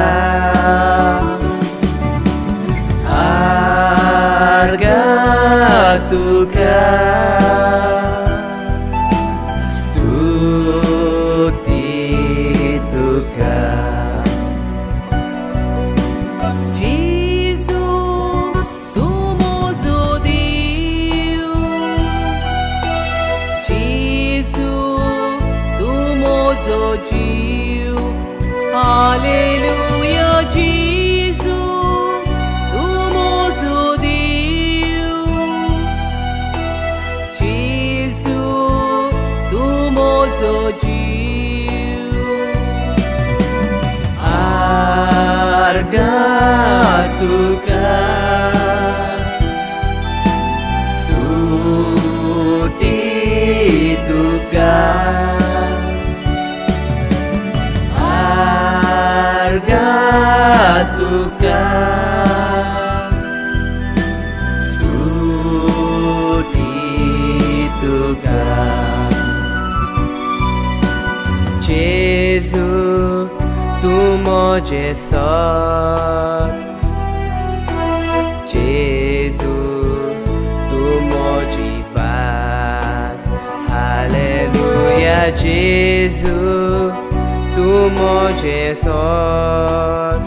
आर्गां तुका स्तुती तुका। जेजू तूं म्हजो देव, जेजू तूं म्हजो जीव। हालेलुया जेजू तूं म्हजो देव, जेजू तूं म्हजो जीव। आर्गां तुका स्तुती तुका, आर्गां तुका स्तुती तुका। जेजू तूं म्हजें सत, जेजू तूं म्हजी वाट। हालेलुया जेजू तूं म्हजें सत,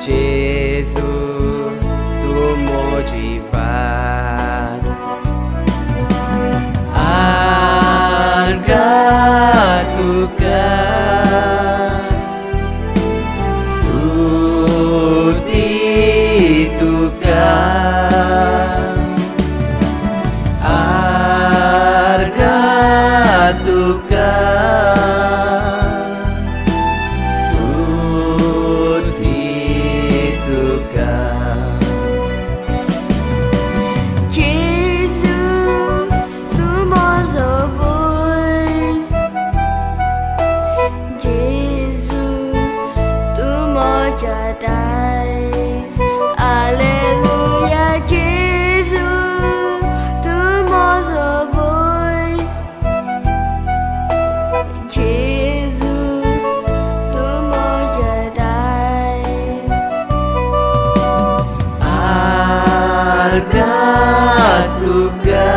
जेजू तूं म्हजी वाट। आर्गां तुका स्तुती तुका, आर्गां तुका स्तुती तुका। जेजू तूं म्हजो वैज, जेजू तूं म्हज्या दायज। हालेलुया जेजू तूं म्हजो वैज, जेजू तूं म्हज्या दायज। आर्गां तुका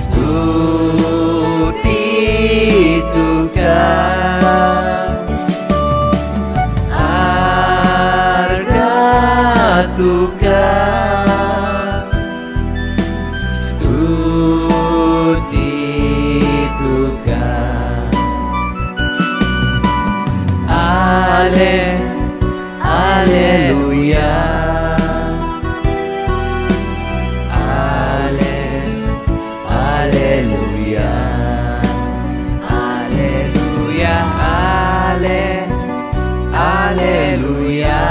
स्तुती तुका, आर्गां तुका स्तुती तुका। आले आलेलुया आले आलेलुया हालेलुया आले आलेलुया।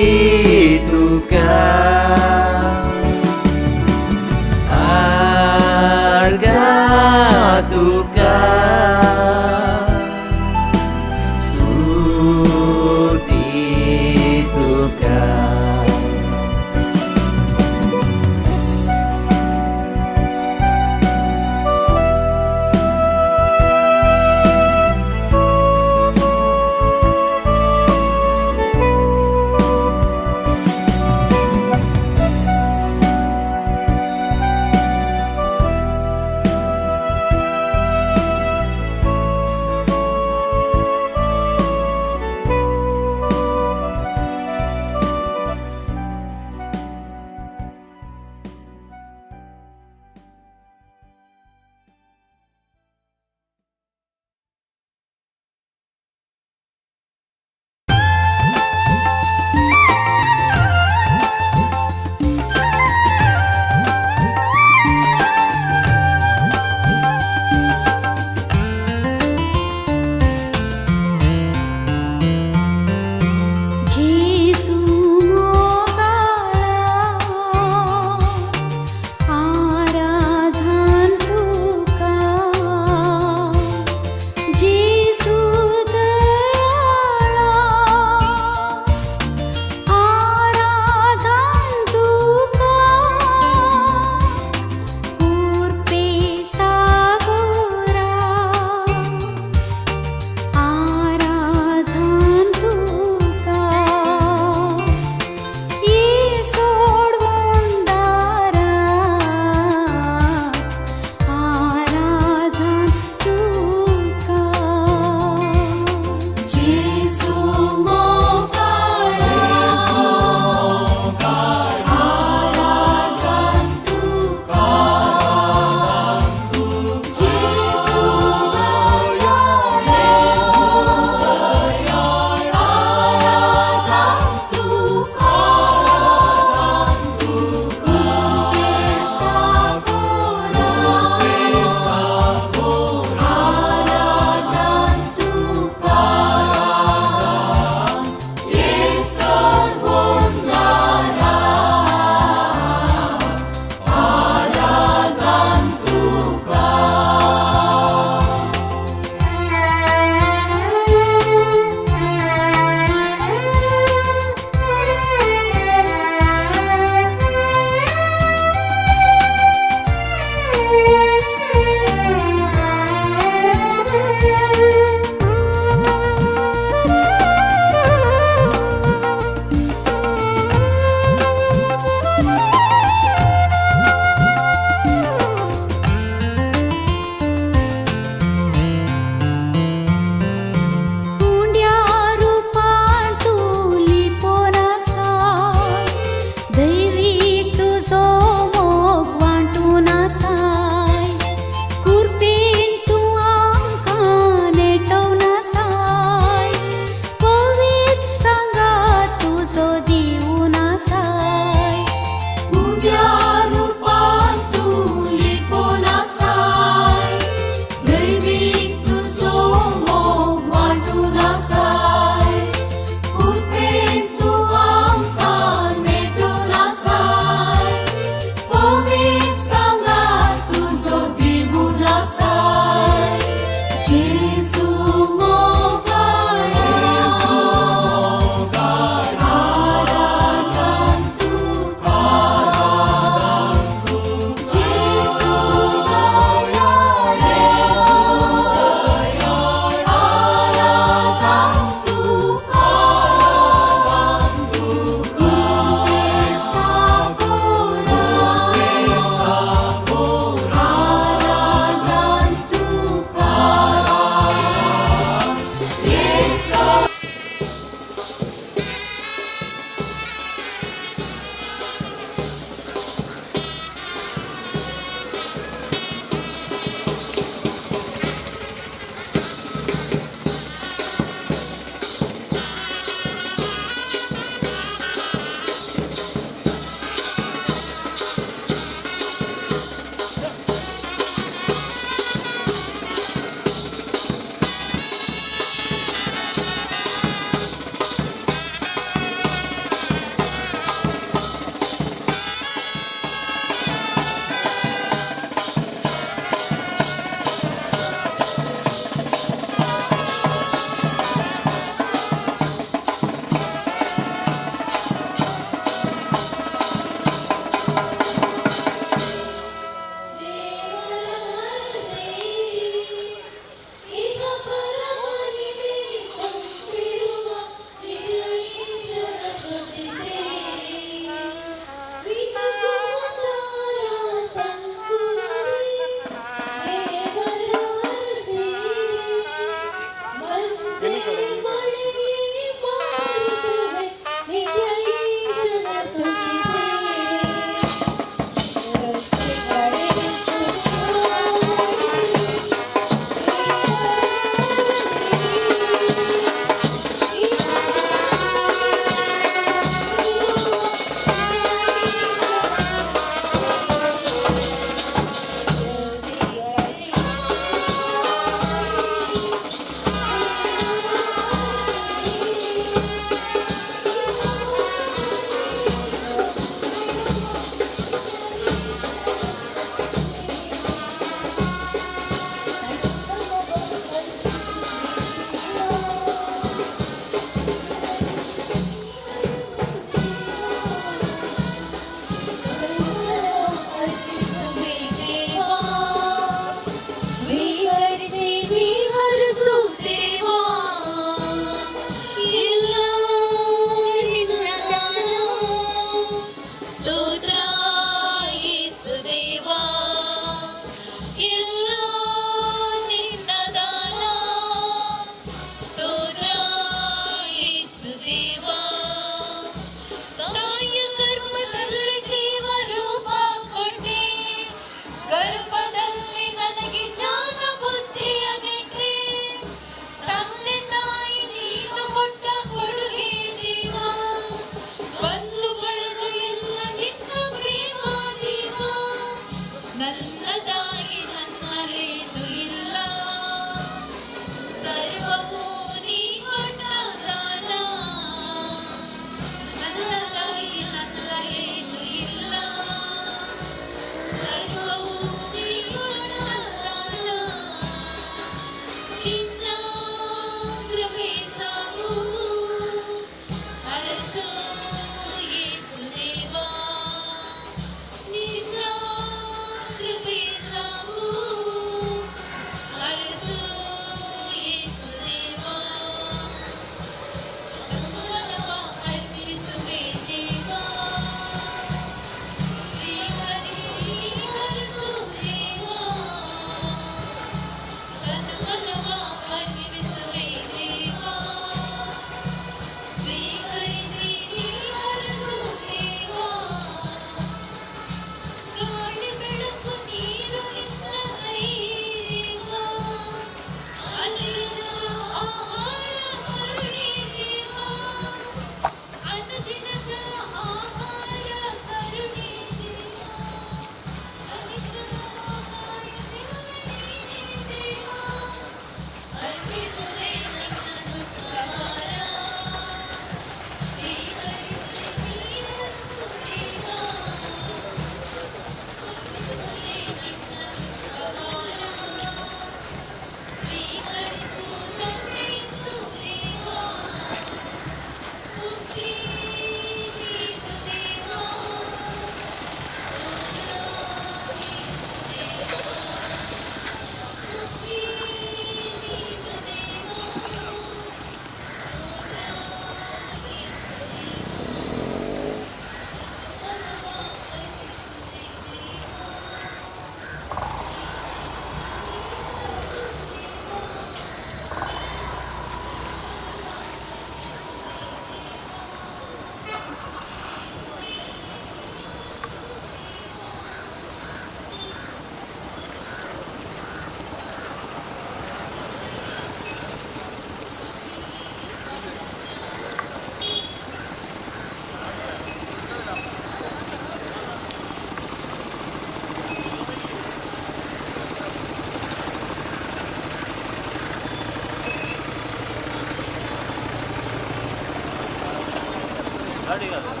Hallelujah,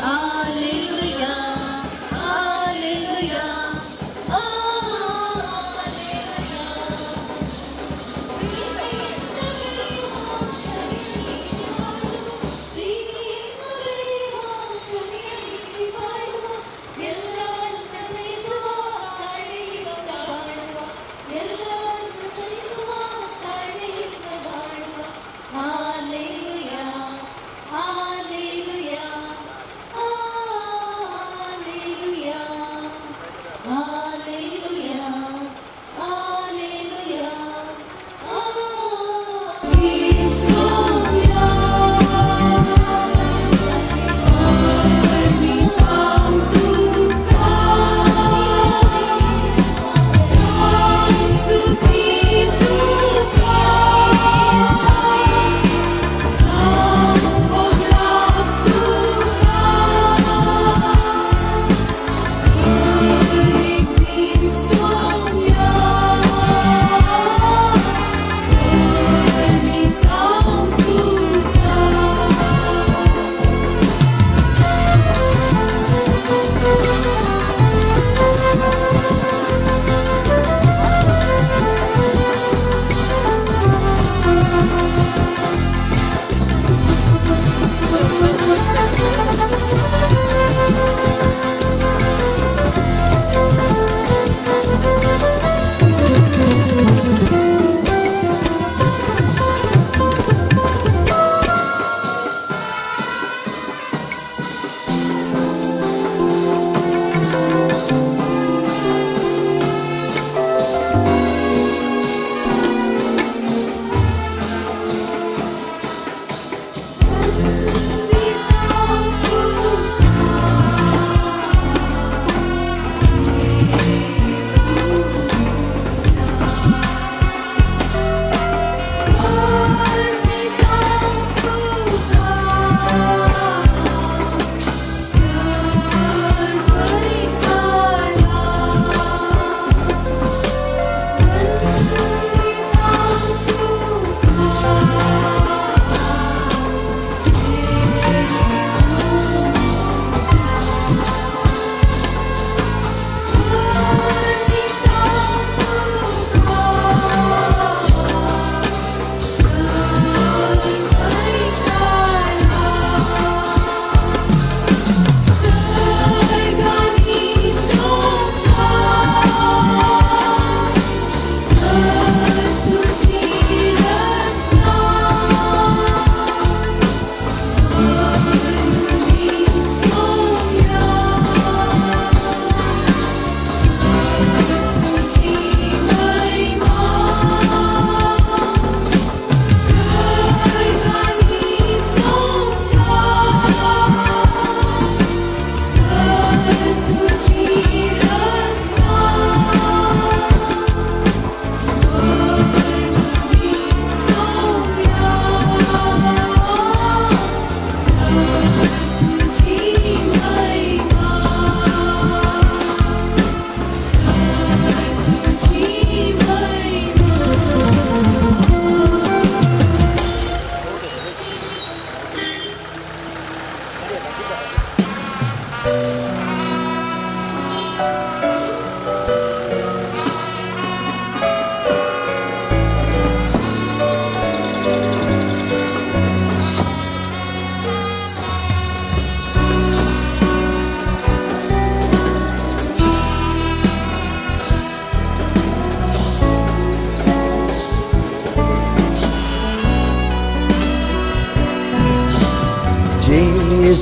hallelujah, hallelujah.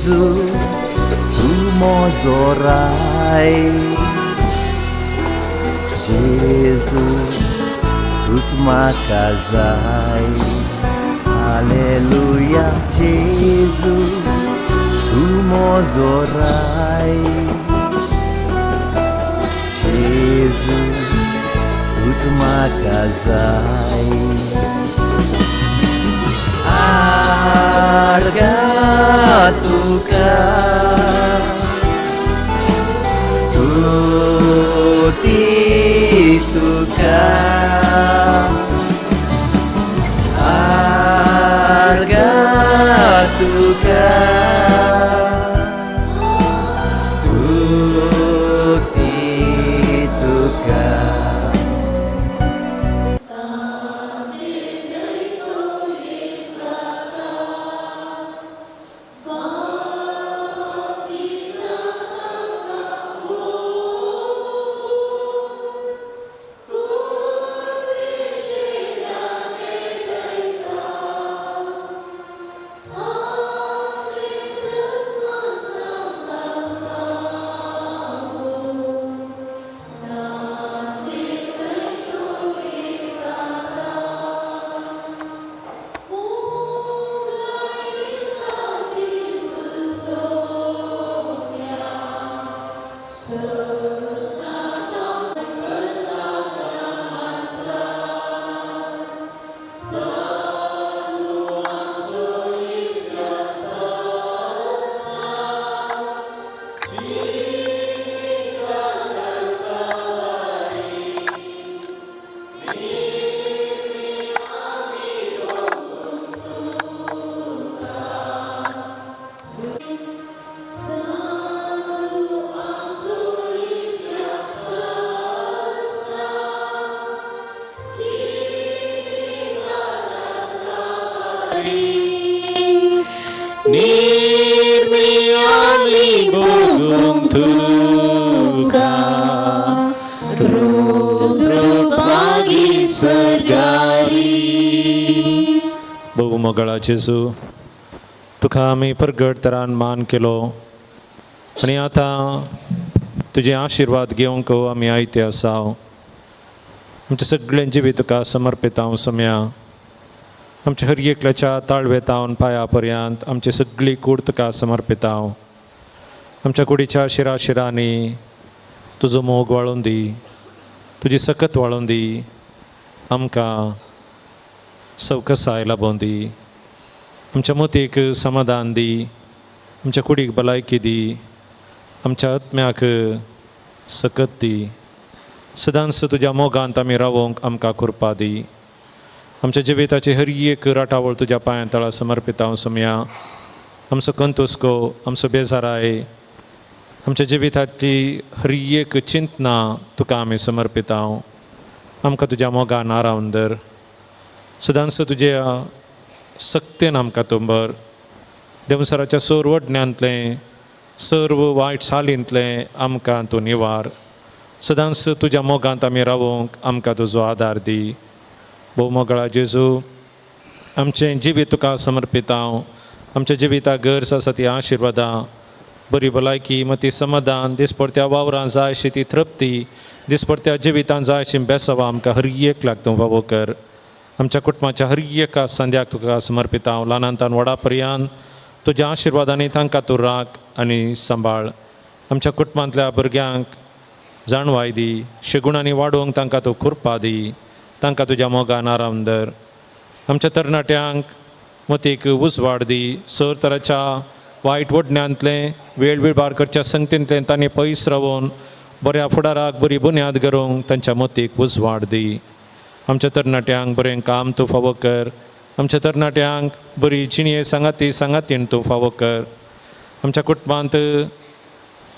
जेजू तूं म्हजो राय जेजू तूंच म्हाका जाय हालेलुया जेजू तूं म्हजो राय जेजू तूंच म्हाका जाय आर्गां तुका स्तुती तुका आर्गां तुका स्तुती तुका. निर्मियामी भोगूंक तुका रूप रूपागी सर्गारी. भोव मोगळा जेजू, तुका आमी परगट तरान मान केलो आनी आतां तुजे आशिर्वाद घेवंक आमी आयते आसा. आमच्या सगळ्यां जिवीत तुका समर्पित हांव सम्या. आमच्या हर एकल्याच्या ताळवेतावन पांया पर्यंत आमची सगळी कूड तुका समर्पित हांव. आमच्या कुडीच्या शिरा शिरांनी तुजो मोग वाळून दी, तुजी सकत वाळून दी, आमकां सवकसाय लाबोवन दी, आमच्या मोतीक समाधान दी, आमच्या कुडीक भलायकी दी, आमच्या आत्म्याक सकत दी. सदांच तुज्या मोगांत आमी रावोंक आमकां कृपा दी. आमच्या जिविताची हर एक राटावळ तुज्या पांयां तळा समर्पित हांव सम्या. आमचो कंतुस्को, आमचो बेजाराय, आमच्या जिविताची हर एक चिंतना तुका आमी समर्पित हांव. आमकां तुज्या मोगान आरावन धर, सदांच तुज्या सक्तेन आमकां तुंबर. देंवसराच्या सर्व ज्ञांतलें, सर्व वायट सालींतलें आमकां तूं निवार. सदांच तुज्या मोगांत आमी रावोंक आमकां तुजो आदार दी. भोव मोगळा जेजू, आमचें जिवीत तुका समर्पित हांव. आमच्या जिविताक गरज आसा ती आशिर्वादां, बरी भलायकी, मती समाधान, दिसपडत्या वावरां जाय अशी ती तृप्ती, दिसपडत्या जिवितान जाय अशी बेसवा आमकां हर एक लाग तूं फावो कर. आमच्या कुटुंबाच्या हर एका संद्याक तुका समर्पित हांव. ल्हानांतान व्हडा पर्यंत तुज्या आशिर्वादांनी तांकां तूं राख आनी सांबाळ. आमच्या कुटुंबांतल्या भुरग्यांक जाणवाय दी, शेगुणांनी वाडोवंक तांकां तूं कृपा दी, तांकां तुज्या मोगान आराम धर. आमच्या तरणाट्यांक मतीक उजवाड दी, सर तराच्या वायट वडण्यांतलें, वेळ वेळबार करच्या संगतींतलें तांणी पयस रावोन बऱ्या फुडाराक बरी बुन्याद करूंक तांच्या मतीक उजवाड दी. आमच्या तरणाट्यांक बरें काम तूं फावो कर, आमच्या तरणाट्यांक बरी जिणये सांगाती सांगातीन तूं फावो कर. आमच्या कुटुंबांत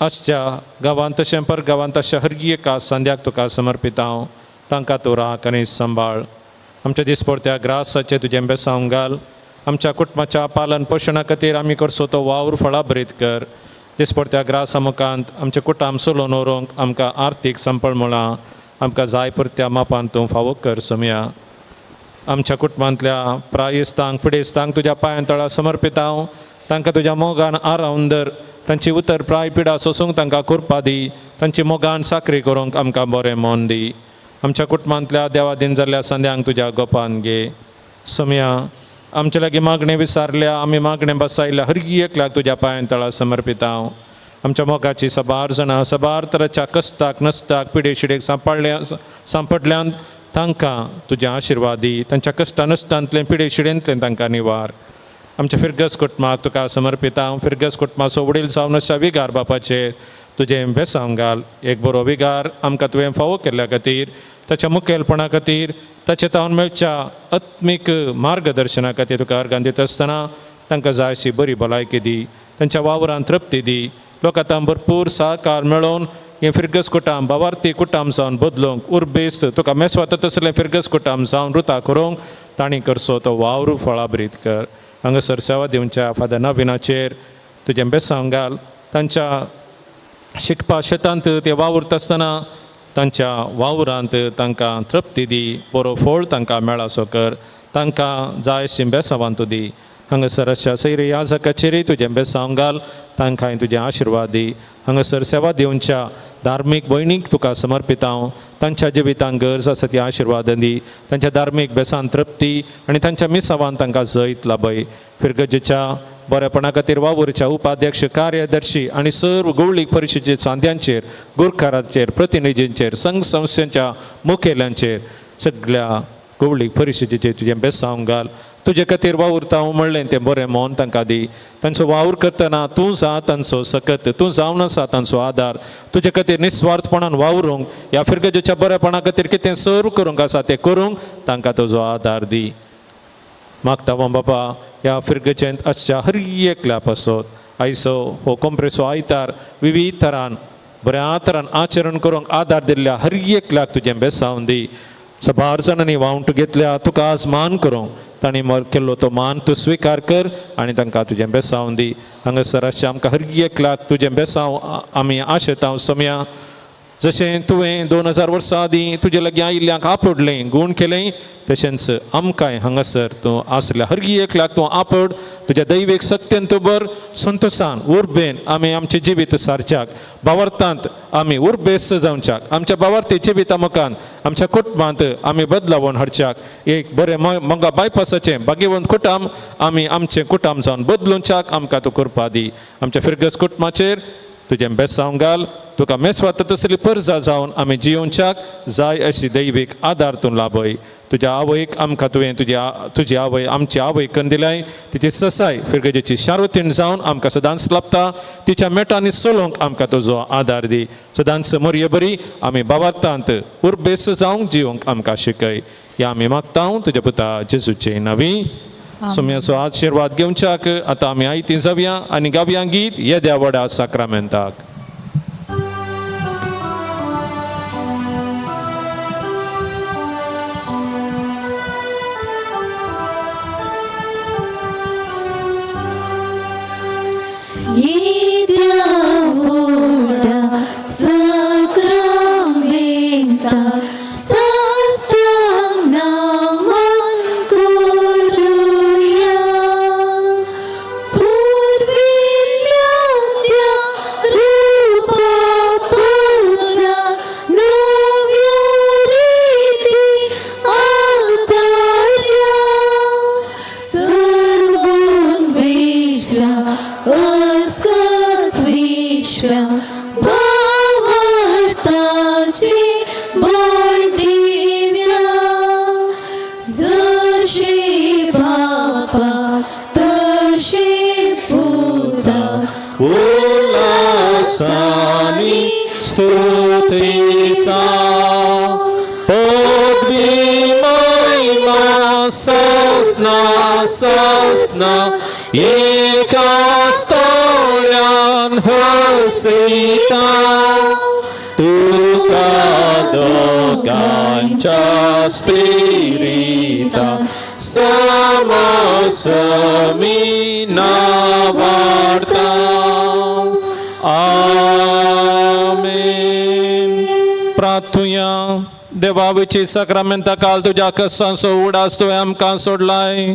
आसच्या गांवांत तशें पर गांवांत आसच्या हर एका संद्याक तुका समर्पित हांव. तांकां तूं राख आनी सांबाळ. आमच्या दिसपडत्या ग्रासाचें तुजें बेसांव घाल. आमच्या कुटुंबाच्या पालन पोशणा खातीर आमी करचो तो वावर फळाभरीत कर. दिसपडत्या ग्रासा मुखांत आमचें कुटुंब चलोवन व्हरूंक आमकां आर्थीक संपळ मेळ्ळां, आमकां जाय पुरत्या मापान तूं फावो कर सोमया. आमच्या कुटुंबांतल्या प्रायस्तांक पिडेस्तांक तुज्या पांयां तळा समर्पित हांव. तांकां तुज्या मोगान आरावन धर. तांची उतर प्राय पिडा सोसूंक तांकां कृपा दी. तांची मोगान साकरी करूंक आमकां बरें मन दी. आमच्या कुटुंबांतल्या देवादीन जाल्ल्या संद्यांक तुज्या गोपान घे. सोम्या आमच्या लागीं मागणें विसारल्या आमी मागणें बसायल्या हर एकल्याक तुज्या पांयां तळा समर्पिता. आमच्या मोगाची सबार जाणां सबार तराच्या कश्टाक नसताक पिडे शिडेक सांपडल्यान तांकां तुज्या आशिर्वाद दी. तांच्या कश्टा नश्टांतलें पिडे शिडेंतलें तांकां निवार. आमच्या फिरगस कुटुंबाक तुका समर्पिता. फिरगस कुटुंबाचो वडील जावन अशा विगार बापाचेर तुजें बेसांव घाल. एक बरो विगार आमकां तुवें फावो केल्ल्या खातीर ताच्या मुखेलपणा खातीर ताचे तावन मेळच्या आत्मीक मार्गदर्शना खातीर तुका अर्गान दिता आसतना तांकां जाय अशी बरी भलायकी दी. तांच्या वावरान तृप्ती दी. लोक आतां भरपूर सहकार मेळोवन हें फिरगस कुटाम भावार्थी कुटाम जावन बदलूंक उर्बेस्त तुका मेसवाता तसलें फिरगस कुटाम जावन रुता करूंक तांणी करचो तो वावर फळाभरीत कर. हांगासर सेवा दिवच्या फादर नविनाचेर तुजें बेसांव घाल. तांच्या शिकपा शेतांत ते वावुरता आसतना तांच्या वावरांत तांकां तृप्ती दी. बरो फळ तांकां मेळासो कर. तांकां जाय अशीं बेसांवान तूं दी. हांगासर अशा सैरे याजकाचेरय तुजें बेसांव घाल. तांकांय तुजें आशिर्वाद दी. हांगासर सेवा दिवच्या धार्मीक भयणीक तुका समर्पिता. तांच्या जिवितांत गरज आसा ती आशिर्वाद दी. तांच्या धार्मीक बेसान तृप्ती आनी तांच्या मिसावान तांकां जैत लाभय. फिरगजेच्या बरेपणा खातीर वावुरच्या उपाध्यक्ष कार्यदर्शी आनी सर्व गवळीक परिशदेच्या चांद्यांचेर गुरकाराचेर प्रतिनिधींचेर संघ संस्थेच्या मुखेल्यांचेर सगळ्या गवळीक परिशदेचेर तुजें बेसांव घाल. तुजे खातीर वावुरता म्हणलें तें बरें मन तांकां दी. तांचो वावर करतना तूं जा तांचो सकत तूं जावन आसा तांचो आदार. तुजे खातीर निस्वार्थपणान वावरूंक ह्या फिरगजेच्या बरेपणा खातीर कितें सर्व करूंक आसा तें करूंक तांकां तुजो आदार दी. मागता बाबा ह्या फिरगजेंत आसच्या हर एकल्या पासत आयचो हो कोंप्रेसो आयतार विवीध तरान बऱ्या तरान आचरण करूंक आदार दिल्ल्या हर एकल्याक तुजें बेसावन दी. सबार जाणांनी वावंट घेतल्या तुका आज मान करूंक तांणी केल्लो तो मान तूं स्विकार कर आनी तांकां तुजें बेसावन दी. हांगासर अशें आमकां हर एकल्याक तुजें बेसांव आमी आशेता. सोम्या जशें तुवें 2000 वर्सां आदीं तुजे लागीं आयिल्ल्यांक आपडलें गूण केलें तशेंच आमकांय हांगासर तूं आसल्या हर एकल्याक तूं आपड. तुज्या दैवीक सत्यान तूं बर संतोशान उर्बेन आमी आमचें जिवीत सारच्याक भावार्थांत आमी उर्बेस्त जावच्याक आमच्या भावार्थी जिविता मुखान आमच्या कुटुंबांत आमी बदलावून हाडच्याक एक बरें मोगा बायपासाचें भाग्यवंत कुटुंब आमी आमचें कुटुंब जावन बदलूच्याक आमकां तूं कृपा दी. आमच्या फिरगस कुटुंबाचेर तुजें बेसांव घाल. तुका मेसवाता तसली परजा जावन आमी जियोवच्याक जाय अशी दैवीक आदार तूं लाभय. तुज्या आवयक आमकां तुवें तुजी आवय आमची आवय करून दिलाय. तिची ससाय फिरगजेची शारोतीण जावन आमकां सदांच लाभता. तिच्या मेटांनी चलोवंक आमकां तुजो आदार दी. सदांच मोरये बरी आमी बाबार्थांत उर्बेस्त जावंक जिवंक आमकां शिकय. ह्या आमी मागता तुज्या पुता जेजूचे नवी सोम्याचो आशिर्वाद घेवच्याक आतां आमी आयती जावया आनी गावया गीत येद्या व्हडा साक्रामेंताक. देवावेची साक्रामेंता काल तुज्या कसांचो उडास तुवें आमकां सोडलाय.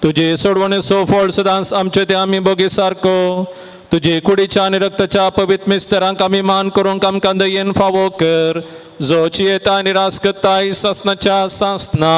तुजे सोडवणेचो फळ सदांच आमचे ते आमी बोगी सारको तुजे कुडीच्या आनी रक्ताच्या पवित्र मिस्तरांक आमी मान करूंक आमकां दयेन फावो कर जो चियेता आनी रास करताय सासनाच्या सासना.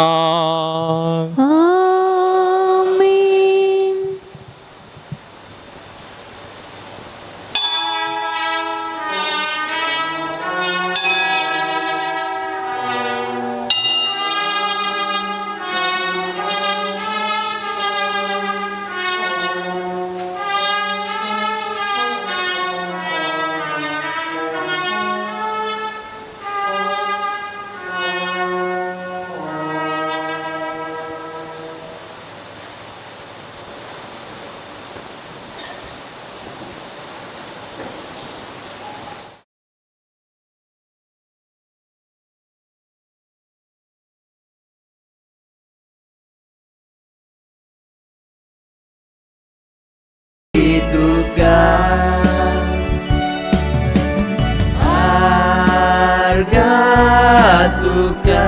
Tuka harga tuka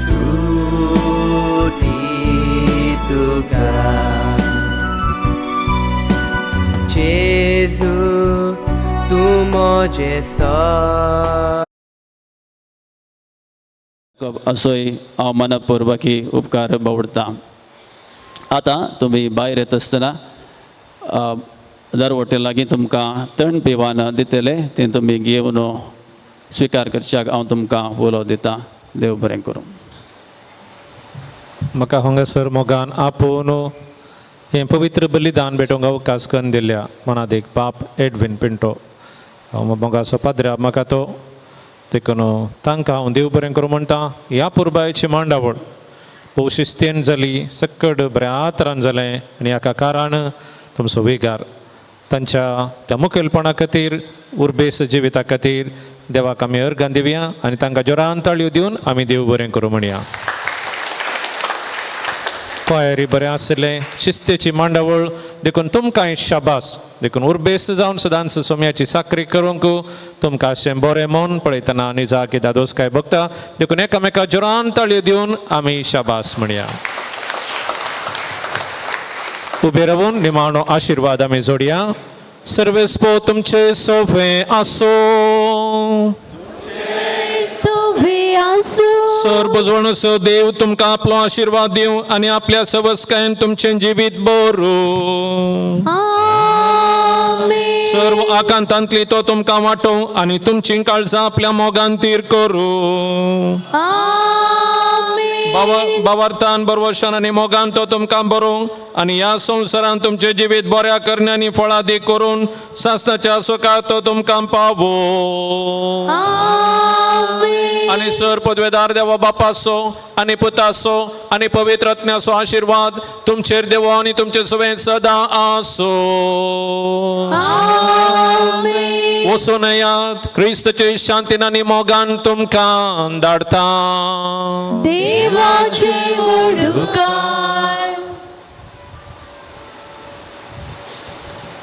sudi tuka Jesu tu mojeso. असोय हांव मनपूर्वकी उपकार बावडटा. आतां तुमी भायर येता आसतना दरवटे लागीं तुमकां तण पिवान दितले तें तुमी घेवन स्विकार करच्याक हांव तुमकां उलो दितां. देव बरें करूं. म्हाका हांगासर मोगान आपोवन हें पवित्र बलिदान भेटोवंक अवकाश करून दिल्या मनादेक बाप एडवीन पिंटो हांव मोगाचो पाद्र्या म्हाका तो देखून तांकां हांव देव बरें करूं म्हणटा. ह्या पुरबायची मांडावळ भोव शिस्तेन जाली सक्कड बऱ्या आतरान जालें आनी हाका कारण तुमचो वेगार तांच्या त्या मुखेलपणा खातीर उर्बेस जिविता खातीर देवाक आमी अर्गां दिवया आनी तांकां जोरान ताळयो दिवन आमी देव बरें करूं म्हणया. क्वायरी बरें आसलें शिस्तेची मांडावळ देखून तुमकांय शाबास. देखून उर्बेस जावन सदांच सोम्याची साकरी करूंक तुमकां अशें बरें मन पळयतना निजाकी दादोस काय बघता देखून एकामेका जोरान ताळयो दिवन आमी शाबास म्हणया. उबे रावून निमाणो आशिर्वाद आमी जोडया. सर्वेस्पो तुमचे सोफे आसो. सर्वजणसो देव तुमकां आपलो आशिर्वाद दिवं आनी आपल्या सवस्कायेन तुमचें जिवीत बरूं. सर्व आकांतांतली तो तुमकां वांटोवं आनी तुमचीं काळजां आपल्या मोगान तीर करूं. बावार्थान बरवशान आनी मोगान तो तुमकां बरोवं आनी ह्या संवसारान तुमचें जिवीत बऱ्या करण्यांनी फळादी करून सासणाच्या सुखार तो तुमकां पावोवं. आनी सर पदवेदार देवा बापाचो आनी पुताचो आनी पवित्र आत्म्याचो आशिर्वाद तुमचेर देवो आनी तुमचे सुवें सदां आसो. वचून येयात क्रिस्तचे शांतीन आनी मोगान तुमकां धाडटा. देवाचे उपकार.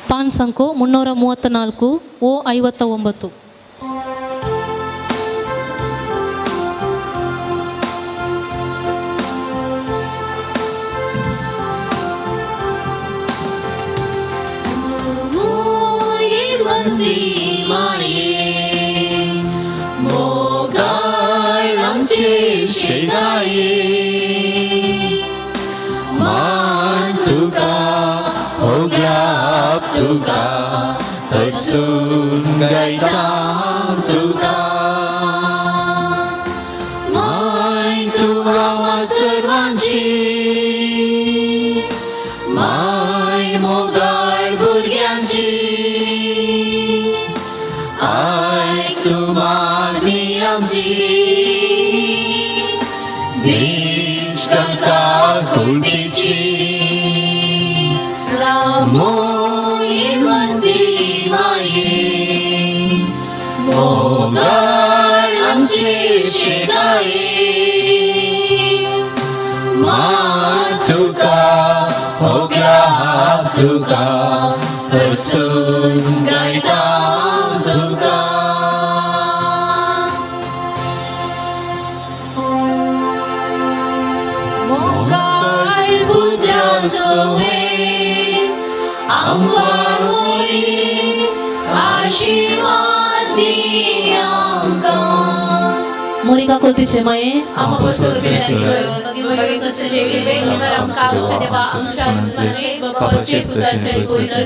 ಪಾನ್ ಸಂಕು 334 ಓ 59. तुका हसून गायता तुका माय तूं आवाज सर्वांची माय मोगाळ भुरग्यांची आयक तूं मागणी आमची these कंकार कुलटीची रामो मोगाळ आमचे शिकाये मान तुका होगला तुका हसून गायता तुका. सुवे आमकां मोरी आशीर्वाद दी आमकां मोनिका कोलतीचे माये बापाचे पुताचे पवित्र